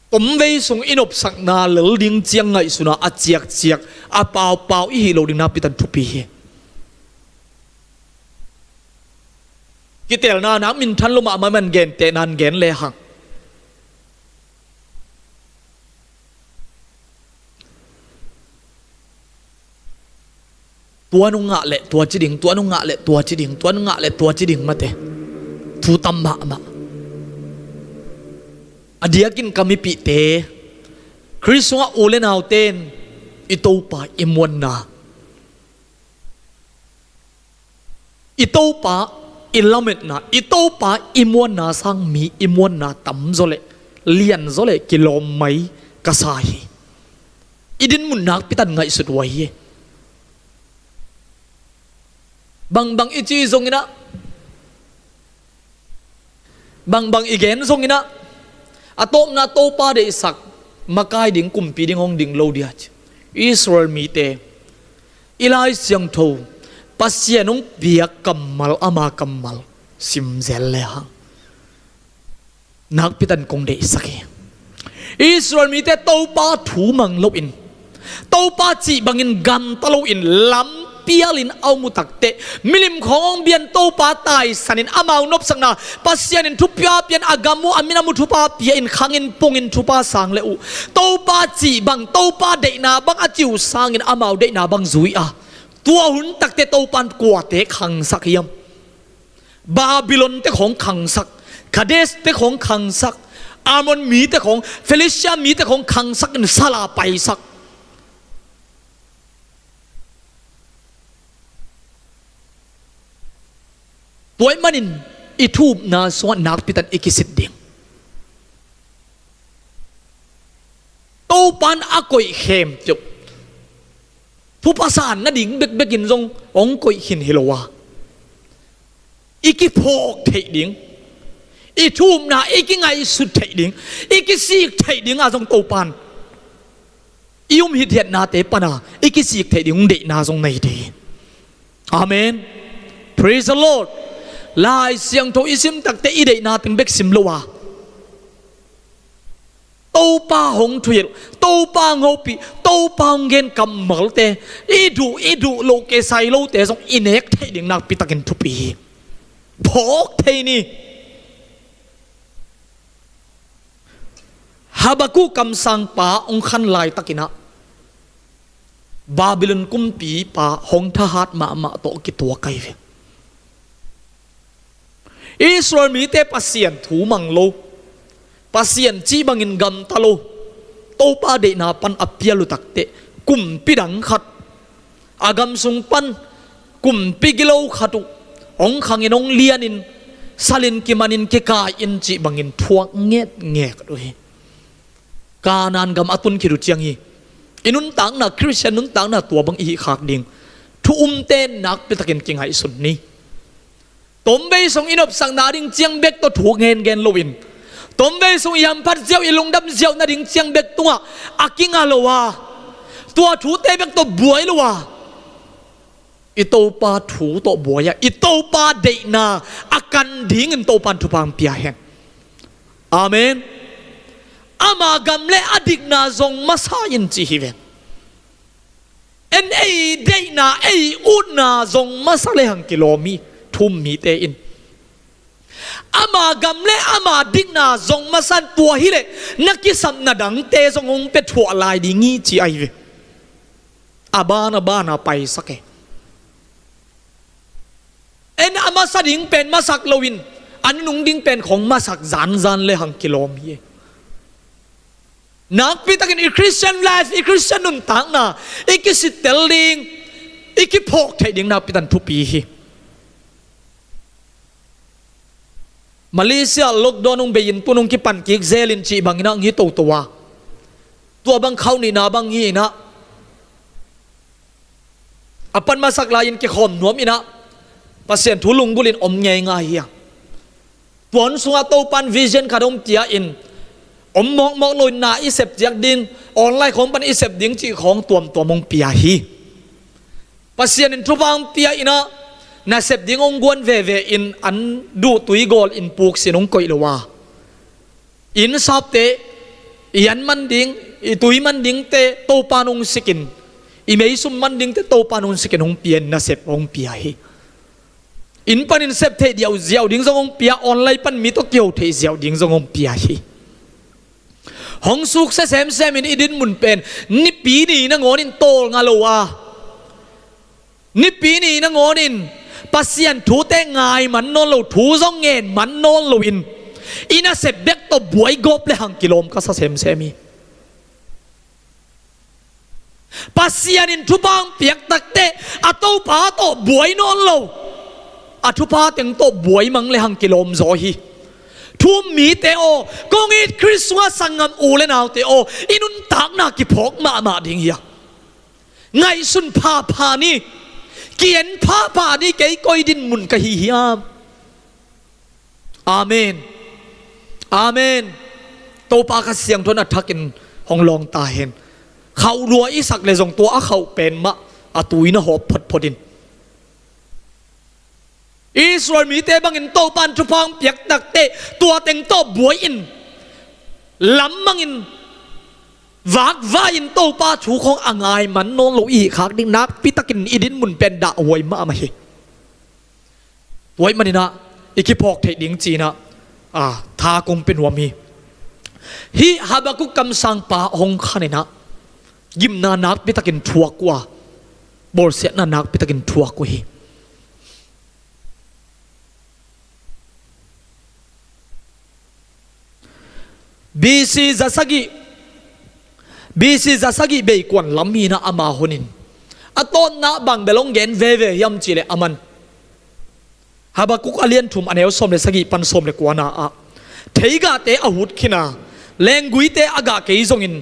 Tomvei sung i nopsakna lel ding ciang ngaihsun a, a ciakciak, a paupau i hih loh ding nakpi takin thupi hi. Kiteelna nak minthan lo mahmah man, gentehna gen lehang, tua nong ngah leh tua ci ding, tua nong ngah leh tua ci ding, tua nong ngah leh tua ci ding mate. Thu tam mahmah. A diakin ka mipihte, Khrist sungah u le naute in I Topa i muanna, i Topa i lametna, i Topa i muanna sang mi i muanna tamzaw le lianzaw le kilawm mai ka sa hi. I dinmun nakpi tan ngaihsut uh ahi hi. Bangbang i ci zongin ah, bangbang i gen zongin ah, a tawpna Topa deihsak makai ding, kumpi ding hong ding lo dia ci. Israel mite i Lai Siangtho, Pasian hong piak kammal, ama kammal simzel le hang nakpi tan kong deihsak hi. Israel mite Topa thu mang loin, Topa cih bangin gamta loin, lampialin a om uh takteh, milim khawng hong bian Topa taisanin amau nopsakna, Pasian in thupha pian a gam uh, a minam uh thupha pia in, khangin pungin thupha sang le uh, Topa cih bang, Topa deihna bang a cih uh sangin amau deihna bang zui a, tua hun takteh Topan kuate khangsak hiam? Babylon te khawng khangsak, Kadesh te khawng khangsak, Ammon mite khawng, Philistia mite khawng khangsak in sala paisak. Tua ahih manin i thu-upna sungah nakpi tan i kisit ding. Topan a koih khempeuh, thupha san nading bekbekin zong hong koih khin hi lo a, i kiphawk theih ding, i thu-upna i kingaihsut theih ding, i kisik theih ding a zong Topan i um hithiatnate pana i kisik theih ding hong deihna zong nei ding. Amen. Praise the Lord. Lai Siangtho i sim takteh i deihna teng bek sim lo a, Topa hong thuhilh, Topa hong hopih, Topa hong gen kammalte, i duh, i duh loh kisai lote zong i nek theih ding nakpi takin thupi hi. Phawk thei ni. Habakkuk kamsangpa hong khan laitakin ah, Babylon kumpipa hong thahat mahmah tawh kituak ahi ve. Israel mite Pasian thu mang lo, Pasian cih bangin gamta lo, Topa deihna pan a pial uh takteh, kumpi dang khat, a gam sung pan kumpi gilo khat uh hong khangin, hong lianin, salin kimanin, kikai-in cih bangin thuak ngetnget uh hi. Kanaan gam a tun khit uh ciang hi, i nuntakna, Khristian nuntakna tua bang i hih khak ding thu-umte nakpi takin kingaihsun ni. Tomvei sung i nopsakna ding ciang bek tawh thu ngengen loin, tomvei sung i hamphat ziau, i lungdam ziau nading ciang bek tungah a kinga lo a, tua thute bek tawh buai lo a, i Topa thu tawh buai a, i Topa deihna a kan dingin Topan thupha hong pia hen. Amen. Ama gam le a dikna zong masa in ci hi ven. En ei deihna, ei utna zong masa le hang kilawm hi, thu-um mite in. Ama gam le ama dikna zong masa in, tua hileh na kisapna dangte zong hong pia thuah lai ding hi ci ahi ve. A ban a ban a paisak e. En a masa ding pen masak loin, a nunung ding pen khong masak zanzan le hang kilawm hi. Nakpi takin i Christian life, i Christian nuntakna i kisittel ding, i kiphawk theih ding nakpi tan thupi hi. Malaysia lockdown hong bei-in tun hong kipan kik zelin cih bangin ah hong hi toto a, tua bang khauh nihna bang hi-in ah, a pan masak lai-in kikhawm nuam in ah, Pasian thu lunggulhin om ngeingai hi a. Tua hun sungah Topan vision khat hong pia-in, om mawkmawk loin na i sep ciat ding, online khawng pan i sep ding cih khawng tuamtuam hong pia hi. Pasian in thupha hong pia in ah, nasep ding hong guan veve in, an duh tui gawl in puk sin hong koih lo a, i innsapte, i an man ding, i tui man dingte Topan hong sikin, i meisum man dingte Topan hong sikin hong pia in, nasep hong pia hi. Inn panin sep theih diauziau ding zong hong pia, online pan mi tawh kiho theih ziau ding zong hong pia hi. Hong suksia semsem in i dinmun pen Nipi ni nangawnin tawlnga lo a, Nipi ni nangawnin Pasian thute ngai man nawn lo, thu zong ngen man nawn loin, i nasep bek tawh buai gawp le hang kilawm ka sa semsem hi. Pasian in thupha hong piak takteh a topa tawh buai nawn lo, a thupha teng tawh buai mang le hang kilawm zaw hi. Thu-um mite aw, kong it Khrist sungah sanggam u le naute aw, i nuntakna kiphawk mahmah ding hi a, ngaihsun phapha ni, ki-en phapha ni. Kei koi dinmun ka hi hiam? Amen. Amen. Topa Kha Siangtho in a thakin hong lawng ta hen. Khauh lua i sak le zong tua a khauh pen mah a tui na hawp photphot in. Israel mite bangin Topa in thupha hong piak takteh tua teng tawh buai in, lammangin, vakvai in Topa thu khawng a ngai man nawn lo i hih khak ding nakpi takin i dinmun pen dahhuai mahmah hi. Tua ahih manin ah i kiphawk theih ding ci-in ah, a, tha kong pia nuam hi. Hih Habakkuk kamsangpa hong khan in ah gimna nakpi takin thuak uh a, bawlsiatna nakpi takin thuak uh hi. B C za sagih, B C za sagih beikuan lam hi-in ah ama hun in a tawpna bang bel hong gen veve hiam cih leh aman Habakkuk a lian thum a neu sawm le sagih pan sawm le kuana ah, theigahte a hut khin a, lengguite a gah kei zongin,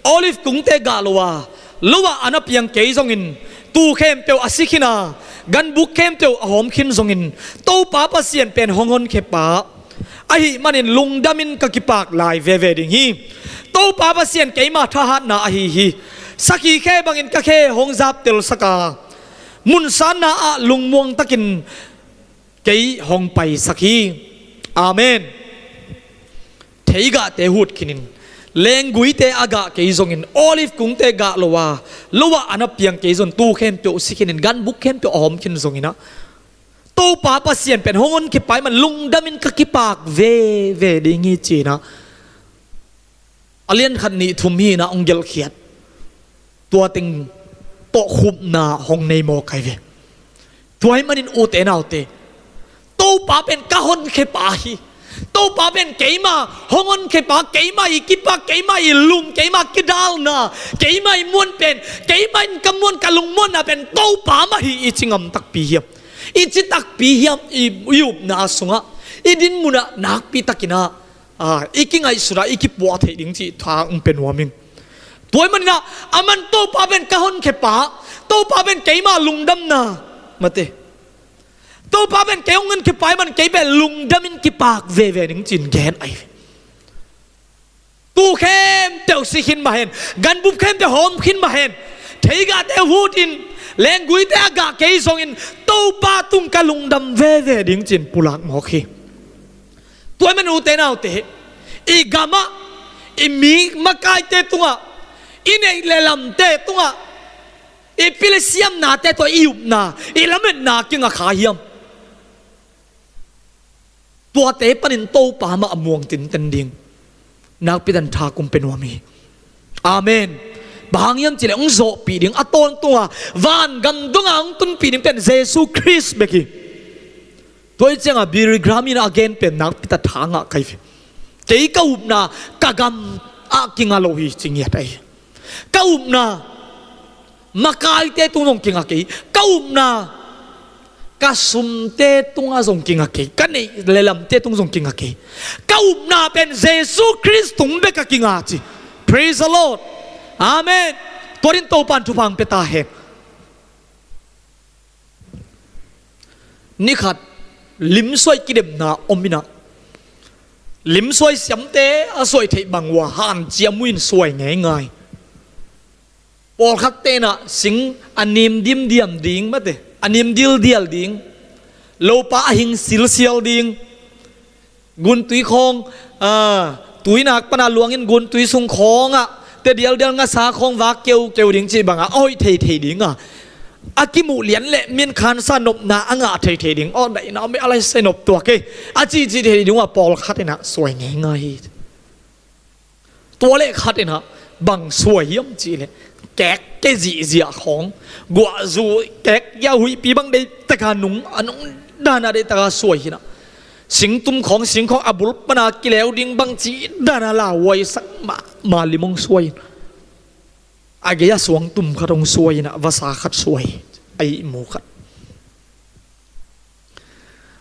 olive kungte gah lo a, lo ah a na piang kei zongin, tuu khempeuh a si khin a, ganbuk khempeuh a hawm khin zongin, Topa Pasian pen hong honkhia pa ahih manin lungdamin ka kipak lai veve ding hi. Topa Pasian keima thahatna ahi hi. Sakhi khe bangin ka khe hong zaptelsak a, mun sanna ah lungmuang takin kei hong paisak hi. Amen. Theigahte hut khinin, lengguite a gah kei zongin, olive kungte gah lo a, lo ah a na piang kei zongin, tuu khempeuh si khinin, ganbuk khempeuh a hawm khin zongin ah, Topa Pasian pen hong honkhia pa ahih man lungdamin ka kipak veve ding hi ci-in ah, a lian khat nih thum hi-in ah hong gelhkhiat. Tua teng tawh khupna hong nei mawk ahi ve. Tua ahih manin ute naute, Topa pen ka honkhia pa hi. Topa pen keima hong honkhia pa, keima i kipak, keima i lum, keima kidalna, keima i muan pen, keima in ka muan, ka lungmuanna pen Topa mah hi i ci ngam takpi hiam? I ci takpi hiam? I, i upna sungah, i dinmun ah nakpi takin ah, a, i kingaihsun a, i kipuah theih ding cih tha hong pia nuam ing. Tua ahih manin ah, aman Topa pen ka honkhia pa, Topa pen keima lungdamna, mate, Topa pen kei hong honkhia pa ahih man kei pen lungdamin kipak veve ding ci-in gen ahi. Tuu khempeuh si khin mah hen, ganbuk khempeuh hawm khin mah hen, theigahte hut in, lengguite a gah kei zongin, Topa tung ka lungdam veve ding ci-in pulak mawk hi. Tua ahih man ute naute, i gamah, i mi makaite tungah, i neih le lamte tungah, i pi le siamnate tawh i upna, i lametna kinga kha hiam? Tuate panin Topa mah a muang tinten ding nakpi takin tha kong pia nuam hi. Amen. Bang hang hiam cih leh hong zawhpih ding, a tawntung a, vangam dong a hong tunpih ding pen Jesu Khrist bek hi. Tua ahih ciangin Billy Graham in a gen pen nakpi takin tha ngah ka hi ve. Kei ka upna ka gam ah kinga lo hi ci ngiat ahi. Ka upna makaite tung zong kinga kei. Ka upna ka sumte tungah zong kinga kei. Ka neih le lamte tung zong kinga kei. Ka upna pen Jesu Khrist tung bek a kinga ci. Praise the Lord. Amen. Tua dingin Topa in thupha hong pia ta hen. Ni khat limsuai kidemna om in ah, limsuai siamte a suai theih bang uh a hanciam uh in suai ngeingai. Pawlkhatte in ah sing a nim dimdiam ding, mate, a nim dildial ding, lopa a hing silsial ding, guntui khawng, a, tuinak pana luangin guntui sung khawngah te dialdial ngasa khawng vak keukeu ding cih bangah a hoih theithei ding a, a kimuh lian le min khansa nopna a ngah theithei ding, aw, daihna om e, a laisai nop tuak e, a cihcih theithei ding uh a pawlkhat in ah suai ngeingai hi. Tua leh khat in ah bang suai hiam cih leh, kek ke zihziah khawng, guahzu kek ya huihpi bang deih taka nung, a nung dana deih taka suai hi in ah, singtum khawng, sing khawng a bul pana kileu ding bang cih dana lauhuaisak mahmah lim hong suai hi in ah. A gei-ah suangtum khat hong suai in ah, vasa khat suai, a ihmu khat.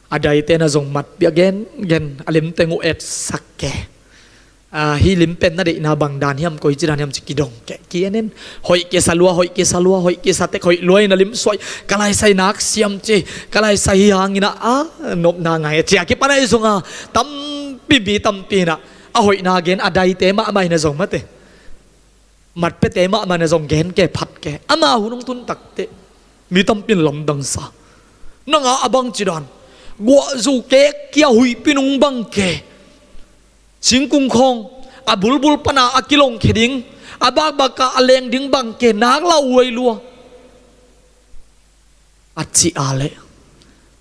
A daite na zong matpih a, gen gen, a limteng uh etsak kei. A, hih lim pen na deihna bang dan hiam, koici dan hiam ci kidong kei. Ki-en in, hoih kisa lua, hoih kisa lua, hoih kisa tek, hoih lua in a lim suai. Ka laisai nak siam ci, ka laisai hi hangin ah, a, nopna ngai ci a kipan ahi zong a, tampi, mi tampi in ah a hoihna gen, a daite mahmah in a zong mate, matpiate mahmah in a zong gen kei, phat kei. Ama hun hong tun takteh mi tampi in lamdang sa. Nang a, a bangci dan, guahzu kek kia, huihpi nung bang kei, singkung khawng a bulbul pan a a kilong khia ding, a bakbak ah a leng ding bang kei, nak lauhuai lua, a cih a leh,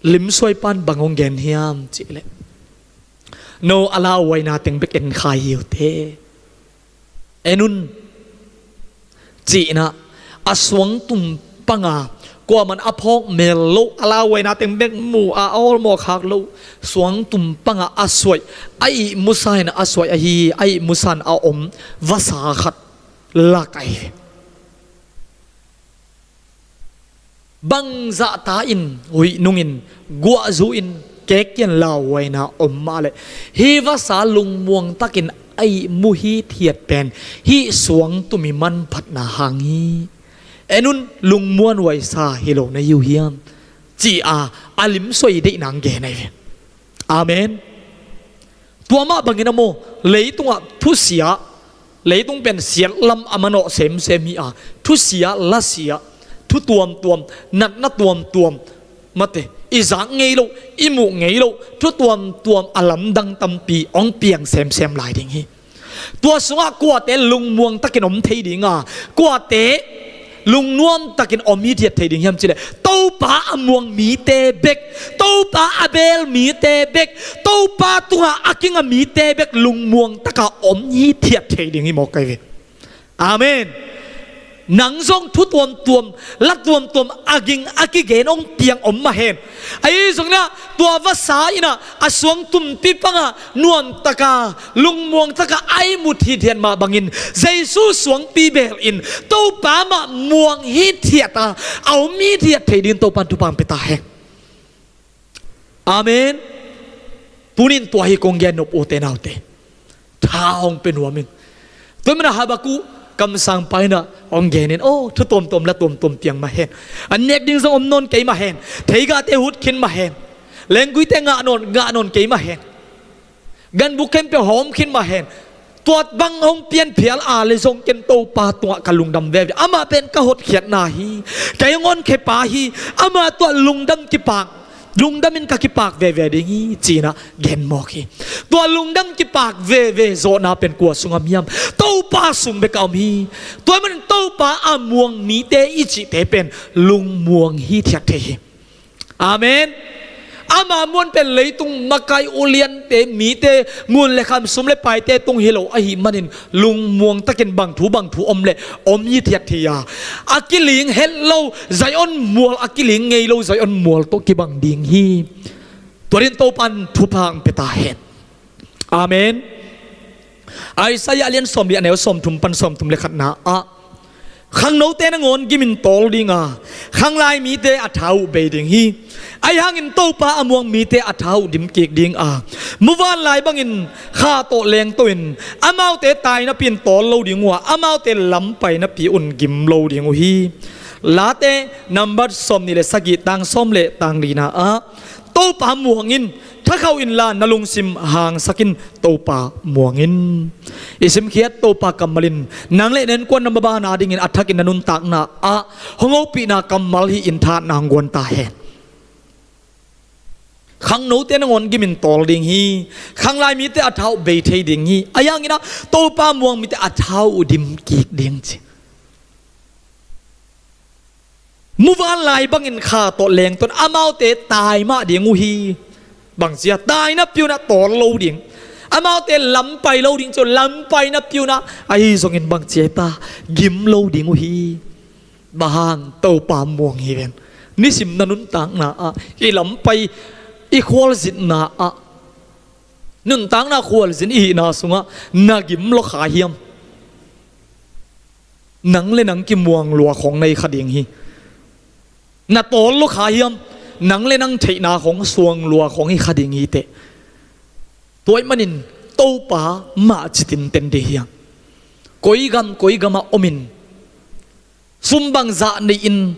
lim suai pan bang hong gen hiam cih leh, no a lauhuaina teng bek en kha hi uh teh. En un, ci-in ah, a suangtum pang a, kuaman a phawk mel lo, a lauhuaina teng bek mu a, a awlmawh khak lo, suangtum pang a a suai, a ihmu sa in a suai ahi, a ihmu sa in a om vasa khat lak ahi. Bangzah ta in, huih nung in, guahzu in, kek kia in lauhuaina om mah leh, hih vasa lungmuang takin a ihmu hithiat pen hih suangtum i manphatna hang hi. En un, lungmuanhuai sa hi lo na hi uh hiam, ci a, a lim suai deihna hong gen ahi ve. Amen. Tua mah bangin a maw, leitungah thusia, leitung pen siat lam a manawh semsem hi a, thusia, lasia, thu tuamtuam, natna tuamtuam, mate, i zak ngei lo, i muh ngei lo thu tuamtuam a lamdang tampi hong piang semsem lai ding hi. Tua sungah kuate lungmuang takin om thei ding a, kuate lungnuam takin om hithiat thei ding hiam cih leh, Topa a muang mite bek, Topa a beel mite bek, Topa tungah a kinga mite bek lungmuang taka om hithiat thei ding hi mawk ahi ve. Amen. Nang zong thu tuamtuam, la tuamtuam a ging a kigen hong piang om mah hen. Ahi zongin ah, tua vasa in ah a suangtumpi pang a nuamtaka, lungmuangtaka a ihmu hithiat mah bangin, Jesu suangpi beel in Topa mah muang hithiat a, a om hithiat thei dingin Topa'n thupha hong pia ta hen. Amen. Tuni in tua hi kong gen nop, ute naute. Tha hong pia nuam ing. Tua manin ah Habakkuk kamsangpa in ah hong gen in, aw, thu tuamtuam, la tuamtuam piang mah hen. An nek ding zong om nawn kei mah hen. Theigahte hut khin mah hen. Lengguite ngah nawn, ngah nawn kei mah hen. Ganbuk khempeuh hawm khin mah hen. Tua bang hong pianphial a leh zong ken Topa tungah ka lungdam veve. Amah pen ka hotkhiatna hi. Ka hong honkhia pa hi. Amah tungah lungdam kipak, lungdam in ka kipak veve ding hi, ci-in ah gen mawk hi. Tua lungdam kipak veve zawhna pen kua sung om hiam? Topa sung bek ah om hi. Tua manin Topa a muang mite i cihte pen lungmuang hithiat thei hi. Amen. Ama muan pen leitung makai uliante, mite, ngun le kham, sum le paite tung hi lo ahih manin lungmuang takin bang thu bang thu om leh om hithiat thei a, a kiling het lo Zion mual, a kiling ngei lo Zion mual tawh kibang ding hi. Tua dingin Topa'n thupha hong pia ta hen. Amen. Isaiah a lian sawmli, a neu sawmthum pan sawmthum le khatna ah, khangnote nangawn gimin tawl ding a, khanglai mite a tha uh bei ding hi. Ahi hangin Topa a muang mite a tha uh dim kik ding a, muvanlai bangin kha tawh lengto in, amaute tai napi in tawl lo ding uh a, amaute lam pai napi un gim lo ding uh hi. Late number sawmnih le sagih, tang sawm le tang lina ah, Topa muang in, thakhauh inla na lungsim hangsak in, Topa muang in. I simkhiat Topa kammal in nang le na innkuan, na maban a dingin a thakin na nuntakna ah hong hopihna kammal hi-in thahatna hong guan ta hen. Khangnote nangawn gimin tawl ding hi. Khanglai mite a tha uh bei thei ding hi. Ahi hangin ah Topa muang mite a tha uh dim kik ding ci. Muvanlai bangin kha tawh lengto in, amaute tai mah ding uh hi. Bangci a, tai napi un ah tawl lo ding. Amaute lam pai lo ding, cu lam pai napi un ah, ahi zongin bangci a ta, gim lo ding uh hi. Bang hang? Topa muang hi ven. Nisim na nuntakna ah, i lam pai, i khualzinna ah, nuntakna khualzin i hihna sungah na gim lo kha hiam? Nang le nang kimuang lua khawng na hi kha ding hi. Na tawl lo kha hiam? Nang le nang theihna khawng suang lua khawng hi kha ding hi teh. Tua ahih manin Topa mah ci tinten ding hiam? Koi gam koi gamah omin, sum bangzah nei-in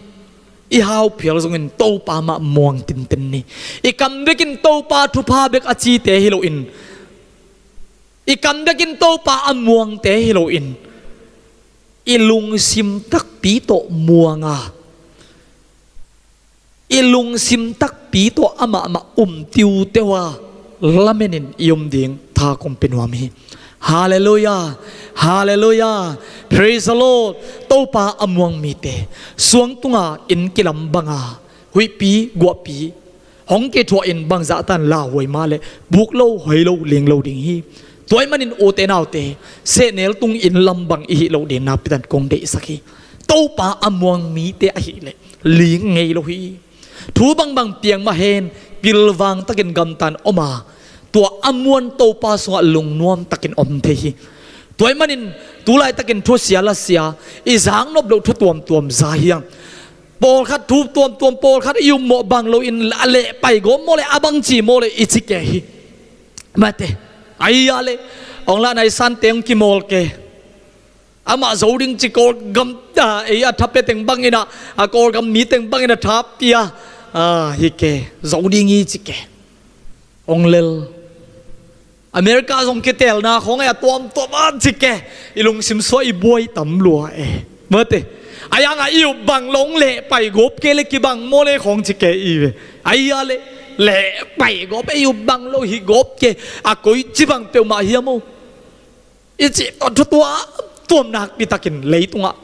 i hau phial zongin Topa mah muang tinten ni. I kam bekin Topa thupha bek a cite hi loin, i kam bekin Topa a muangte hi loin, i lungsim takpi tawh muang a, i lungsim takpi tawh amah mah um tiuteu a, lamenin i um ding tha kong pia nuam hi. Halleluiah. Halleluiah. Praise the Lord. Topa a muang mite suang tunga inn kilam banga, huihpi guahpi hong kithuahin bangzah tan lauhuai mah leh buk lo, hoi lo, ling lo ding hi. Tua ahih manin ute naute, sehnel tung inn lam bang i hih loh ding nakpitak kong deihsak hi. Topa a muang mite ahih leh ling ngei lo hi. Thu bangbang piang mah hen, pilvang takin gamtan om a, tua a muan Topa sungah lungnuam takin om thei hi. Tua ahih manin tu laitakin thusia lasia i zaknop loh thu tuamtuam za hiang. Pawlkhat thu tuamtuam, pawlkhat i upmawh bang loin a leh pai gawp maw le, a bangci maw le i ci kei hi. Mate, ahi a leh, ong lah nai sante ong kimawl kei. Amah zo ding ci Kawlgam, a, ei a tha pia teng bangin a, a Kawlgam mi teng bangin a tha pia, a, hi kei, zo ding hi ci kei. Ong lel. America zong kitelna khawng a tuamtuam a ci kei. I lungsim sua i buai tam lua e. Mate. A yang a i up bang lo ong leh pai gawp kei le kibang maw le khawng ci kei i ve. Ahi a leh, leh pai gawp e, i up bang lo hi gawp kei. A koi ci bang peuhmah hiam aw? I cih tawh thu tuamtuam nakpitakin leitungah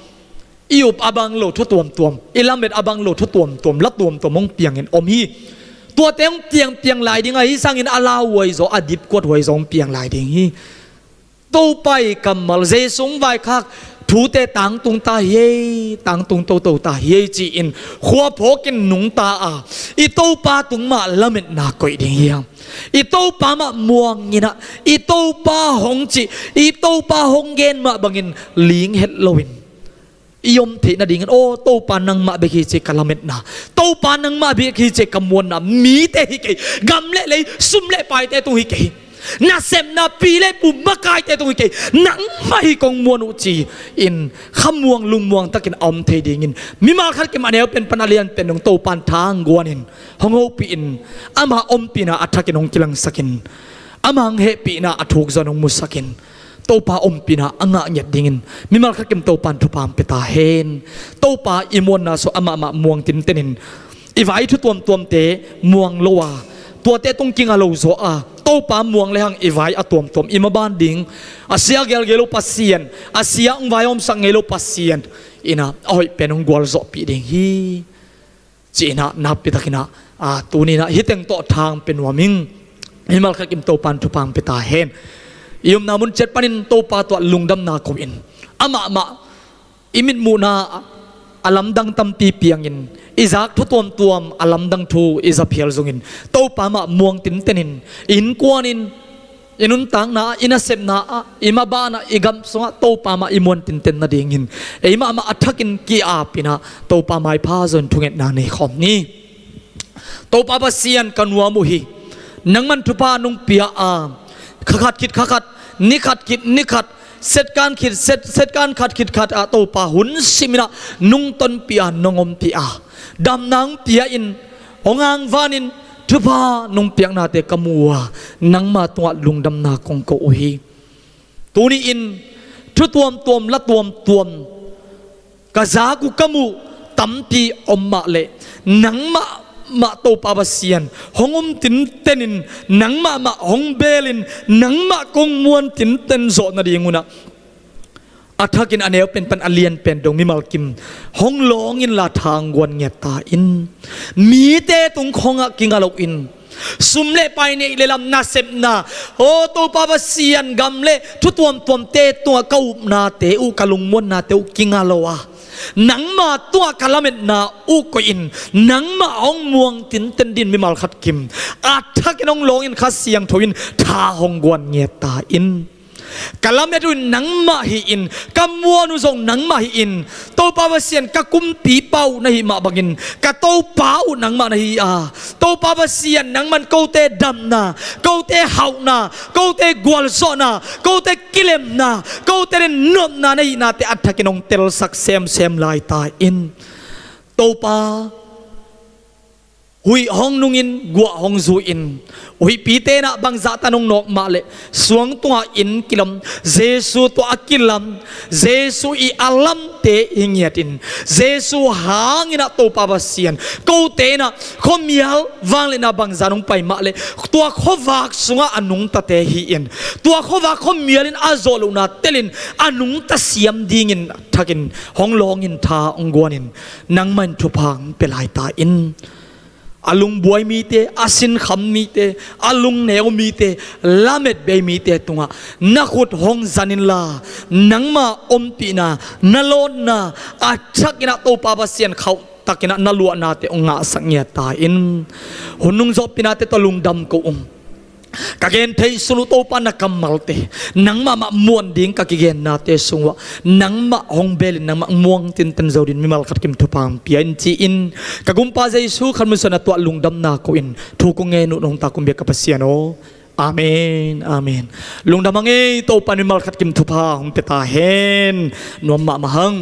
i up a bang lo thu tuamtuam, i lamet a bang lo thu tuamtuam, la tuamtuam hong piangin om hi. Tuate hong piangpiang lai ding ahi sangin a lauhuai zaw, a dipkuat huai zaw hong piang lai ding hi. Topa i kammal, Jesu hong vaikhak thute tangtung ta hi ei, tangtung toto ta hi ei ci-in khua phawkin nungta a, i Topa tung mah lametna koih ding hiam? I Topa mah muangin a, i Topa hong cih, i Topa hong gen mah bangin ling het loin i om theih nadingin, aw Topa nangmah bek hi ci ka lametna, Topa nangmah bek hi ci ka muanna, mite hi kei, gam le lei, sum le paite tung hi kei, nasepna pi le pu makaite tung hi kei, nangmah hi kong muan uh ci-in khamuang lungmuang takin a om thei dingin mimal khat kim a neu pen pan a lian pen dong Topan thang guanin hong hopih in, ama ompihna a thakin hong kilangsakin, ama hong hehpihna a thuk zon hong musakin, Topa ompihna a ngah ngiat dingin mimal khat kim Topan thupha hong pia ta hen. Topa i muanna sua amah mah muang tintenin i vai thu tuamtuamte muang lo a, tuate tung kinga lo zaw a, Topa muang lehang i vai a tuamtuam i maban ding, a sia gelgel lo Pasian, a sia hong vaihawmsak ngei lo Pasian in a, a hoih pen hong gualzawhpih ding hi. Ci-in a nakpitakin a, a, tuni-in a hih teng tawh thang pia nuam ing. Mimal khat kim Topan thupha hong pia ta hen. I omna mun ciat panin Topa tungah lungdamna ko-in, amah mah i mitmuhna a lamdang tampi piangin, i zak thu tuamtuam a lamdang thu i za phial zongin, Topa mah muang tintenin, i innkuanin, i nuntakna ah, i nasepna ah, i maban ah, i gam sungah Topa mah i muan tinten nadingin eimah mah a thakin ki-apin a, Topa maipha zong thungetna nei khawm ni. Topa Pasian, ka nuam uh hi. Nangman thupha nong pia a, kha khat khit kha khat, ni khat khit ni khat, setkan khit set, setkan khat khit khat ah Topa hun simin a nong tonpih a, nong ompih a, damna hong pia-in, hong angvanin, thupha nong piaknate ka mu a, nangma tungah lungdamna kong ko uh hi. Tuni-in thu tuamtuam, la tuamtuam ka zak uh, ka muh tampi om mah leh, nangmah mah Topa Pasian hong um tintenin, nangmah mah hong belin, nangmah kong muan tinten zawh nading un a, a thakin a neu pen pan a lian pen dong mimal kim hong lawng inla thang guan ngiat ta in. Mite tung khawngah kinga loin, sum le pai, neih le lam, nasepna, aw Topa Pasian, gam le thu tuamtuamte tungah ka upnate uh, ka lungmuannate uh kinga lo a, nangma tungah ka lametna uh koihin nangmah hong muang tinten dingin mimal khat kim a thakin hong lawngin, Kha Siangtho in tha hong guan ngiat ta in. Ka lamet uh in nangmah hi-in, ka muan uh zong nangmah hi-in, Topa Pasian, ka kumpipa uh na hih mah bangin ka Topa uh nangmah na hi a, Topa Pasian, nangman kote damna, kote hauhna, kote gualzawhna, kote kilemna, kote le nopna na hihnate a thakin hong telsak semsem lai ta in. Topa, huih hong nungin, guah hong zuihin, huihpite in ah bangzah tan hong nawk mah leh suang tungah inn kilam, Jesu tawh a kilam, Jesu i a lamte hi ngiatin, Jesu hangin ah Topa Pasian, kote in ah khuamial vangliatna bangzah hong pai mah leh tua khuavak sungah a nungtate hi-in, tua khuavak khuamial in a zawh lohna telin a nungta siam dingin thakin hong lawngin tha hong guanin, nangmah in thupha hong pia lai ta in. A lungbuai mite, a sinkham mite, a lungneu mite, lamet bei mite tungah na khut hong zan inla, nangmah ompihna, na lawnna a thakin ah Topa Pasian khauhtakin ah na luahnate hong ngahsak ngiat ta in. Hun nung zawhpihnate tawh lungdam ko ung. Ka gen theih sun uh Topa na kammalte, nangmah mah muan ding ka kigennate sung uh ah nangmah hong belin, nangmah muang tinten zo dingin mimal khat kim thupha hong pia in ci-in, ka gumpa Jesu khat mun sungah na tuah lungdamna ko-in thu kong ngen uh nong ta kong biak ka Pasian aw. Amen, amen. Lungdam hang ei, Topa in mimal khat kim thupha hong pia ta hen. Nuam mahmah hang.